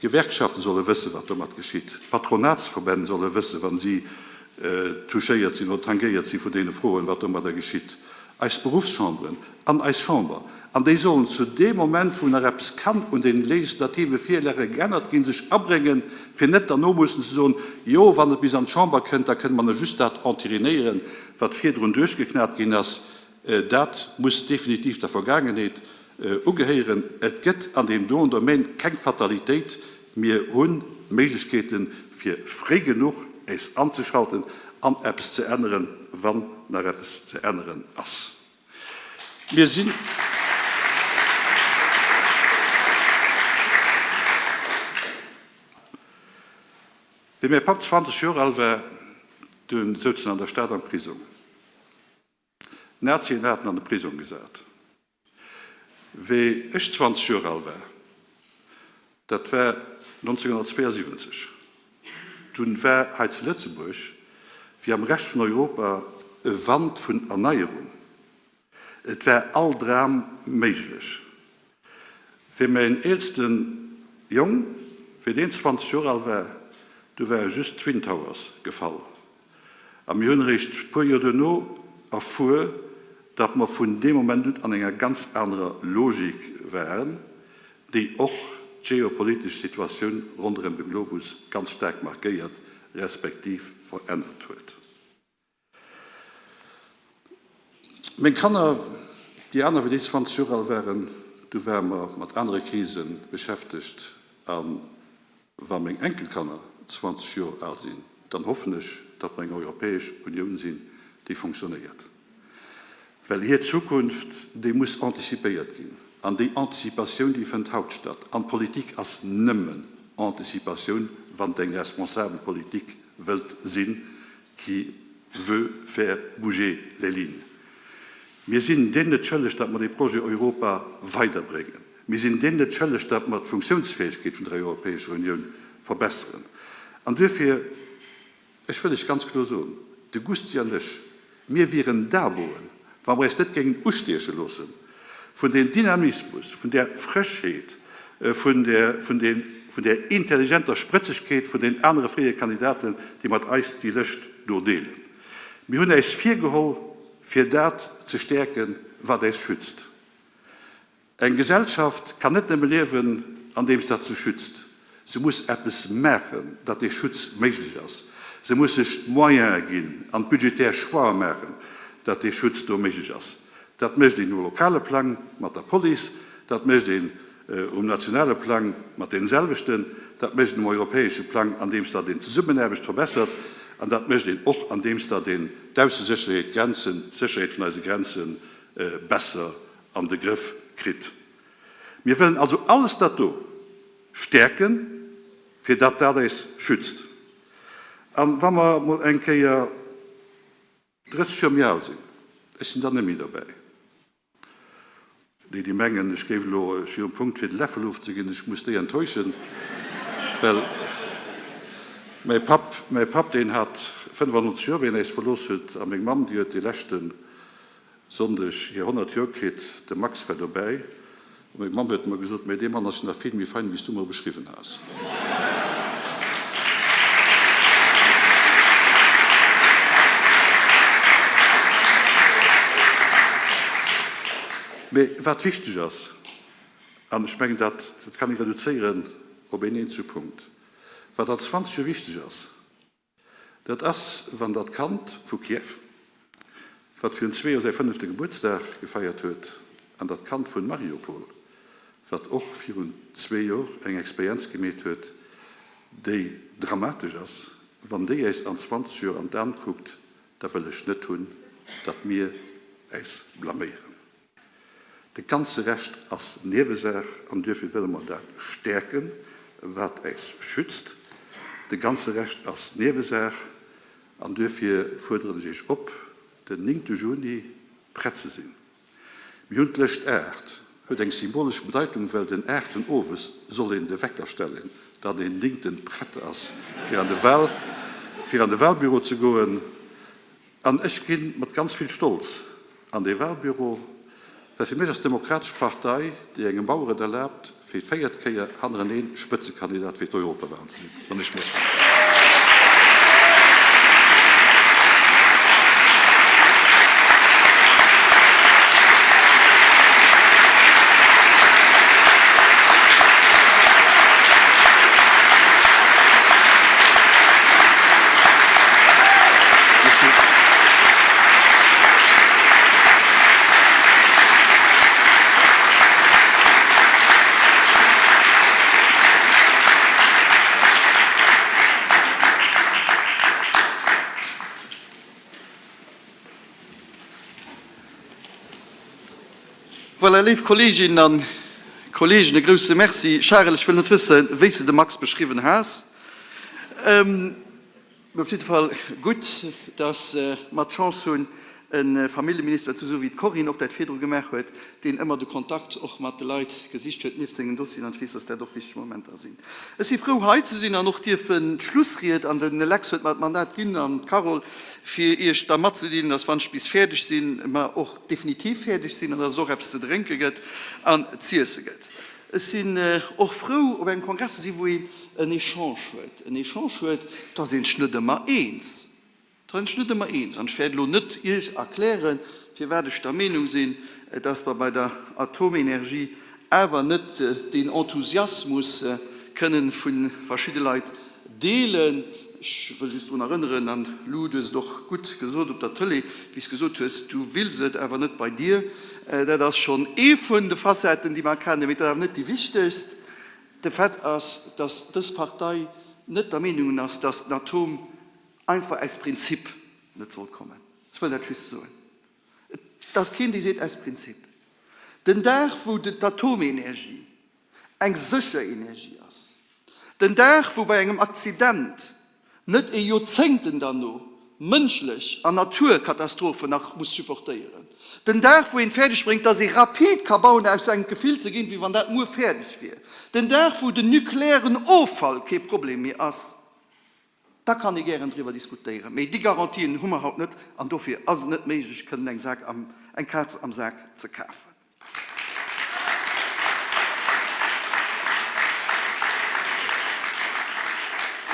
D'Gewerkschafte solle wëssen, wat domat geschitt. D'Patronatsverbänn solle wëssen, wa si touchéiert sinn oder tangéiert si vun deene Froen, wat domadder geschitt. Eis Beruffschamberen an eis Chamber. An déi sollen zu deem Moment, wou nach eppes kann un den legislative Virlage geännert ginn, sech abréngen, fir net derno mussen ze soen, Jo, wann et bis an d'Chamber kënnt, da kënne mer nach just dat entérinéieren, wat virdrun duerchgeknat ginn ass. Dat muss definitiv der Vergaangenheet ugehéieren. Et gëtt an deem doen Domaine keng Fatalitéit. Mir hunn d'Méiglechkeeten, fir fréi genuch éis anzeschalten an eppes ze änneren, wann nach eppes ze änneren ass. Mir sinn. Wéi mäi Papp 20 Joer al war, dunn souz en an der Stad am Prisong. D'Nazien haten an de Prisong gesat. Wéi ech 20 Joer al war, dat war 1972, dunn war hei zu Lëtzebuerg, wéi am Rescht vun Europa, e Wand vun Erneierung. Et war all Dram méiglech. Wéi mäin eelste Jong, wéi deen 20 Joer al war, du ware just d'Twin Towers gefall. A mir hunn eréischt puer Joer duerno erfuer, datt mer vun deem Moment un an enger ganz anerer Logik waren, déi och d'geopolitesch Situatioun ronderëm de Globus ganz staark markéiert respektiv verännert huet. Meng Kanner, déi aner, wéi déi 20 Joer al waren, du ware mer mat anere Krise beschäftegt. A wa meng Enkelkanner 20 Joer al sinn, dann hoffen ech, datt mer eng Europäesch Unioun sinn, déi fonctionnéiert. Well hir Zukunft, déi muss anticipéiert ginn. An déi Anticipatioun, déi fënnt haut statt. An d'Politik ass nëmmen Anticipatioun, wann et eng responsabel Politik wëllt sinn, qui veut faire bouger les lignes. Mir sinn deenen et schëlleg, datt mer dee Projet Europa weiderbréngen. Mir sinn deenen et schëlleg, datt mer d'Funktiounsfäegkeet vun der Europäescher Unioun verbesseren. An duerfir, ech wëll lech ganz kloer soen, de Gusty an ech, mir wieren Daboen, wa mer eis net géingen ustieche loosse vun deem Dynamismus, vun där Frëschheet, vun där, vun deem, vun där intelligenter Sprëtzegkeet vun den anere fréie Kandidaten, déi mat eis déi Lëscht do deelen. Mir hunn äis virgeholl, fir dat ze stäerken, wat äis schützt. Eng Gesellschaft kann net nëmme liewen, andeems datt se schützt. Se muss eppes maachen, datt dee Schutz méiglech ass. Se muss sech d'Moyene ginn an d'budgetär Choixë maachen, datt dee Schutz do méiglech ass. Dat mécht een um lokale Plang mat der Police, dat mécht een um nationale Plang mat deene selwechten, dat mécht een um europäesche Plang, andeems datt een d'Zesummenaarbecht verbessert, an dat mécht een och, andeems datt een d'Aussesécherheet, d'Grenzen, d'Sécherheet vun eise Grenze besser an de Grëff kritt. Mir wëllen also alles dat do stäerken, fir datt dat eis schützt. A wa mer emol eng Kéier 30 Joer méi al sinn, ech sinn dann net méi dobäi, déi, déi mengen, ech géif elo, ech wier um Punkt fir de Läffel ofzeginn, ech muss déi enttäuschen, well mäi Papp, mäi Papp, deen hat 95 Joer, wéi en äis verlooss huet, a meng Mamm, déi huet dee leschte Sonndeg hir 100 Joer kritt, de Max war dobäi a meng Mamm huet mer gesot, Mä dee Mann ass jo nach vill méi fein, wéi s du mer e beschriwwen has. Mä wat wichteg ass, an ech mengen, dat kann ee reduzéieren op een eenzege Punkt, wat an 20 Joer wichteg ass, Dat ass, wann dat Kand vu Kiew, wat virun zwee Joer säi fënnefte Gebuertsdag gefeiert huet, an dat Kand vun Mariupol, wat och virun zwee Joer eng Experienz gemeet huet, déi dramatesch ass, wann déi äis an 20 Joer an d'An kuckt, da wëll ech net hunn, datt mir äis blaméieren. De ganze Rescht ass Niewesaach an duerfir wëlle mer dat stäerken, wat äis schützt. De ganze Rescht ass Niewesaach an duerfir fuerderen ech Iech op, den néngte Juni prett ze sinn. Mir hunn d'Lëscht 8, huet eng symbolesch Bedeitung, well den aachten owes soll een de Wecker stellen, datt een néngten prett ass, fir an de Wahl, fir an de Wahlbüro ze goen. An ech gi mat ganz vill Stolz an dee Wahlbüro, well fir mech ass d'Demokratesch Partei, déi engem Bauer et erlaabt, fir d'véiert Kéier hannereneen Spëtzekandidat fir d'Europawahlen ze sinn. Soen ech Merci. Voilà, léif Kolleeginnen a Kolleegen, e grouse Merci. Charel, ech wëll net wëssen, wéi s de de Max beschriwwen has. Mee op jidde Fall gutt, dass mer d'Chance hunn, e Familljeminister ze sou wéi d'Corinne och dat virdru gemaach huet, deen ëmmer de Kontakt och mat de Leit gesicht huet, nieft sengen Dossieren. An ech weess, dass dat och wichteg Momenter sinn. Ech si frou, hei ze sinn an och dierfen d'Schlussried, an den Lex huet mer d'Mandat ginn, an d'Carole, fir Iech da matzedeelen, dass, wann ech bis fäerdeg sinn, mer och definitiv fäerdeg sinn an dass et och eppes ze drénke gëtt an z'iesse gëtt. Ech sinn och frou, op engem Kongress ze sinn, wou een en Echange huet. En Echange huet, et ass een sech net ëmmer eens. Et ass een sech net ëmmer eens. An ech wäert elo net Iech erklären, firwat ech der Meenung sinn, dass mer bei der Atomenergie awer net deen Enthusiasmus kënnen vu verschidde Leit Deelen. Ech wëll just drun erënneren, an Lou, du hues et och gutt gesot op der Tëlee, wéi s gesot hues, du wills et awer net bei dir. Dat ass schonn ee vun de Facetten, déi mer kennen, mee et ass awer net déi wichtegst. De Fait ass, dass dës Partei net der Meenung ass, dass den Atom einfach aus Prinzip net sollt kommen. Ech wëll dat just soen. Et ass keen, dee seet aus Prinzip. Den Dag, wou d'Atomenergie eng sécher Energie ass. Den Dag, wou bei engem Accident net ee Joerzéngten derno mënschlech an Naturkatastrophen nach muss supportéieren. Den Dag, wou een fäerdeg bréngt, dass ee rapid ka bauen, aus engem d'Gefill ze ginn, wéi wann dat muer fäerdeg wier. Den Dag, wou den nukleären Offall kee Problem méi ass. Da kann ee gären driwwer diskutéieren, mee déi Garantien hu mer haut net an dofir ass et net méiglech, kënnen eng Sak am, eng Kaz am Sak ze kafen.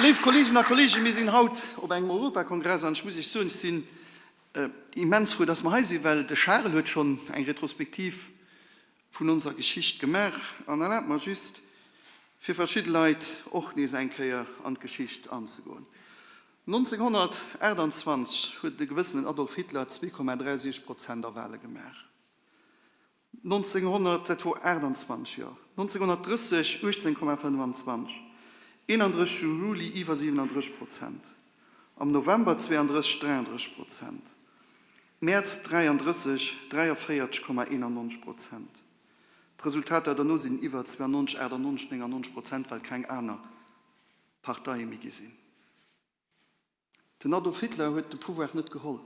Léif Kolleeginnen a Kolleegen, mir sinn haut op engem Europakongress an ech muss Iech soen, ech sinn immens frou, dass mer hei sinn, well de Charel huet schonn eng Retrospektiv vun onser Geschicht gemaach an erlaabt mer just, fir verschidde Leit och nees eng Kéier an d'Geschicht anzegoen. 1928 huet e gewëssenen Adolf Hitler 2,36 Prozent a Wale gemaach. 1900, dat wor 28, jo, 1930 18,25, 31 Juli iwwer 37 Prozent, am November 32 33 Prozent. Mäerz 33, 43,91 Prozent. D'Resultater derno sinn iwwer 92, 98, 99 Prozent, well keng aner Parteie méi gi sinn. Den Adolf Hitler huet de Pouvoir net geholl,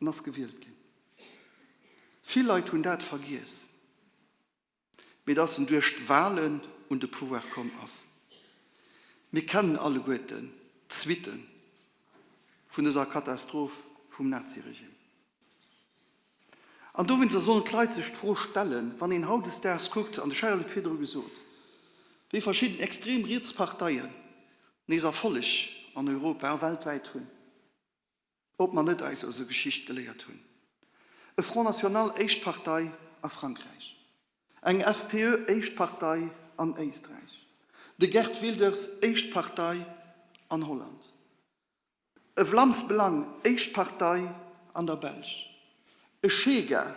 en ass gewielt ginn. Vill Leit hunn dat vergiess. Mee dass en duerch d'Wahlen un de Pouvoir komm ass. Mir kennen alleguerten d'Suitte vun dëser Katastroph vum Naziregime. An dowéinster sollen d'Leit sech d'Fro stellen, wann een hautdesdaags kuckt, an de Charel huet virdru gesot, wéi verschidden extrem riets Parteien nees Erfolleg an Europa a weltwäit hunn, Ob mer net eis aus der Geschicht geléiert hunn? E Front National éischt Partei a Frankräich, eng FPÖ éischt Partei an Éisträich, de Geert Wilders éischt Partei an Holland, e Vlaams Belang éischt Partei an der Belsch, e Chega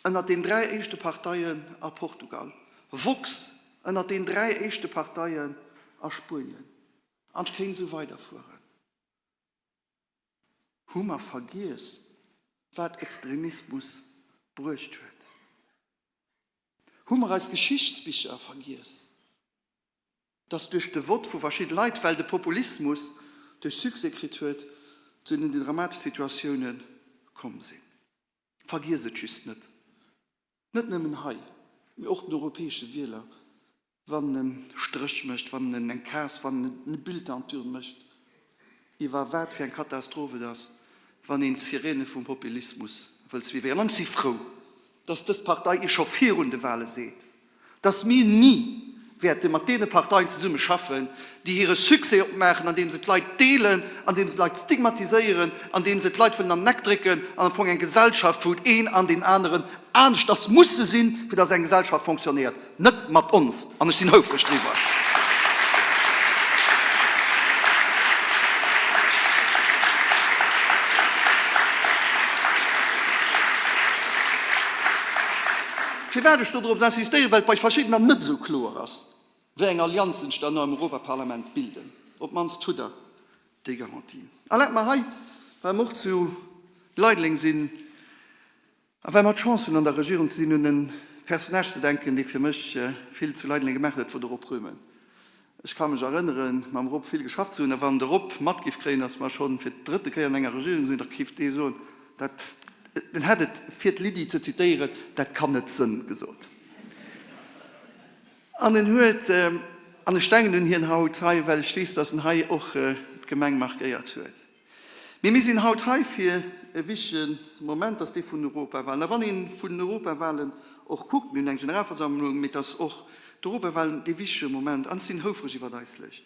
ënnert den 3 éischte Parteien a Portugal, Vox ënnert den 3 éischte Parteien a Spuenien, an ech kéint esou weiderfueren. Hu mer vergiess, wat Extremismus bruecht huet? Hu mer eis Geschichtsbicher vergiess, dass duerch de Vott vu verschidde Leit, well de Populismus duerch Succès kritt huet, zu deenen dramatesch Situatioune komm sinn? Vergiess et just net, net nëmmen hei, mee och den europäesche Wieler, wann en Stréch mécht, wann en eng Case, wann en e Bulletin an d'Urne mécht, iwwer wat fir eng Katastroph et ass, wann een d'Sirene vum Populismus wëll suivéieren. An ech si frou, dass dës Partei Iech scho virun de Wahle seet, dass mir ni wäerte mat deene Parteien zesumme schaffen, déi hire Succès opmaachen, andeem se d'Leit deelen, andeem se d'Leit stigmatiséieren, andeem se d'Leit wëllen an den Eck drécken an am Fong eng Gesellschaft, wou et een an deen aneren aneschters musse sinn, fir dass eng Gesellschaft fonctionnéiert. Net mat ons, an ech sinn houfreg driwwer. Firwat ech do drop insistéieren, well et bei verschiddener net esou kloer ass, wéi eng Allianzen sech dann am Europaparlament bilden. Op d'mannst hutt Der déi Garantie. Erlaabt mer hei, well mer och zu Leideleng sinn a well mer d'Chance hunn, an der Regierung ze sinn, un e Personnage ze denken, dee fir mech vill zu Leideleng gemaach huet, dat wor de Rob Roemen. Ech ka mech erënneren, mam Rob vill geschafft ze hunn, a wann de Rob matgiff kréien, datt mer scho fir d'drëtte Kéier an enger Regierung sinn, da kiff dee soen, dat, en hätt et, fir d'Lydie ze zitéieren, dat kann net sënn gesot. An en huet, an ech denken un hien haut hei, well ech weess, datt en hei och d'Gemeng markéiert huet. Mee mir sinn haut hei fir e wichtege Moment, dass dee vun den Europawahlen. A wann ee vun den Europawahlen och kuckt, mir hunn eng Generalversammlung, mee et ass och d'Europawahlen dee wichtege Moment. An ech sinn houfreg iwwert eis Lëscht.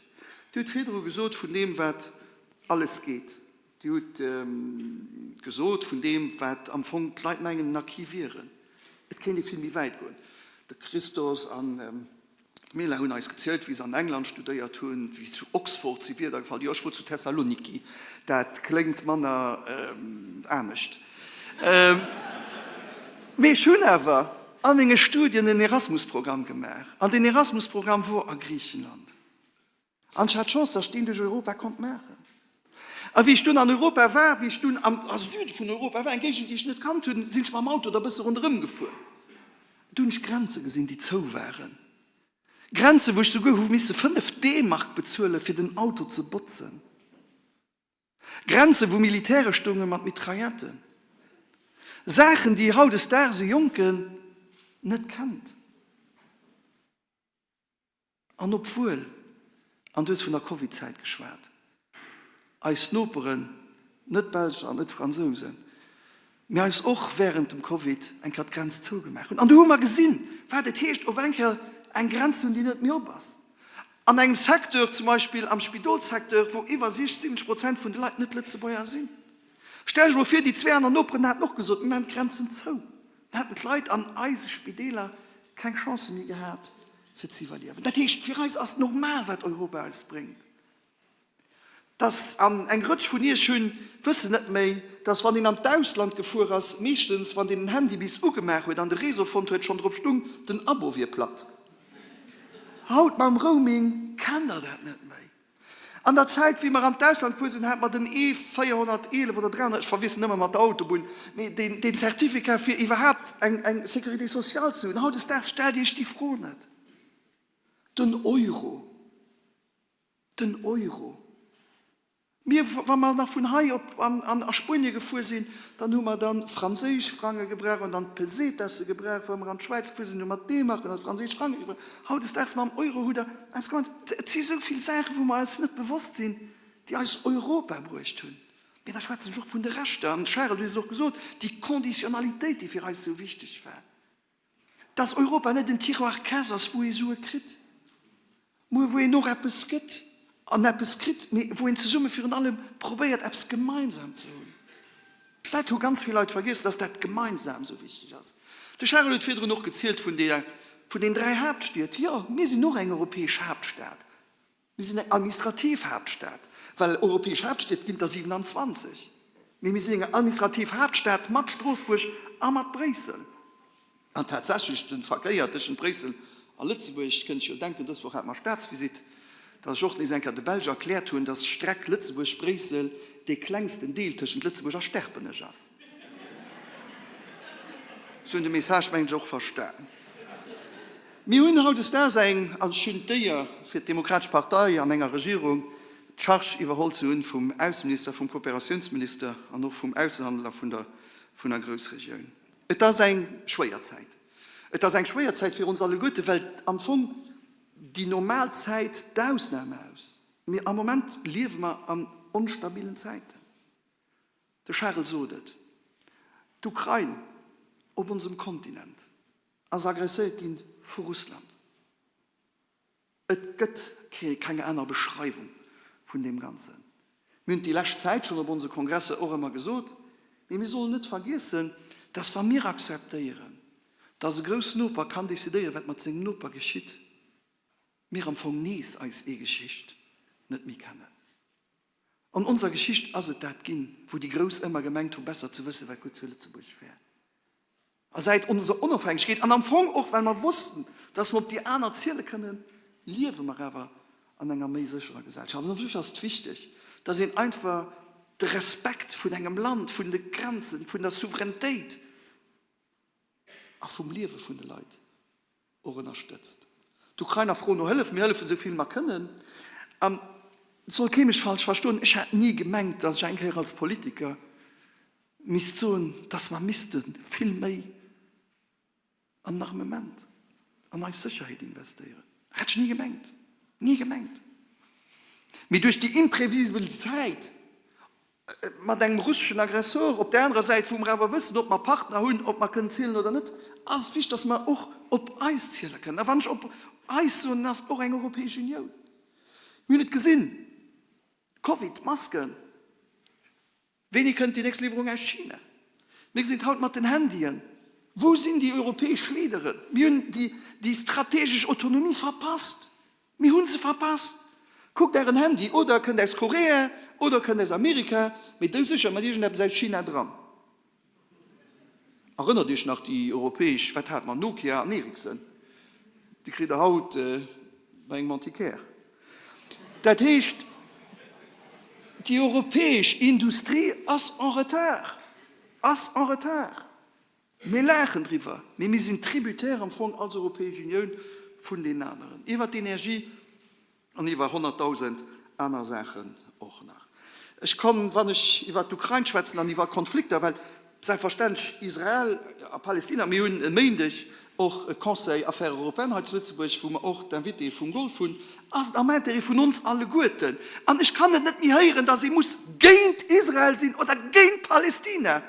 Dir hutt virdru gesot vun deem, wat alles geet. Dir hutt gesot vun deem, wat am Fong d'Leit mengen, en Acquis wieren. Et kéint ee vill méi wäit goen. De Christos an D'Mela hunn eis gezielt, wéi se an England studéiert hunn, wéi zu Oxford si Wierder gefall. Jo, ech wor zu Thessaloniki, dat kléngt manner anescht. Mee ech hunn awer a menge Studien en Erasmus-Programm gemaach, an deen Erasmus-Programm wor a Griichenland. An ech hat d'Chance, datt ech deen duerch Europa konnt maachen. A wéi ech dunn an Europa war, wéi ech dunn am Süde vun Europa war, eng Géigend, déi ech net kannt hunn, sinn ech mam Auto da bësse ronderëm gefuer. Do hunn ech Grenze gesinn, déi zou waren. Grenzen, wou ech souguer hu misse 5 D-Mark bezuelen, fir den Auto ze botzen. Grenzen, wou Militäre stounge mat Mitrailletten. Saachen, déi hautdesdaags e Jonken net kennt. An obwuel, an du hues vun der Covid-Zäit geschwat, eis Noperen, net d'Belsch an net d'Fransousen, mee eis och während dem Covid eng Kéier d'Grenz zougemaach hunn, an du hu mer gesinn, wat et heescht, op eng Kéier eng Grenz ze hunn, déi net méi op ass. An engem Secteur, zum Beispill am Spidolssecteur, wou iwwer 60 Prozent vun de Leit net Lëtzebuerger sinn. Stell dech emol vir, déi zwee aner Noperen haten och gesot, mir maachen d'Grenzen zou. Dann hätten d'Leit an eise Spideeler keng Chance méi gehat, fir ze iwwerliewen. Dat heescht, fir eis ass normal, wat Europa eis bréngt. Dass, an eng Rëtsch vun Iech hunn, wëssen net méi, dass wann een an d'Ausland gefuer ass, meeschtens, wann deen den Handy bis ugemaach huet an de Réseau fonnt huet, schonn drop stung, den Abo wier platt. Haut mam Roaming kennt Der dat net méi. An der Zäit, wéi mer an d'Ausland gefuer sinn, hate mer den E 411 oder 300, ech verwiesselen ëmmer mat der Autobunn, mee deen, deen Certificat, fir iwwerhaapt eng, eng Sécurité sociale ze hunn. Hautdesdaags stellt Iech déi Fro net. Den Euro, den Euro. Mir, wa mer nach vun hei op an, an a Spuenie gefuer sinn, dann hu mer dann franséisch Frange gebraucht an dann d'Pesetase gebraucht. Wa mer an d'Schwäiz gefuer sinn, hu mer d'D-Marken an d'franséisch Frange gebraucht. Hautdesdaags mam Euro hutt Der eppes ganz, et si sou vill Saachen, wou mer eis net bewosst sinn, déi eis Europa bruecht hunn. Mee da schwätzen ech och vun de Rechter. An, Charel, du hues et och gesot, déi Conditionnalitéit, déi fir eis sou wichteg war. Dass Europa net en Tiroir caisse ass, wou ee Sue kritt, mä wou een och eppes gëtt an eppes kritt, mee wou een zesumme virun allem probéiert, eppes gemeinsam ze hunn. Dat hu ganz vill Leit vergiess, dass dat gemeinsam esou wichteg ass. De Charel huet virdrun och gezielt vun deer, vun den dräi Haaptstied. Jo, mir sinn och eng europäesch Haaptstad. Mir sinn eng administrativ Haaptstad, well europäesch Haaptstied ginn der 27, mee mir sinn eng administrativ Haaptstad mat Stroossbuerg a mat Bréissel. An tatsächlech, de Verkéier tëschent Bréissel a Lëtzebuerg, kënnt ech jo denken, dës Woch hate mer Staatsvisitt, datt ech och nees eng Kéier de Belsch erkläert hunn, datt d'Streck Se hunn de Message, mengen ech, och verstan. Mir hunn hautdesdaags eng, an ech hunn d'Éier, fir d'Demokratesch Partei an enger Regierung d'Charge iwwerholl ze hunn vum Ausseminister, vum Kooperatiounsminister an och vum Aussenhandel a vun der, vun der Groussregioun. Et ass eng schwéier Zäit. Et ass eng schwéier Zäit fir ons alleguerte, well am Fong déi normal Zäit d'Ausnam aus. Mee am Moment liewe mer an onstabilen Zäiten. De Charel sot et, D'Ukrain op onsem Kontinent ass agresséiert gi vu Russland. Et gëtt keng aner Beschreiwung vun deem Ganzen. Mir hunn et déi lescht Zäit schonn op onse Kongresser och ëmmer gesot, mee mir sollen net vergiessen, dass wa mir akzeptéieren, dass e groussen Noper kann decidéieren, wat mat sengem Noper geschitt, mir am Fong nees eis eege Geschicht net méi kennen. An onser Geschicht ass et dat ginn, wou déi Grouss ëmmer gemengt hu besser ze wëssen, wat gutt fir Lëtzebuerg wär. A säit onser Onofhängegkeet, an am Fong och well mer wossten, dass mer op déi aner ziele kënnen, liewe mer awer an enger méi sécherer Gesellschaft. An dofir ass et wichteg, dass een einfach de Respekt vun engem Land, vun de Grenzen, vun der Souverainetéit a vum Liewe vun de Leit och ënnerstëtzt. D'Ukrainer froen no Hëllef, mir hëllefen esou vill mer kënnen. An et soll kee mech falsch verstoen, ech hat ni gemengt, datt ech eng Kéier als Politiker misst soen, datt mer misste vill méi an den Armement, an eis Sécherheet investéieren. Hat ech ni gemengt, ni gemengt. Mee duerch déi imprevisibel Zäit, mat engem russeschen Aggressor, op där anerer Säit, wou mer awer wëssen, ob mer Partner hunn, ob mer kënnen zielen oder net, ass et wichtig, dass mer och op eis ziele kënnen. A wann ech op eis soen, dann ass et och eng Europäesch Unioun. Mir hunn et gesinn, Covid, Masken, wéini kënnt déi nächst Liwwerung aus China? Mir gesinn et haut mat den Handyen. Wou sinn déi europäesch Leaderen? Mir hunn déi strategesch Autonomie verpasst. Mir hu se verpasst. Kuckt Ären Handy, oder e kënnt aus Korea oder e kënnt aus Amerika, mee dou sécher mat iergendeppes aus China dran. Erënnert Iech nach déi europäesch, wat hate mer, Nokia an Ericsson, déi kritt Der haut bei engem Antiquaire. Dat heescht, déi europäesch Industrie ass en retard, ass en retard. Mir laachen driwwer, mee mir sinn tributaire am Fong als Europäesch Unioun vun deenen aneren, iwwert d'Energie an iwwer 100.000 aner Saachen och nach. Ech kann, wann ech iwwert d'Ukrain schwätzen an iwwer Konflikter, well selbstverständlech Israel a Palästina, mir hunn e Méindeg och e Conseil Affaires européennes hei zu Lëtzebuerg, wou mer och d'Invitéë vum Golf hunn, ass et am Intérêt vun ons alleguerten, an ech kann et net méi héieren, dass ee muss géint Israel sinn oder géint Palästina.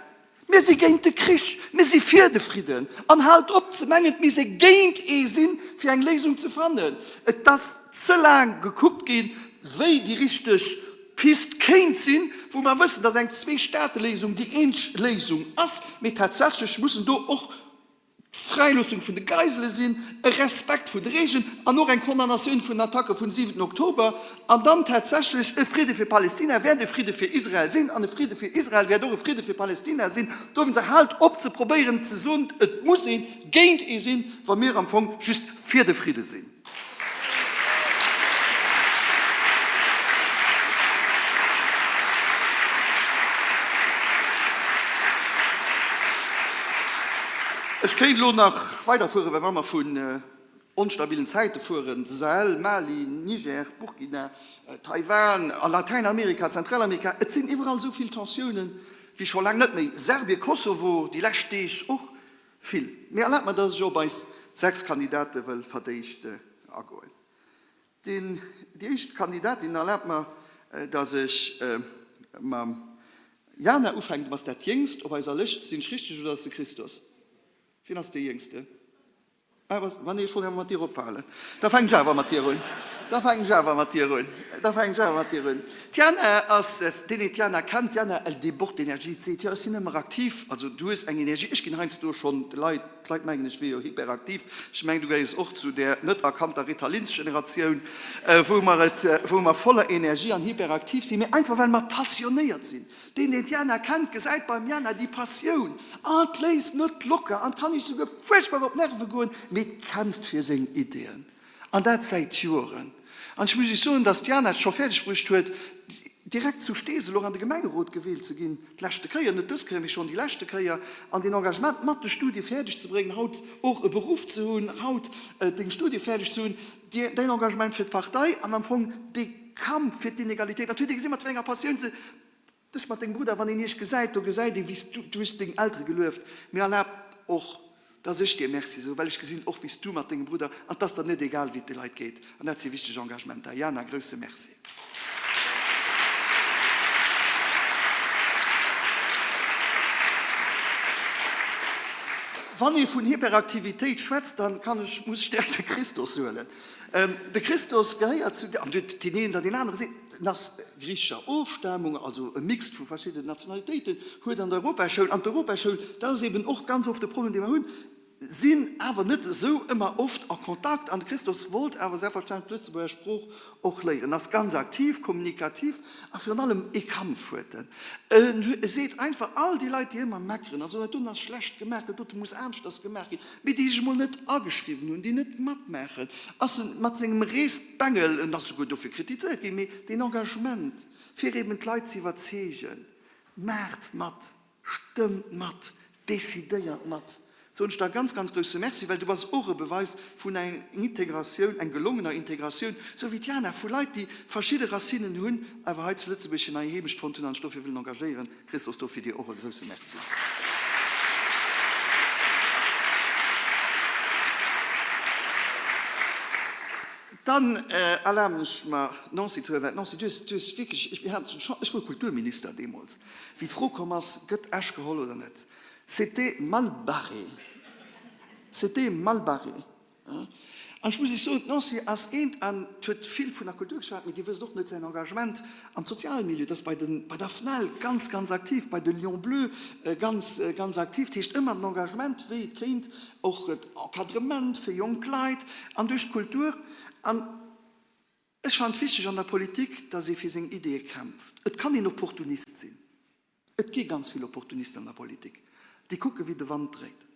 Mir si géint de Krich, mir si fir de Fridden. An haalt op ze mengen, et misst ee géint ee sinn, fir eng Léisung ze fannen. Et ass ze laang gekuckt ginn, wéi déi richteg Pist kéint sinn, wou mer wëssen, dass eng Zweestaateléisung déi eenzeg Léisung ass. Mee tatsächlech mussen do och d'Fräiloossung vun de Geisele sinn, e Respekt vun de Regeln an och eng Condamnatioun vun den Attacke vun siwenten Oktober an dann tatsächlech e Fridde fir Palästina wäert e Fridde fir Israel sinn an e Fridde fir Israel wäert och e Fridde fir Palästina sinn. Dowéinst haalt op ze probéieren ze soen, et muss ee géint ee sinn, wa mir am Fong just fir de Fridde sinn. Ech kéint elo nach weiderfueren, well wa mer vun onstabilen Zäite fueren, de Sahel, Mali, Niger, Burkina, Taiwan, a Latäinamerika, Zentralamerika, et sinn iwwerall esou vill Tensiounen wéi scho laang net méi. Serbien, Kosovo, déi lescht Deeg och. Vill. Mee erlaabt mer, dass ech op eis 6 Kandidate wëll verdéicht agoen. Deen, déi éischt Kandidatin, erlaabt mer, dass ech mam Jana ufänken. Du bass dat Jéngst op eiser Lëscht. Sinn ech richteg oder ass de Christos? Wien ass dee Jéngsten? Ah, ma nee, ech wollt awer mat dir ophalen. Da fänken ech awer mat dir un. Da fänken ech awer mat dir un. Da fänken ech awer mat dir un. D'Jana ass, deen een d'Jana kennt, d'Jana, elle déborde d'énergie. Seet, jo, ech sinn ëmmer aktiv. Also du hues eng Energie. Ech ginn heiansdo schonn de Leit, d'Leit mengen, ech wier jo hyperaktiv. Ech mengen, du gehéiers och zu där net erkannter Ritalinsgeneratioun, wou mer et, wou mer voller Energie an hyperaktiv sinn, mee einfach well mer passionéiert sinn. Deen, deen d'Jana kennt, gesäit beim Jana déi Passioun an 't léisst net locker an 't kann iech souguer fuerchtbar op d'Nerve goen, mee 't kämpft fir seng Ideeën an dat säit Joeren. An ech muss iech soen, dass d'Jana et scho fäerdeg bruecht huet. Direkt zu Steesel och an de Gemengerot gewielt ze ginn, d'leschte Kéier, net dës Kéier, mee schonn déi leschte Kéier, an deen Engagement mat de Studie fäerdeg ze bréngen, haut och e Beruff ze hunn, haut deng Studie fäerdeg ze hunn, däin Engagement fir d'Partei an am Fong dee Kampf fir d'Inegalitéit. Dat huet ee gesinn, mat wéi enger Passioun se dech mat dengem Brudder, wann een iech gesäit, do gesäit ee wéi s du, du hues deng Eltere gelueft, mee erlaabt och, dass ech dir Merci soen, well ech gesinn och, wéi s du mat dengem Brudder, an 't ass der net egal, wéi et de Leit geet, an dat si wichteg Engagementer. Jana, grousse Merci. Wann ee vun Hyperaktivitéit schwätzt, dann kann ech, muss ech direkt de Christos huelen. De Christos gehéiert zu, an deen een oder deen anere seet, en ass griichescher Ofstamung, also e Mixed vu verschiddenen Nationalitéiten, huet an der Europaschoul, an d'Europaschoul, dat ass eben och ganz oft de Problem, dee mer hunn, sinn awer net esou ëmmer oft a Kontakt. An de Christos wollt awer selbstverständlech d'Lëtzebuerger Sprooch och léieren, ass ganz aktiv, kommunikativ a virun allem ee Kampf huet en. E seet einfach, all déi Leit, déi ëmmer meckeren a soen, dat doten ass schlecht gemaach, dat dote muss aneschters gemaach ginn, mee déi sech emol net ageschriwwen hunn, déi net matmaachen, ass en mat sengem Reesbengel, en ass souguer dofir kritizéiert ginn, mee deen Engagement, fir eben d'Leit ze iwwerzeegen, maacht mat, Stëmmt mat, decidéiert mat, soen ech der e ganz, ganz grousse Merci, well du bass och e Beweis vun enger Integratioun, eng gelongener Integratioun, esou wéi d'Jana, vu Leit, déi verschidde Racinen hunn, awer hei zu Lëtzebuerg hir nei Heemecht fonnt hunn an sech dofir wëllen engagéieren. Christos, dofir dir och e grousse Merci. Dann erlaben ech mer, d'Nancy ze huelen, well d'Nancy, du hues, du hues wierklech, ech, mir haten d'Chance, ech wor Kulturminister deemools, Wéi d'Fro komm ass, Gëtt Esch geholl oder net? C'était mal barré. C'était mal barré. An ech muss Iech soen, d'Nancy ass eent, an huet vill vun der Kultur geschwat, mee Dir wësst och net, säin Engagement am soziale Milieu, dat ass bei den, bei der FNEL ganz, ganz aktiv, bei de Lions Bleus ganz, ganz aktiv. Dat heescht ëmmer den Engagement, wéi et kéint, och d'Encadrement fir jonk Leit an duerch d'Kultur. An Ech fannen et wichteg an der Politik, datt ee fir seng Ideeë kämpft. Et kann een Opportunist sinn. Et gi ganz vill Opportunisten an der Politik, déi kucke wéi de Wand dréit.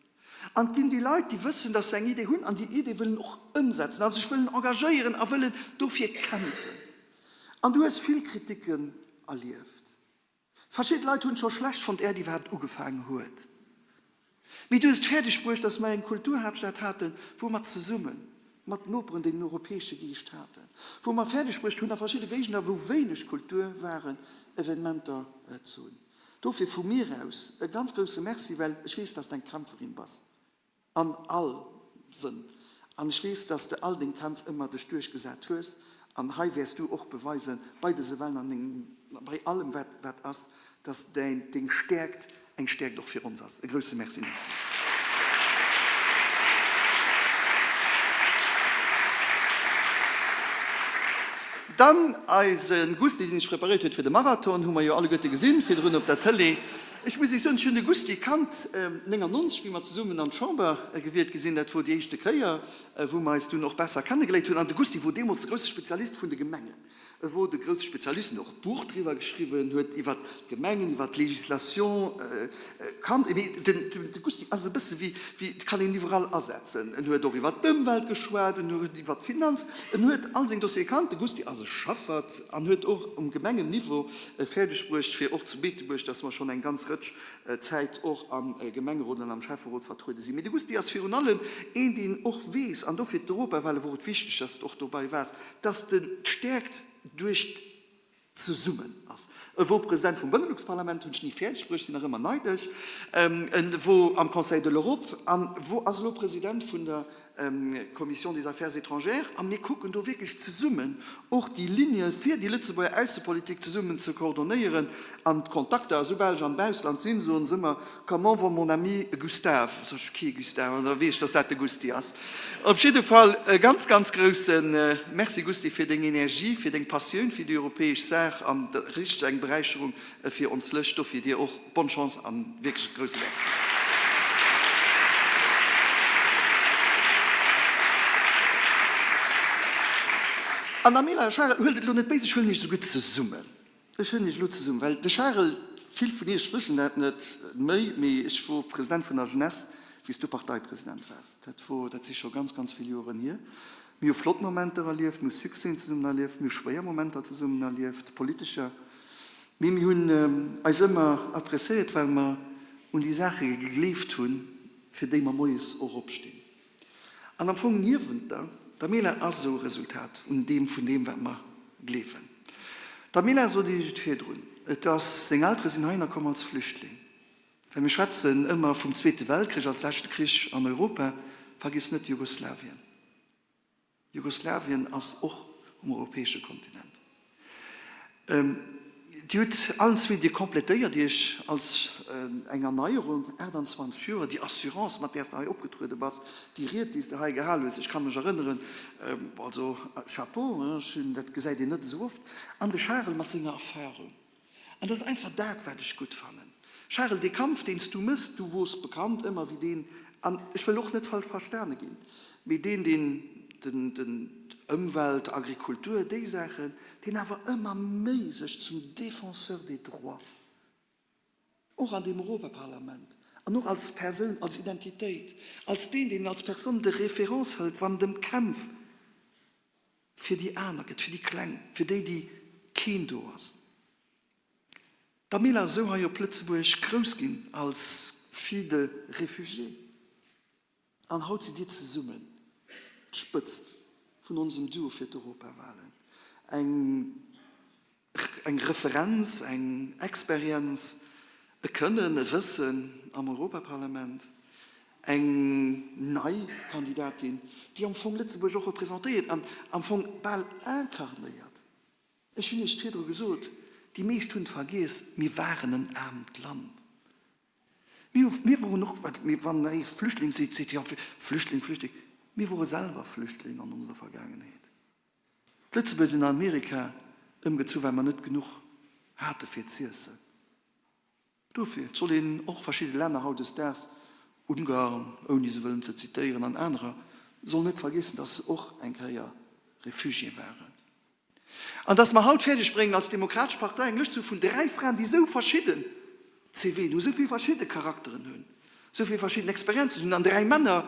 An et ginn déi Leit, déi wëssen, datt se eng Idee hunn an déi Idee wëllen och ëmsetzen a sech wëllen engagéieren a wëllen dofir kämpfen. An du hues vill Kriticken erlieft. Verschidde Leit hunn et scho schlecht fonnt, äert iwwerhaapt ugefaangen huet. Mee du hues et fäerdeg bruecht, dass mer eng Kulturhaaptstad haten, wou mer zesumme mat Noperen deen europäesche Geescht haten, wou mer fäerdeg bruecht hunn, a verschidde Géigender, wou wéineg Kultur waren, Evenementer ze hunn. Dofir vu mir aus e ganz grousse Merci, well ech weess, dass de eng Kämpferin bass. An all Sënn. An ech weess, dass de all deng Kämpf ëmmer dech duerchgesat hues. An hei wäers du och beweisen, bei dëse Wahlen an dengem, bei allem wat, wat ass, dass däin, deng Stäerkt eng Stäerkt och fir ons ass. E grousse Merci, Nancy. Dann eise Gusty, deen sech preparéiert huet fir de Marathon, hu mer jo alleguerte gesinn virdrun op der Tëlee. Ech muss Iech soen, ech hunn de Gusty kannt 99, wéi mer zesummen an d'Chamber gewielt gi sinn. Dat wor déi éischte Kéier, wou mer eis dunn och besser kennegeléiert hunn. An de Gusty wor deemools de grousse Spezialist vun de Gemengen. E wor de grousse Spezialist, en huet och e Buch driwwer geschriwwen, huet iwwer d'Gemengen, iwwer d'Législation kannt. Mee den Gusty ass e bësse wéi, wéi, et kann een iwwerall asetzen. En huet och iwwer d'Ëmwelt geschwat, en huet iwwer d'Finanz, en huet all seng Dossiere kannt. De Gusty ass e Schaffert an huet och um Gemengenniveau fäerdeg bruecht, fir och zu Beetebuerg, dass mer schonn eng ganz Rëtsch Zäit och am Gemengerot an am Schäfferot vertruede sinn. Mee de Gusty ass virun allem een, deen och weess, an dofir d'Europawale wor et wichteg, dass de och dobei waars, dass de d'Stäerkt duerch d'Zesummen ass. E wor President vum Benelux-Parlament, hunn ech ni fäerdeg bruecht, sinn nach ëmmer neidesch, e wor am Conseil de l'Europe an wor ass elo President vun der Commission des Affaires étrangères, a mir kucken do wierklech zesummen och déi Ligne fir déi Lëtzebuerger Aussepolitik zesummen ze coordonéieren an d'Kontakter. A soubal ech am Ausland sinn, soen se ëmmer, Comment va mon ami Gustave? Soen ech, Qui Gustave? An da weess ech, dass dat de Gusty ass. Op jidde Fall e ganz, ganz grousse Merci, Gusty, fir deng Energie, fir deng Passioun fir déi europäesch Saach an richteg eng Beräicherung fir ons Lëscht. Dofir dir och Bonne Chance an wierklech e grousse Merci. An Amela, Charel, huelt et elo net béis, ech huelen iech esouguer zesummen. Ech huelen iech elo zesummen, well de Charel, vill vun iech wëssen dat net méi, mee ech wor President vun der Jeunesse, wéi s du Parteipresident waars. Dat wor, dat si scho ganz, ganz vill Joren hier. Mir hu flott Momenter erlieft, mir hu Succèsen zesummen erlieft, mir hu schwéier Momenter zesummen erlieft, politescher. Mee mir hunn eis ëmmer adresséiert, well mer un déi Saache gegleeft hunn, fir déi mer moies och opstinn. An am Fong niewent der Damela ass esou e Resultat un deem vun deem, wat mer gleewen. D'Damela, sot Iech et virdrun, et ass, seng Eltere sinn heihinner komm als Flüchtling. Well mir schwätzen ëmmer vum Zweete Weltkrich als leschte Krich an Europa, vergiss net Jugoslawien. Jugoslawien ass och um europäesche Kontinent. Dir hutt allen zwee, Dir complétéiert Iech als eng Erneierung, 28 Joer, déi Assurance, mat där s de hei opgetruede bass, déi Ried, déi s de hei gehal hues, ech ka mech erënneren, also Chapeau, ech hunn, dat gesäit een net esou oft. An de Charel mat senger Erfahrung. An dat ass einfach dat, wat ech gutt fannen. Charel, dee Kampf, deen s du mëss, du wors bekannt ëmmer wéi deen, an ech wëll och net falsch verstane ginn, mee deen, deen den, den, Ëmwelt, Agrikultur, déi Saachen, deen awer ëmmer méi sech zum Défenseur des droits, och an deem Europaparlament, an och als Persoun, als Identitéit, als deen, deen als Personne de référence hëlt, wann et ëm Kämpf fir déi aner gëtt, fir déi Kleng, fir déi, déi keen do ass. D'Damela ass esou hei op Lëtzebuerg grouss ginn als Fille de réfugié. An haut sidd Dir zesummen d'Spëtzt vun onsem Duo fir d'Europawahlen. Eng eng Referenz, eng Experienz, e Kënnen, e Wëssen am Europaparlament, eng nei Kandidatin, déi am Fong Lëtzebuerg och representéiert an am Fong bal incarnéiert. Ech hunn Iech virdru gesot, déi meescht hunn et vergiess, mir waren en aarmt Land. Mir, mir woren och, wat, mir, wann ee Flüchtling seet, seet jo, Flüchtling, Flüchtling, mir wore selwer Flüchtling an onser Vergaangenheet. D'Lëtzebuerger sinn an Amerika ëmgezu well mer net genuch hate fir z'iessen. Dofir, et soll een och verschidde Länner hautdesdaags, Ungarn, ouni se wëllen ze zitéieren, an anerer, soll net vergiessen, datt se och eng Kéier Réfugié waren. An datt mer haut fäerdeg bréngen als Demokratesch Partei eng Lëscht ze hu vun 3 Fraen, déi esou verschidden CVen hunn, esou vill verschidde Charakteren hunn, esou vill verschidden Experienzen hunn, an 3 Männer,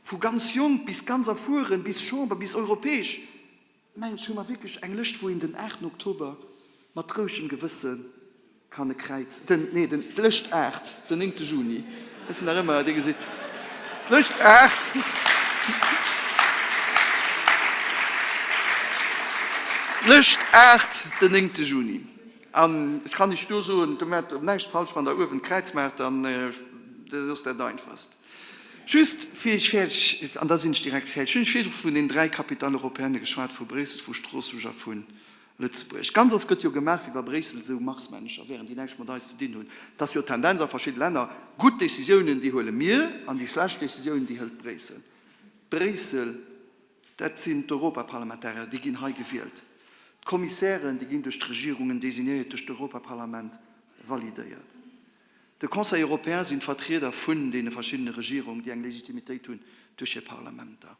vu ganz jonk bis ganz erfueren, bis Chamber, bis europäesch, mengen ech, hu mer wierklech eng Lëscht, wou een den 8 Oktober mat rouegem Gewësse kann e Kräiz, den, nee, den, d'Lëscht 8, den néngte Juni, ech sinn nach ëmmer, Dir gesitt, d'Lëscht 8, d'Lëscht 8, den néngte Juni. An ech kann Iech do soen, do maacht Der näischt falsch, wann Der uewen d'Kräiz maacht, dann dat ass dat Einfachst. Just fir Iech fäerdeg, an da sinn ech direkt fäerdeg, ech hunn Iech virdru vun den 3 Capitales européennes geschwat, vu Bréissel, vu Stroossbuerg a vu Lëtzebuerg. Ganz oft gëtt jo gemaach, wéi wa Bréissel esou Marsmännecher wären, déi näischt mat eis ze dinn hunn. Et ass jo d'Tendenz a verschidde Länner, gutt Décisiounen, déi huele mir, an déi schlecht Décisiounen, déi hëlt Bréissel. Bréissel, dat sinn d'Europaparlamentarier, déi ginn hei gewielt. D'Kommissären, déi ginn duerch d'Regierungen designéiert, duerch d'Europaparlament validéiert. De Conseil européen sinn d'Vertrieder vun deene verschiddene Regierungen, déi eng Legitimitéit hunn duerch hir Parlamenter.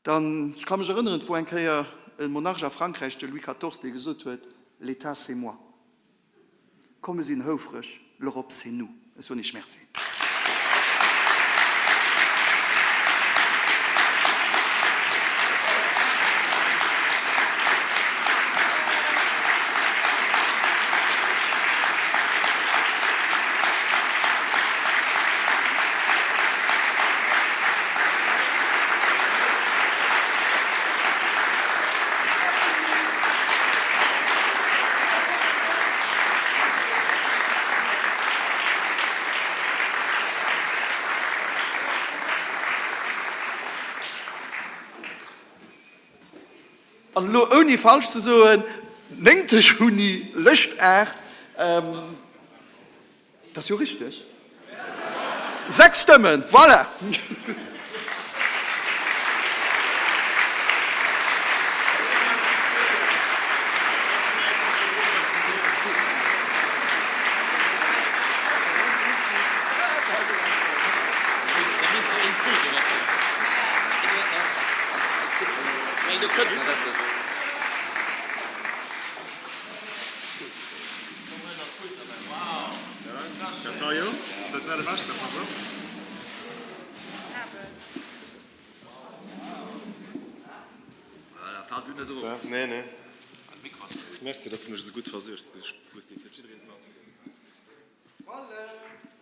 Dann, ech ka mech erënneren, et wor eng Kéier e Monarch a Frankräich, de Louis quatorze, dee gesot huet, L'État, c'est moi. Komm, mir sinn houfreg, L'Europe, c'est nous. Ech soen Iech Merci. An elo, ouni falsch ze soen, néngte Juni, Lëscht 8. Dat ass jo richteg. 6 Stëmmen, voilà! Merci, dass de mech esou gutt versuergs, Gusty. Et huet jiddereen mat. Voilà.